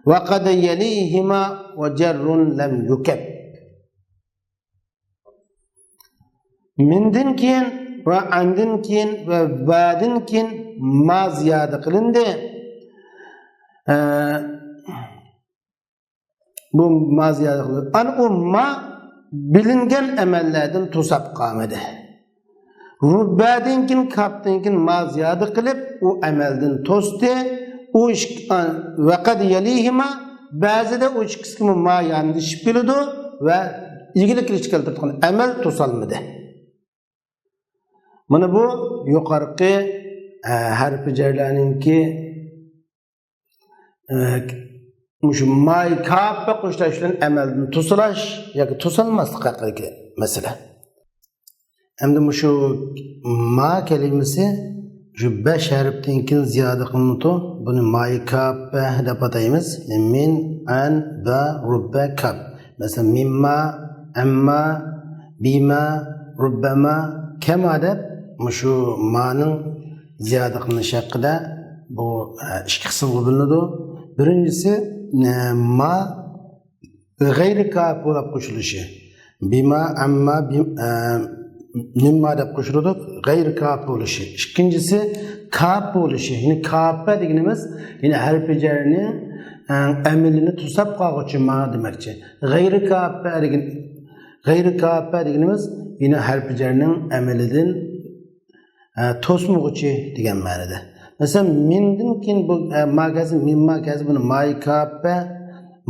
وقد يليهما وجر لم يكف. مىندىن كېيىن ۋە ئاندىن كېيىن ۋە ۋەدىن كېيىن ما زىيادە قىلىندى. ئە، بۇ ما زىيادە قىلىندى. ئانا ئۇ ما بىلىنگەن ئەمەللەردىن توساپ قالمىدى. رۇببەدىن كېيىن، كاپتىن كېيىن ما زىيادە قىلىپ، ئۇ ئەمەلدىن توستى. ئۇ ئىككى، ئا، ۋەقەد يەلىھىما، بەزىدە ئۇ ئىككىسىگىمۇ ما ياندىشىپ كېلىدۇ ۋە ئىگىلىك كېلىشكە كەلتۈرىدىغان ئەمەل توسالمىدى. مانا بۇ يۇقارقى، ئە، ھەرپى جەرلەرنىڭكى ئە، مۇشۇ ماي كاپە قوشۇلاش بىلەن ئەمەلدىن توسۇلاش ياكى توسالماسلىق ھەققىدىكى مەسىلە. ئەمدى مۇشۇ ما كەلىمىسى شۇ بەش ھەرپتىن كېيىن زىيادە قىلىنىدۇ. بۇنى ماي كاپە دەپ ئاتايمىز. مىن، ئەن، بە، رۇببە، كاپ. مەسىلەن، مىمما، ئەمما، بىما، رۇببەما، كەما دەپ مۇشۇ مانىڭ زىيادە قىلىنىشى ھەققىدە بۇ، ئە، ئىككى قىسىمغا بۆلۈنىدۇ. بىرىنچىسى، ئە، ما غەيرىي كاپ بولاپ قوشۇلۇشى. بىما، ئەمما، بىم-، ئە، مىمما دەپ قوشۇلىدۇ. غەيرىي كاپ بولۇشى. ئىككىنچىسى، كاپ بولۇشى. يەنى كاپە دېگىنىمىز، يەنى ھەرپى جەرنىڭ، ئە، ئەمىلىنى توساپ قالغۇچى ما دېمەكچى. غەيرىي كاپە دېگەن، غەيرىي كاپە دېگىنىمىز يەنە ھەرپى جەرنىڭ ئەمىلىدىن، ئە، توسمىغۇچى دېگەن مەنىدە. مەسىلەن، مىندىن كېيىن بۇ، ئە، ما كەلسە، مىمما كەلسە، بۇنى ماي كاپە،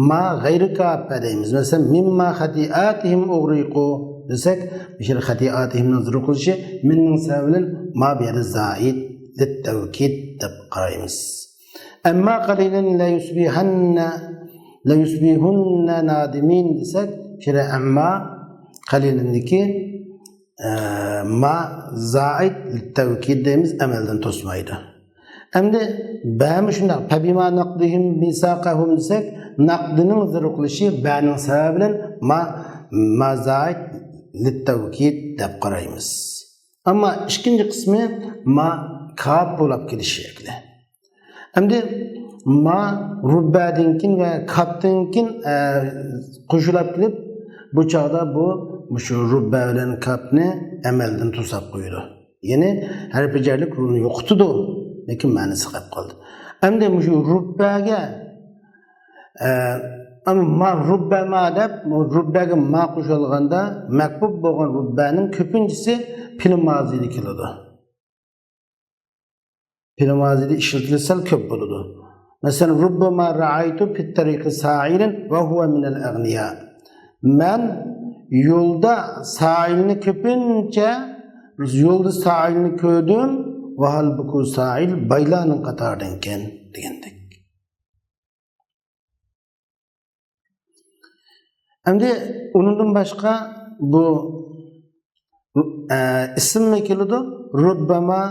ما غەيرىي كاپە دەيمىز. مەسىلەن، مىمما خەتىئاتىھىم ئۇغرىقۇ دېسەك، مۇشۇ خەتىئاتىھىمنىڭ زىرۇ قىلىشى مىننىڭ سەۋەبى بىلەن ما بۇ يەردە زائىد، لىتتەۋكىد دەپ قارايمىز. ئەمما قەلىلەن لەيۇسبىھەننە، لەيۇسبىھۇننە نادىمىن دېسەك، شۇ يەردە ئەمما قەلىلىندىكى، ئە، ما زائىد لىتتەۋكىد دەيمىز، ئەمەلدىن توسمايدۇ. ئەمدى بەمۇ شۇنداق، فەبىما نەقدىھىم مىساقەھۇم دېسەك، نەقدىنىڭ زىرۇ قىلىشى بەنىڭ سەۋەبى بىلەن ما، ما زائىد لىتتەۋكىد دەپ قارايمىز. ئەمما ئىككىنچى قىسمى ما كاپ بولاپ كېلىشى ھەققىدە. ئەمدى ما رۇببەدىن كېيىن ۋە كاپتىن كېيىن، ئە، قوشۇلاپ كېلىپ، بۇ چاغدا بۇ، مۇشۇ رۇببە بىلەن كاپنى ئەمەلدىن توساپ قويىدۇ. يەنى ھەرپى جەرلىك رۇنى يوقىتىدۇ، لېكىن مەنىسى قېلىپ قالدى. ئەمدى مۇشۇ رۇببەگە، ئە، ئەمما ما رۇببەما دەپ، رۇببەگە ما قوشۇلغاندا مەكبۇب بولغان رۇببەنىڭ كۆپىنچىسى پېئىل مازىدا كېلىدۇ. پېئىل مازىدا ئىشلىتىلسە سەل كۆپ بولىدۇ. مەسىلەن، رۇببەما رائايتۇ فىتتەرىقى سائىلەن ۋە ھۇۋە مىنەل ئەغنىيا. مەن يولدا سائىلنى كۆپىنچە، يولدا سائىلنى كۆردۈم، ۋاھالبۇكى سائىل بايلارنىڭ قاتارىدىن ئىكەن دېگەندەك. ئەمدى ئۇنىڭدىن باشقا بۇ، ئە، ئىسىممۇ كېلىدۇ. رۇببەما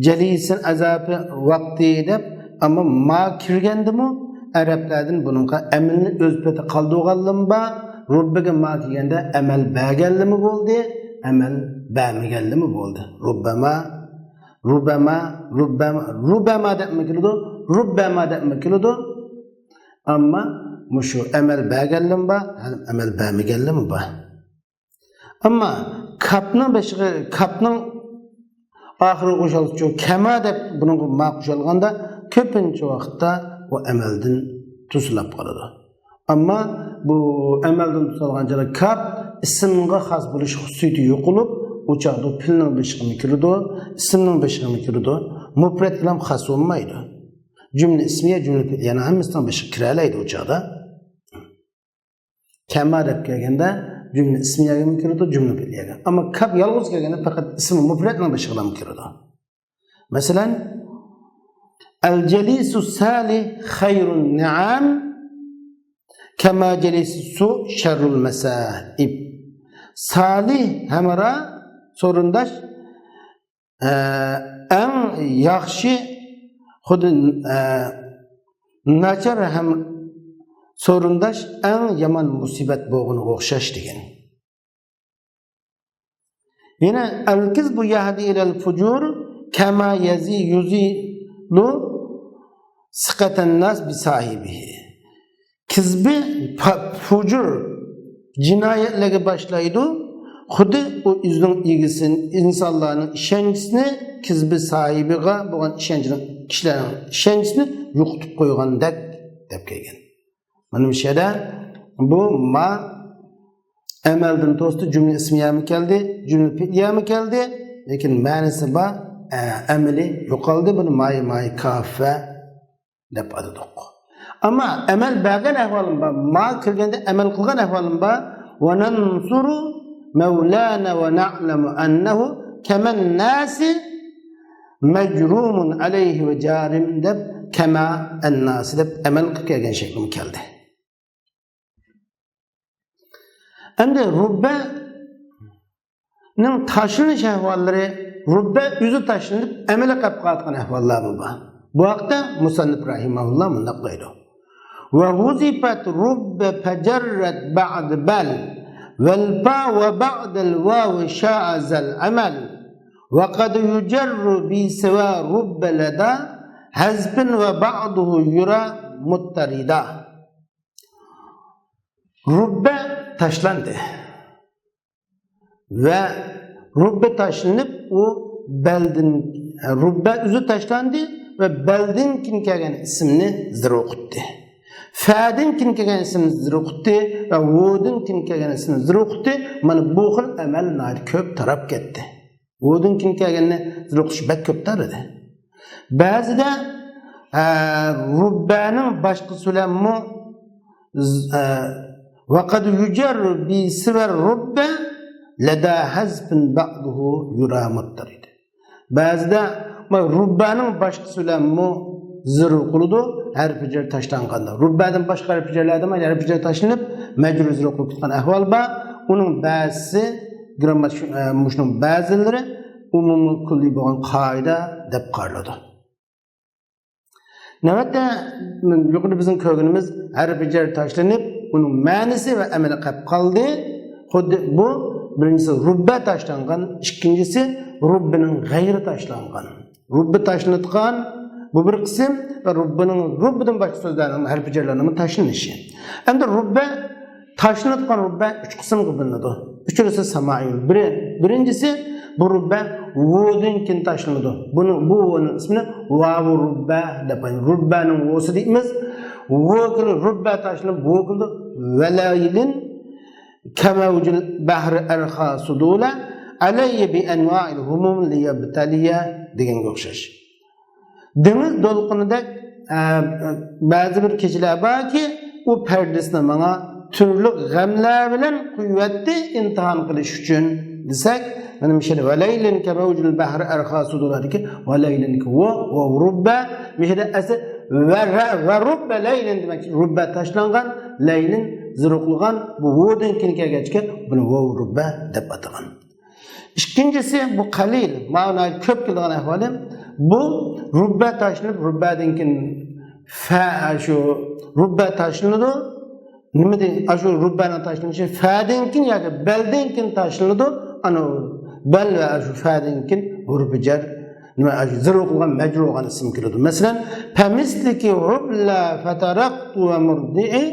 جەلىسىن ئەزاپى ۋاقتى دەپ، ئەمما ما كىرگەندىمۇ ئەرەبلەردىن بۇنىڭغا ئەمەلنى ئۆز پېتى قالدۇرغانلىمۇ بار، رۇببىگە ما كىرگەندە ئەمەل بەرگەنلىمۇ بولدى، ئەمەل بەرمىگەنلىمۇ بولدى. رۇببەما، رۇبەما، رۇبەما، رۇبەما دەپمۇ كېلىدۇ، رۇببەما دەپمۇ كېلىدۇ. ئەمما مۇشۇ ئەمەل بەرگەنلىمۇ بار، ھەم ئەمەل بەرمىگەنلىمۇ بار. ئەمما كاپنىڭ بېشىغا، كاپنىڭ ئاخىرىغا قوشۇلغۇچى كەما دەپ بۇنىڭغا ما قوشۇلغاندا كۆپىنچە ۋاقىتتا ئۇ ئەمەلدىن توسۇلۇپ قالىدۇ. ئەمما بۇ ئەمەلدىن توسۇلغان چاغدا كاپ ئىسىمغا خاس بولۇش خۇسۇسىيىتى يوقىلىپ، ئۇ چاغدا پېئىلنىڭ بېشىغىمۇ كىرىدۇ، ئىسىمنىڭ بېشىغىمۇ كىرىدۇ، مۇپرەتكىلا خاس بولمايدۇ. جۈملە ئىسمىيە، جۈملە پېئىلىيەنىڭ ھەممىسىنىڭ بېشىغا كىرەلەيدۇ ئۇ چاغدا. كەما دەپ كەلگەندە جۈملە ئىسمىيەگىمۇ كىرىدۇ، جۈملە پېئىلىيەگە. ئەمما كاپ يالغۇز كەلگەندە پەقەت ئىسمى مۇپرەتنىڭ بېشىغىلا كىرىدۇ. مەسىلەن، ئەل جەلىسۇ سالىھ خەيرۇن نىئام، كەما جەلىسۇ سۇ شەررۇل مەسائىب. سالىھ ھەمراھ، سورۇنداش، ئە، ئەڭ ياخشى، خۇددى، ئە، ناچار ھەم سورۇنداش ئەڭ يامان مۇسىبەت بولغىنىغا ئوخشاش دېگەن. يەنە ئەل كىزبۇ يەھدى ئىلەل فۇجۇر كەما يەزى يۇزىلۇ سىقەتەن ناس بىساھىبىھى. كىزبى پا-، فۇجۇر جىنايەتلەرگە باشلايدۇ. خۇددى ئۇ ئۆزىنىڭ ئىگىسىنى، ئىنسانلارنىڭ ئىشەنچىسىنى، كىزبى ساھىبىغا بولغان ئىشەنچىنىڭ، كىشىلەرنىڭ ئىشەنچىسىنى يوقىتىپ قويغاندەك دەپ كەلگەن. مانا مۇشۇ يەردە بۇ ما ئەمەلدىن توستى، جۈملە ئىسمىيەمۇ كەلدى، جۈملە پېئىلىيەمۇ كەلدى، لېكىن مەنىسى بار، ئە، ئەمىلى يوقالدى. بۇنى ماي، ماي، كافە دەپ ئاتىدۇق. ئەمما ئەمەل بەرگەن ئەھۋالىمۇ بار، ما كىرگەندە ئەمەل قىلغان ئەھۋالىمۇ بار. وننصر مولانا ونعلم أنه كما الناس مجروم عليه وجارم دەپ، كما الناس دەپ ئەمەل قىلىپ كەلگەن شەكلىمۇ كەلدى. ئەمدى رۇببەنىڭ تاشلىنىش ئەھۋاللىرى، رۇببە ئۆزى تاشلىنىپ، ئەمىلى قېلىپ قالىدىغان ئەھۋاللارمۇ بار. بۇ ھەقتە مۇسەننىپ رەھىمەھۇللا مۇنداق دەيدۇ: وحذفت رب فجرت بعد بل، والفا وبعد الواو شاع ذا العمل، وقد يجر بسوى رب لدى حذف وبعده يرى مضطردا. رۇببە تاشلاندى. ۋە رۇببە تاشلىنىپ، ئۇ بەلدىن، رۇببە ئۆزى تاشلاندى ۋە بەلدىن كېيىن كەلگەن ئىسىمنى زىرۇقۇتتى. فەدىن كېيىن كەلگەن ئىسىمنى زىرۇقۇتتى ۋە ۋۇدىن كېيىن كەلگەن ئىسىمنى زىرۇقۇتتى. مانا بۇ خىل ئەمەل ناھايىتى كۆپ تاراپ كەتتى. ۋۇدىن كېيىن كەلگەننى زىرۇقۇتۇش بەك كۆپ تارىدى. بەزىدە، ئە، رۇببەنىڭ باشقىسى بىلەنمۇ، ئە، وقد يجر بسوى رب لدى حذف بعده يرى مضطردا. بەزىدە، مانا، رۇببەنىڭ باشقىسى بىلەنمۇ زىرۇقۇلىدۇ، ھەرپى جەر تاشلانغاندا. رۇببەدىن باشقا ھەرپى جەرلەردىمۇ ھەرپى جەر تاشلىنىپ، مەجرۇر زىرۇقۇلۇپ كەتكەن ئەھۋال بار. ئۇنىڭ بەزىسى، گرامماتىك، ئە، مۇشۇنىڭ بەزىلىرى ئومۇمىي كۈللىي بولغان قائىدە دەپ قارىلىدۇ. نۆۋەتتە، يۇقىرىدا بىزنىڭ كۆرگىنىمىز ھەرپى جەر تاشلىنىپ، ئۇنىڭ مەنىسى ۋە ئەمىلى قېلىپ قالدى. خۇددى بۇ بىرىنچىسى رۇببە تاشلانغان، ئىككىنچىسى رۇببىنىڭ غەيرى تاشلانغان. رۇببە تاشلىنىدىغان بۇ بىر قىسىم ۋە رۇببىنىڭ، رۇببىدىن باشقا سۆزلەرنىڭ ھەرپى جەرلەرنىڭ تاشلىنىشى. ئەمدى رۇببە تاشلىنىدىغان رۇببە ئۈچ قىسىمغا بۆلۈنىدۇ. ئۈچىنچىسى سامائىيۇل. بىرى، بىرىنچىسى، بۇ رۇببە ۋودىن كېيىن تاشلىنىدۇ. بۇنى، بۇ ۋونىڭ ئىسمىنى ۋاۋۇ رۇببە دەپ قويىمىز. رۇببەنىڭ ۋوسى دەيمىز. ۋو كېلىدۇ، رۇببە تاشلىنىپ، ۋو كېلىدۇ. ۋەلەيلىن كەمەۋجىل بەھرى ئەرخا سۇدۇلە، ئەلەييە بىئەنۋائىل ھۇمۇم لىيەبتەلىيە دېگەنگە ئوخشاش. دېڭىز دولقۇنىدەك، ئە، بەزى بىر كېچىلەر باركى، ئۇ پەردىسىنى ماڭا تۈرلۈك غەملەر بىلەن قويۇۋەتتى، ئىمتىھان قىلىش ئۈچۈن دېسەك، مانا مۇشۇ يەردە ۋەلەيلىن كەمەۋجىل بەھرى ئەرخا سۇدۇلەدىكى ۋەلەيلىنكى ۋو، ۋو رۇببە، مۇشۇ يەردە ئەسلى ۋە رە-، ۋە رۇببە لەيلىن دېمەكچى، رۇببە تاشلانغان، لەيلىن زىرۇقلىغان، بۇ ۋودىن كېيىن كەلگەچكە بۇنى ۋو رۇببە دەپ ئاتىغان. ئىككىنچىسى، بۇ قەلىل، مانا كۆپ كېلىدىغان ئەھۋالى. بۇ رۇببە تاشلىنىپ، رۇببەدىن كېيىن فە، شۇ رۇببە تاشلىنىدۇ. نېمىدىن؟ ئاشۇ رۇببەنىڭ تاشلىنىشى فەدىن كېيىن ياكى بەلدىن كېيىن تاشلىنىدۇ. ئانا بەل ۋە ئاشۇ فەدىن كېيىن ھۇرۇپى جەر، نېمە، ئاشۇ زىرو قىلغان مەجرۇر بولغان ئىسىم كېلىدۇ. مەسىلەن، پەمىسلىكى ھۇبلا فترقت ومرضعي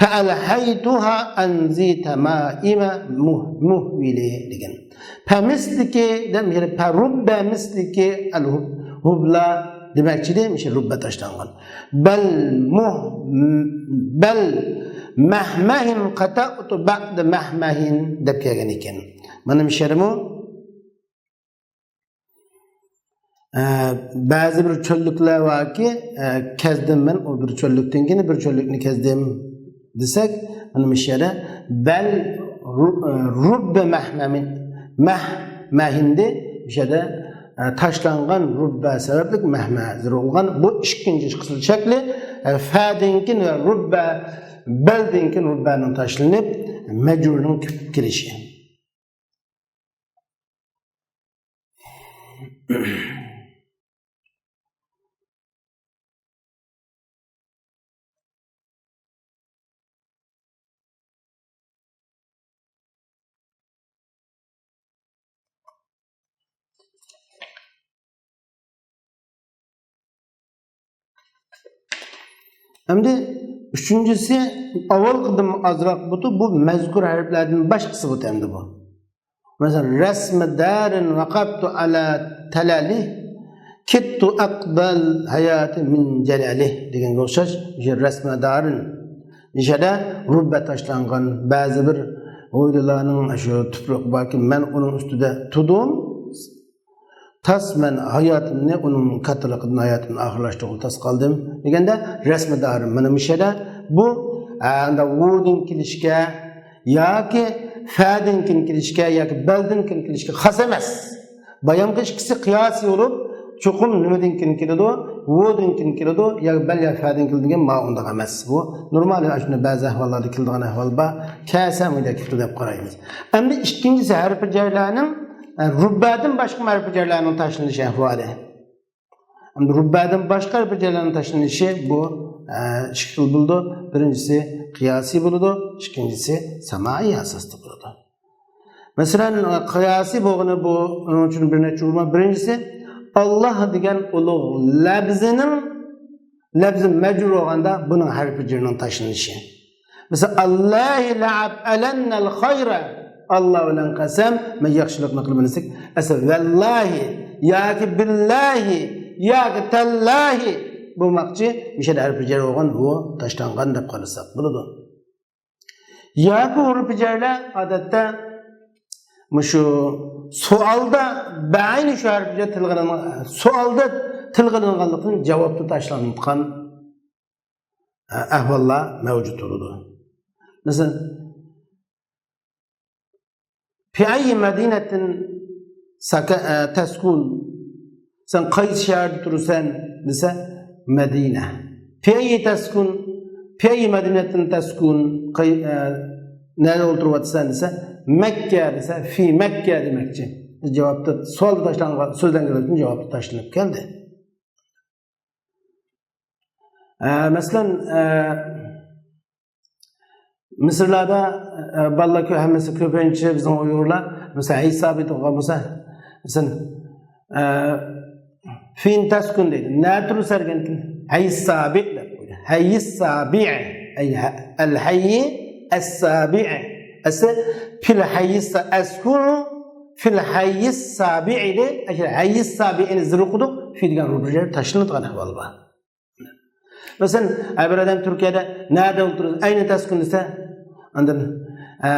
فألهيتها أنزي تمائم مه-، مهولي دېگەن. پەمىسلىكى دەپ، يەنى پە-، رۇببە مىسلىكى ئەل ھۇب-، ھۇبلا دېمەكچىدى، مۇشۇ رۇببە تاشلانغان. بەل مۇھ-، بەل مەھمەھىن قەتەئتۇ بەئدە مەھمەھىن دەپ كەلگەن ئىكەن. مانا مۇشۇ يەرمۇ، ئە، بەزى بىر چۆللۈكلەر باركى، ئە، كەزدىم مەن، ئۇ بىر چۆللۈكتىن كېيىن بىر چۆللۈكنى كەزدىم دېسەك، مانا مۇشۇ يەردە بەل رۇ-، ئە، رۇببە مەھمەمىن، مەھ-، مەھىندى مۇشۇ يەردە، ئە، تاشلانغان رۇببە سەۋەبلىك مەھمە زىرو بولغان. بۇ ئىككىنچى قىسىم شەكلى، ئە، فەدىن كېيىن ۋە رۇببە، بەلدىن كېيىن رۇببەنىڭ تاشلىنىپ، مەجرۇرنىڭ كېلىشى. ئەمدى ئۈچىنچىسى، ئاۋۋالقىدىن ئازراق بۇتى، بۇ مەزكۇر ھەرپلەردىن باشقىسى بۇتى ئەمدى بۇ. مەسىلەن، رەسمە دارىن ۋەقەپتۇ ئەلا تەلەلى، كىتتۇ ئەقدەل ھاياتى مىن جەلەلى دېگەنگە ئوخشاش، مۇشۇ رەسمە دارىن، مۇشۇ يەردە رۇببە تاشلانغان بەزى بىر ھويلىلارنىڭ شۇ تۇپرىقى باركى، مەن ئۇنىڭ ئۈستىدە تۇدۇم. تاس مەن ھاياتىمنى، ئۇنىڭ كاتتىلىقىدىن ھاياتىمنى ئاخىرلاشتۇرغىلى تاس قالدىم دېگەندە، رەسمى دارىم مانا مۇشۇ يەردە بۇ، ئە، ئەندى ۋۇدىن كېلىشكە ياكى فەدىن كېيىن كېلىشكە ياكى بەلدىن كېيىن كېلىشكە خاس ئەمەس. بايامقى ئىككىسى قىياسىي بولۇپ، چوقۇم نېمىدىن كېيىن كېلىدۇ؟ ۋۇدىن كېيىن كېلىدۇ ياكى بەل يا فەدىن كېلىدۇ دېگەن ما ئۇنداق ئەمەس. بۇ نورمال، ئاشۇنداق بەزى ئەھۋاللاردا كېلىدىغان ئەھۋال بار. كەلسە مۇنداق كېلىدۇ دەپ قارايمىز. ئەمدى ئىككىنچىسى ھەرپى جەرلەرنىڭ، ئە، رۇببەدىن باشقا ھەرپى جەرلەرنىڭ تاشلىنىش ئەھۋالى. ئەمدى رۇببەدىن باشقا ھەرپى جەرلەرنىڭ تاشلىنىشى بۇ، ئە، ئىككى خىل بولىدۇ. بىرىنچىسى قىياسىي بولىدۇ، ئىككىنچىسى سامائىي ئاساستا بولىدۇ. مەسىلەن، قىياسىي بولغىنى بۇ، ئۇنىڭ ئۈچۈن بىر نەچچە ئۇچۇر بار. بىرىنچىسى، ئاللا دېگەن ئۇلۇغ لەپزىنىڭ، لەپزى مەجرۇر بولغاندا بۇنىڭ ھەرپى جەرنىڭ تاشلىنىشى. مەسىلەن، ئاللاھى لەئەپئەلەننەل خەيرە. ئاللا بىلەن قەسەم، مەن ياخشىلىقنى قىلىمەن دېسەك، ئەسلى ۋەللاھى ياكى بىللاھى ياكى تەللاھى بولماقچى، مۇشۇ يەردە ھەرپى جەر بولغان، بۇ تاشلانغان دەپ قارىساق بولىدۇ. ياكى ھۇرۇپى جەرلەر ئادەتتە مۇشۇ سوئالدا بەئەينى شۇ ھەرپى جەر تىلغا ئېلىنغان، سوئالدا تىلغا ئېلىنغانلىقتىن جاۋابتا تاشلانغان ئەھۋاللار مەۋجۇت بولىدۇ. مەسىلەن، في أي مدينة سك-، تسكن؟ سەن قايسى شەھەردە تۇرىسەن دېسە، مەدىنە. في أي تسكن؟ في أي مدينة تسكن؟ قاي-، ئە، نەدە ئولتۇرۇۋاتىسەن دېسە، مەككە دېسە، في مەككە دېمەكچى. جاۋابتا، سوئالدا تاشلانغان، سۆزلەنگەن جاۋابتا تاشلىنىپ كەلدى. ئە، مەسىلەن، ئە، مىسىرلاردا، ئە، بالىلار كۆ-، ھەممىسى كۆپىنچە بىزنىڭ ئۇيغۇرلار، مەسىلەن، ھەييىس سابىت ئوقۇغان بولسا، مەسىلەن، ئە، فىن تەسكۇن دەيدۇ. نەدە تۇرىسەن دېگەندىكىن، ھەييىس سابىت دەپ قويدى. ھەييىس سابىئ. ئەي، ھە-، ئەل ھەييى ئەس سابىئ. ئەسلى، پىل ھەييىس سا-، ئەسكۇنۇ فىل ھەييىس سابىئ ئىدى. ئەگەر ھەييىس سابىئنى زىر ئوقۇدۇق، في دېگەن رۇبۇ جەر تاشلىنىدىغان ئەھۋال بار. مەسىلەن، ھە، بىر ئادەم تۈركىيەدە نەدە ئولتۇرىسىز، ئەينە تەسكۇن دېسە، ئاندىن، ھە،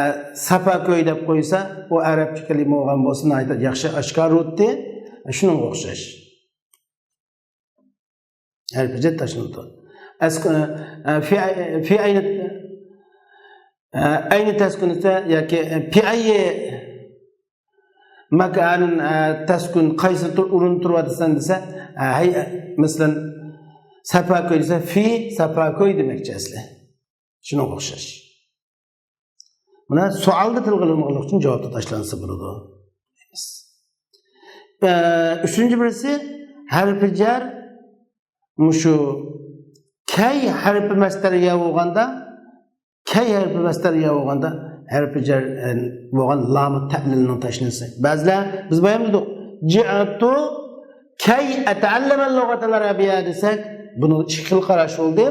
سافاكۆي دەپ قويسا، ئۇ ئەرەبچە كەلىمە بولغان بولسا، ناھايىتى ياخشى ئاشكارا ئۇتتى. شۇنىڭغا ئوخشاش. ھەرپى جەر تاشلىنىدۇ. ئەسكۇ-، ئە، فى-، فى ئەينى، ئە، ئەينى تەسكۇن دېسە ياكى، ئە، فى ئەينى ماكانىن، ئە، تەسكۇن، قايسى تۇر-، ئورۇندا تۇرۇۋاتىسەن دېسە، ئە، ھەي، مەسىلەن، سەپاكۆي دېسە، فى سەپاكۆي دېمەكچى ئەسلى. شۇنىڭغا ئوخشاش. مانا سوئالدا تىلغا ئېلىنغانلىقى ئۈچۈن جاۋابتا تاشلانسا بولىدۇ. ئە، ئۈچىنچى بىرسى، ھەرپى جەر مۇشۇ كەي ھەرپى مەستەرگە بولغاندا، كەي ھەرپى مەستەرگە بولغاندا ھەرپى جەر، ئە، بولغان لامى تەلىلنىڭ تاشلىنىشى. بەزىلەر بىز بايام دېدۇق، جىئتۇ كەي ئەتەئەللەمەل لۇغەتەل ئەرەبىيە دېسەك، بۇنىڭ ئىككى خىل قاراش بولدى.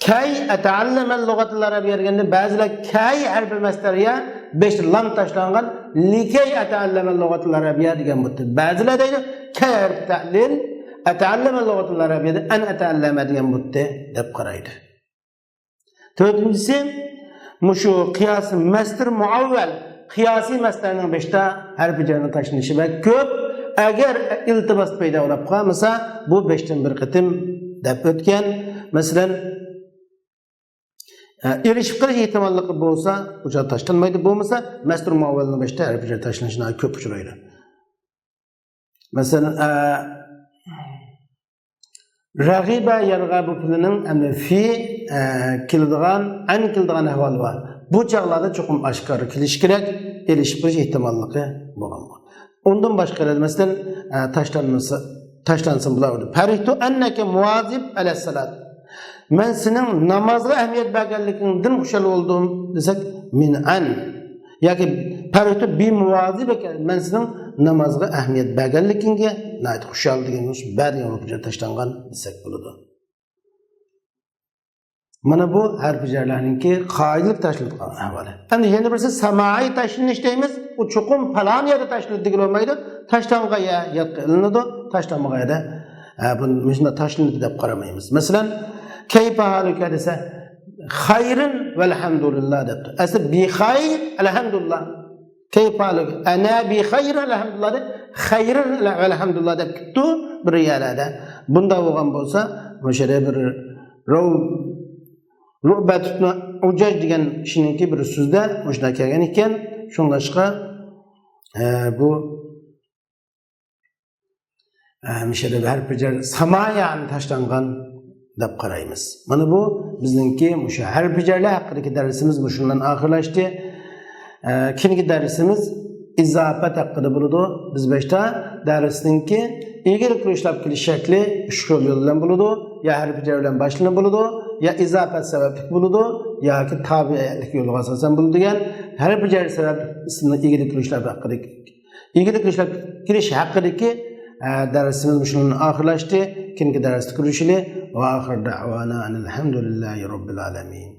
كەي ئەتەئەللەمەل لۇغەتەل ئەرەبىيە دېگەندە بەزىلەر كەي ھەرپى مەستەرگە بېشىدا لام تاشلانغان لىكەي ئەتەئەللەمەل لۇغەتەل ئەرەبىيە دېگەن بولدى. بەزىلەر دەيدۇ، كەي ھەرپى تەلىل، ئەتەئەللەمەل لۇغەتەل ئەرەبىيەدە ئەن ئەتەئەللەمە دېگەن بولدى دەپ قارايدۇ. تۆتىنچىسى، مۇشۇ قىياسىي مەستەر مۇئەۋۋەل، قىياسىي مەستەرنىڭ بېشىدا ھەرپى جەرنىڭ تاشلىنىشى بەك كۆپ. ئەگەر ئىلتىباس پەيدا بولۇپ قالمىسا، بۇ بەشتىن بىر قېتىم دەپ ئۆتكەن. مەسىلەن، ئە، ئېلىشىپ قېلىش ئېھتىماللىقى بولسا، ئۇ چاغدا تاشلانمايدۇ. بولمىسا، مەستەر مۇئەۋۋەلنىڭ بېشىدا ھەرپى جەر تاشلىنىشى ناھايىتى كۆپ ئۇچرايدۇ. مەسىلەن، ئە، رەغىبە يەرغەبۇ پېئلىنىڭ ئەمدى فى، ئە، كېلىدىغان، ئەن كېلىدىغان ئەھۋالى بار. بۇ چاغلاردا چوقۇم ئاشكارا كېلىشى كېرەك، ئېلىشىپ قېلىش ئېھتىماللىقى بولغان. ئۇندىن باشقا، مەسىلەن، ئە، تاشلانمىسا، تاشلانسا بۇلار. فەرىھتۇ ئەننەكە مۇۋازىپ ئەلەسسالات. مەن سېنىڭ نامازغا ئەھمىيەت بەرگەنلىكىڭدىن خۇشال بولدۇم دېسەك، مىن ئەن. ياكى پەرىھتۇ بى مۇۋازىبەكە، مەن سېنىڭ نامازغا ئەھمىيەت بەرگەنلىكىڭگە ناھايىتى خۇشال دېگەن بە دېگەن ھەرپى جەر تاشلانغان دېسەك بولىدۇ. مانا بۇ ھەرپى جەرلەرنىڭكى قائىدىلىك تاشلىنىدىغان ئەھۋالى. ئەمدى يەنە بىرسى سامائىي تاشلىنىش دەيمىز. ئۇ چوقۇم پالان يەردە تاشلىنىدۇ دېگىلى بولمايدۇ. تاشلانغان يەر يادقا ئېلىنىدۇ، تاشلانمىغان يەردە، ئە، بۇ مۇشۇنداق تاشلىنىدۇ دەپ قارىمايمىز. مەسىلەن، كەيپە ھالۇكە دېسە، خەيرىن ۋەلھەمدۇلىللا دەپتۇ. ئەسلى بىخەير ئەلھەمدۇلىللا. كەيپە ھالۇكە، ئەنە بىخەير ئەلھەمدۇلىللا دەپ، خەيرىن ۋەلھەمدۇلىللا دەپ كېتىپتۇ بىر يەرلەردە. بۇنداق بولغان بولسا، مۇشۇ يەردە بىر رۇ-، رۇبەتۇبنى ئۇجاج دېگەن كىشىنىڭكى بىر سۆزىدە مۇشۇنداق كەلگەن ئىكەن. شۇڭلاشقا، ئە، بۇ ئە، مۇشۇ يەردە ھەرپى جەر سامايان تاشلانغان دەپ قارايمىز. مانا بۇ بىزنىڭكى مۇشۇ ھەرپى جەرلەر ھەققىدىكى دەرسىمىز مۇشۇ بىلەن ئاخىرلاشتى. ئە، كېيىنكى دەرسىمىز ئىزاپەت ھەققىدە بولىدۇ. بىز باشتا دەرسنىڭكى ئىگىلىك كۈرۈشلەپ كېلىش شەكلى ئۈچ خىل يول بىلەن بولىدۇ. يا ھەرپى جەر بىلەن باشلىنىپ بولىدۇ، يا ئىزاپەت سەۋەبلىك بولىدۇ، ياكى تابىئەتلىك يولغا ئاساسەن بولىدۇ دېگەن. ھەرپى جەر سەۋەبلىك ئىسىمنىڭ ئىگىلىك كۈرۈشلەپ ھەققىدىكى ئىگىلىك كۈرۈشلەپ كېلىش ھەققىدىكى، ئە، دەرسىمىز مۇشۇنىڭ بىلەن ئاخىرلاشتى. كېيىنكى دەرستە كۆرۈشىلى. ۋە ئاخىر دەئۋانا ئەنىل ھەمدۇلىللاھى رەببىل ئالەمىن.